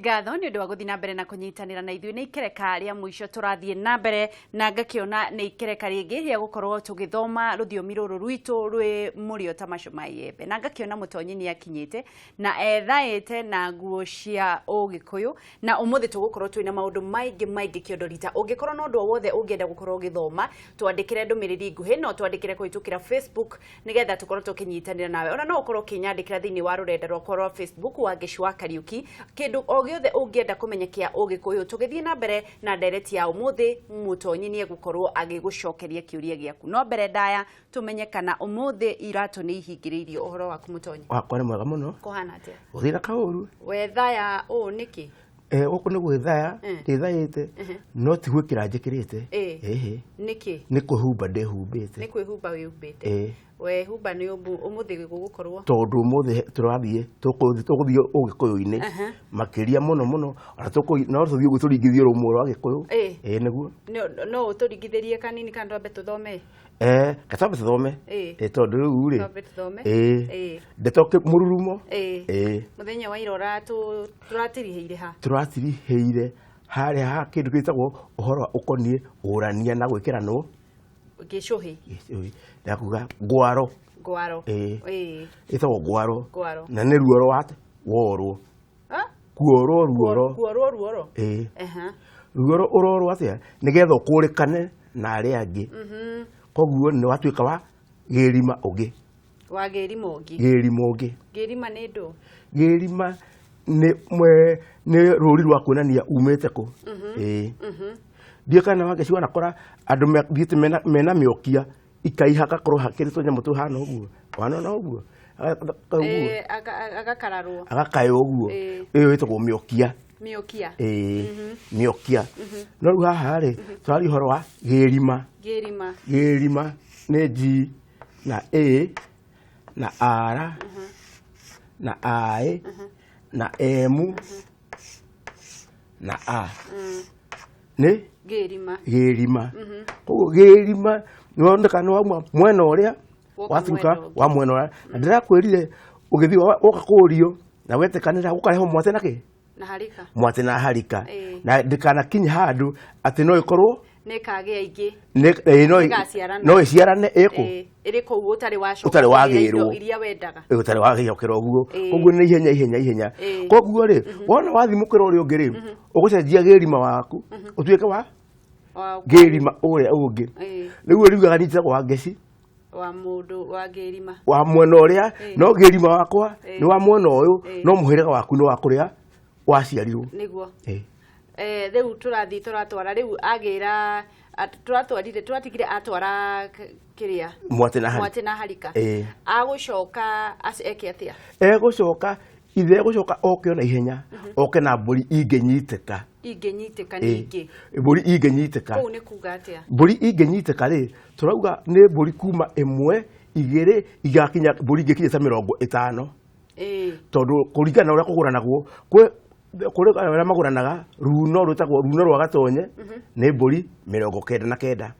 Ngatho nĩ ũndũ wa gũthiĩ na mbere na kũnyitanĩra na ithuĩ. Nĩ ikereka rĩa mũico tũrathiĩ na mbere na ngakĩona nĩ ikereka rĩngĩ rĩa gũkorwo tũgĩthoma rũthiomi rũrũ rwitũ rwĩ mũrĩo ta macio ma iembe, na ngakĩona mũtonyi nĩ akinyĩte na ethaĩte na nguo cia ũgĩkũyũ, na ũmũthĩ tũgũkorwo twĩna maũndũ maingĩ maingĩ kĩondo rita. Ũngĩkorwo na ũndũ o wothe ũngĩenda gũkorwo ũgĩthoma, twandĩkĩre ndũmĩrĩri nguhĩ, no twandĩkĩre kũhĩtũkĩra Facebook nĩgetha tũkorwo tũkĩnyitanĩra nawe. Ona no ũkorwo ũkĩnyandĩkĩra thĩinĩ wa rũrenda rwakwa rwa Facebook Wangeci wa Kariuki, kĩndũ o gĩothe ũngĩenda kũmenya kĩa ũgĩkũyũ. Tũgĩthiĩ na mbere na ndereti ya ũmũthĩ, mũtonyi nĩ egũkorwo agĩgũcokeria kĩũria gĩaku. No mbere ndaya tũmenye kana ũmũthĩ iratũ nĩ ihingĩrĩirio. Ũhoro waku mũtonyi? Wakwa nĩ mwega mũno. Kũhana atĩa? Gũthiĩ na kaũru. Wethaya ũũ nĩkĩ? Gũkũ nĩ gwĩthaya, ndĩthaĩte, no ti gwĩkĩra njĩkĩrĩte. Nĩkĩ? Nĩ kwĩhumba ndĩhumbĩte. Nĩ kwĩhumba wĩhumbĩte. Wehumba nĩ ũmũthĩ gũgũkorwo? Tondũ ũmũthĩ tũrathiĩ tũgũthiĩ ũgĩkũyũ-inĩ makĩria mũno mũno, ona no tũthiĩ ũguo tũringithie rũmwe rwa gĩkũyũ. Ĩĩ nĩguo. No ũtũringithĩrie kanini kana twambe tũthome? Katambe tuthome. Tondu riu ri. Twambe tuthome. Ndeto mururumo. Muthenya wa irora turatirihĩire ha? Turatirihĩire harĩa ha kĩndũ gĩtagwo ũhoro wa ũkoniĩ ũrania na gwĩkĩranwo gĩcũhĩ. Gĩcũhĩ. Ndakuga ngwaro. Ngwaro. Ĩtagwo ngwaro. Ngwaro. Na nĩ ruoro wa worwo. Kuorwo ruoro. Kuorwo ruoro. Ruoro ũrorwo atĩa nĩgetha ũkũrĩkane na arĩa angĩ. Koguo nĩ watuĩka wa gĩrima ũngĩ. Wa gĩrima ũngĩ. Gĩrima ũngĩ. Gĩrima nĩ ndũ? Gĩrima nĩ rũri rwa kuonania umĩte kũ. Ndiũĩ kana Wangeci wanakora andũ mathiĩte mena mĩokia ikaihaka korwo hakĩrĩ tũnyamũ tũhana ũguo. Wanona ũguo? Agakararwo. Agakaĩrwo ũguo. Ĩyo ĩtagwo mĩokia. Mĩokia. Mĩokia. No rĩu haha rĩ, tũraria ũhoro wa gĩrima. Gĩrima. Gĩrima nĩ G na A na R na I na M na A. Nĩ gĩrima. Gĩrima. Koguo gĩrima nĩwoneka nĩ wauma mwena ũrĩa watuĩka wa mwena ũrĩa. Na ndĩrakwĩrire ũgĩthiĩ woka kũũrio na wetĩkanĩra gũkarehwo mwate na kĩ? Na harika. Mwate na harika. Na ndĩkanakinye handũ atĩ no ĩkorwo nĩ kagĩa ingĩ. No ĩciarane ĩkũ? Ĩrĩ kũu ũtarĩ wacoka. Ũtarĩ wagĩrwo. Iria wendaga. Ũtarĩ wagĩcokera ũguo. Koguo nĩ ihenya ihenya ihenya. Koguo rĩ, wona wathiĩ mũkĩra ũrĩa ũngĩ rĩ, ũgũcenjia gĩrima waku, ũtuĩke wa gĩrima ũrĩa ũngĩ. Rĩu riugaga niĩ Wangeci. Wa mũndũ wa gĩrima. Wa mwena ũrĩa, no gĩrima wakwa nĩ wa mwena ũyũ, no mũhĩrĩga waku nĩ wa kũrĩa waciarirwo. Nĩguo. Rĩu tũrathiĩ tũratwara rĩu agĩra tũratwarire tũratigire atwara kĩrĩa mwate na harika. Agũcoka eke atĩa? Egũcoka ithe egũcoka oke ona ihenya oke na mbũri ingĩnyitĩka. Ingĩnyitĩka ningĩ. Mbũri ingĩnyitĩka. Kũu nĩ kuga atĩa? Mbũri ingĩnyitĩka rĩ, tũrauga nĩ mbũri kuma 1 2 igakinya mbũri ingĩkinya ta 50. Tondũ kũringana na ũrĩa kũgũranagwo kwĩ kũrĩ arĩa magũranaga runo rwĩtagwo runo rwa gatonye nĩ mbũri 99.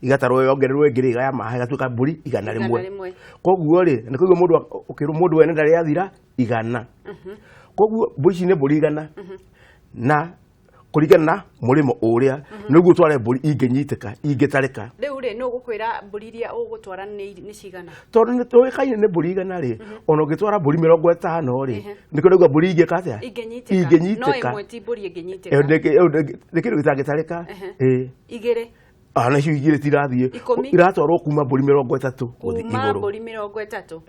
Igatarwo yongererwo ĩngĩ ĩgaya maha ĩgatuĩka mbũri 101. Koguo rĩ, nĩ kũigua mũndũ ũkĩrwo mũndũ wene ndarĩ athira 100. Koguo mbũri ici nĩ mbũri 100. Na kũringana na mũrĩmo ũrĩa nĩguo tware mbũri ingĩnyitĩka ingĩtarĩka. Rĩu rĩ, nũ ũgũkwĩra mbũri iria ũgũtwara nĩ cigana? Tondũ nĩ tũĩkaine nĩ mbũri 100 rĩ, ona ũngĩtwara mbũri 50 rĩ, nĩkĩo ndauga mbũri ingĩka atĩa? Ingĩnyitĩka. No ĩmwe ti mbũri ĩngĩnyitĩka. Nĩ kĩndũ gĩtangĩtarĩka. Igĩrĩ. Ana icio igĩrĩ tirathiĩ. Iratwarwo kuma mbũri 30 gũthiĩ igũrũ. Kuma mbũri 30.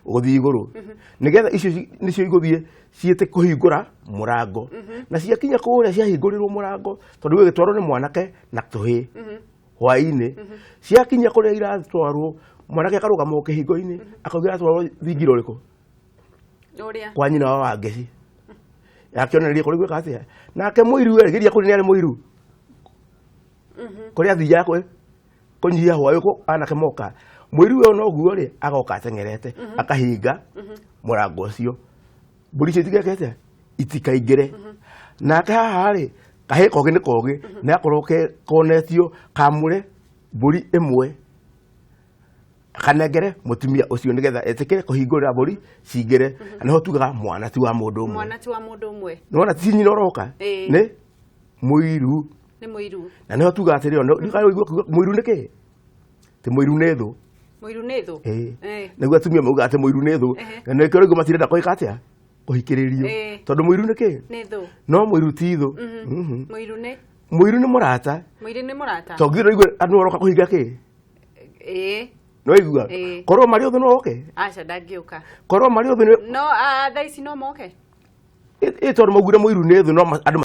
Gũthiĩ igũrũ. Nĩgetha icio nĩcio igũthiĩ ciĩte kũhingũra mũrango. Na ciakinya kũrĩa ciahingũrĩrwo mũrango tondũ gĩgĩtwarwo nĩ mwanake na tũhĩĩ. Hwaĩ-inĩ. Ciakinya kũrĩa iratwarwo mwanake akarũgama o kĩhingo-inĩ akauga iratwarwo thingira ũrĩkũ? Ũrĩa. Kwa nyina wa Wangeci. Akĩonereria kũrĩa gwĩka atĩa? Nake mũiru geria kũrĩ nĩ arĩ mũiru. Kũrĩa athiaga kũnyihia hwaĩ anake moka mũiru ũyũ noguo rĩ agoka ateng'erete akahinga mũrango ũcio mbũri icio itigeke atĩa itikaingĩre. Nake haha rĩ kahĩĩ kogĩ nĩ kogĩ nĩ gakorwo konetio kamũre mbũri ĩmwe kanengere mũtumia ũcio nĩgetha etĩkĩre kũhingũrĩra mbũri cingĩre. Na nĩho tugaga mwana ti wa mũndũ ũmwe. Mwana ti wa mũndũ ũmwe. Nĩwona ti nyina ũroka nĩ mũiru. Nĩ mũiru. Na nĩho tugaga atĩrĩ, mũiru nĩ kĩ? Ti mũiru nĩ thũ. Mũiru nĩ thũ. Nĩguo atumia maugaga atĩ mũiru nĩ thũ. Na nĩkĩo rĩu matirenda kũhika atĩa? Kũhikĩrĩrio. Tondũ mũiru nĩ kĩ? Nĩ thũ. No mũiru ti thũ. Mũiru nĩ? Mũiru nĩ mũrata. Mũiru nĩ mũrata. Tondũ githĩ ndũraigua andũ maroka kũhinga kĩ? Nĩ waigua? Korwo marĩ othe no oke? Aca ndangĩũka. Korwo marĩ othe no thaa ici no moke? Ĩ tondũ maugire mũiru nĩ thũ no andũ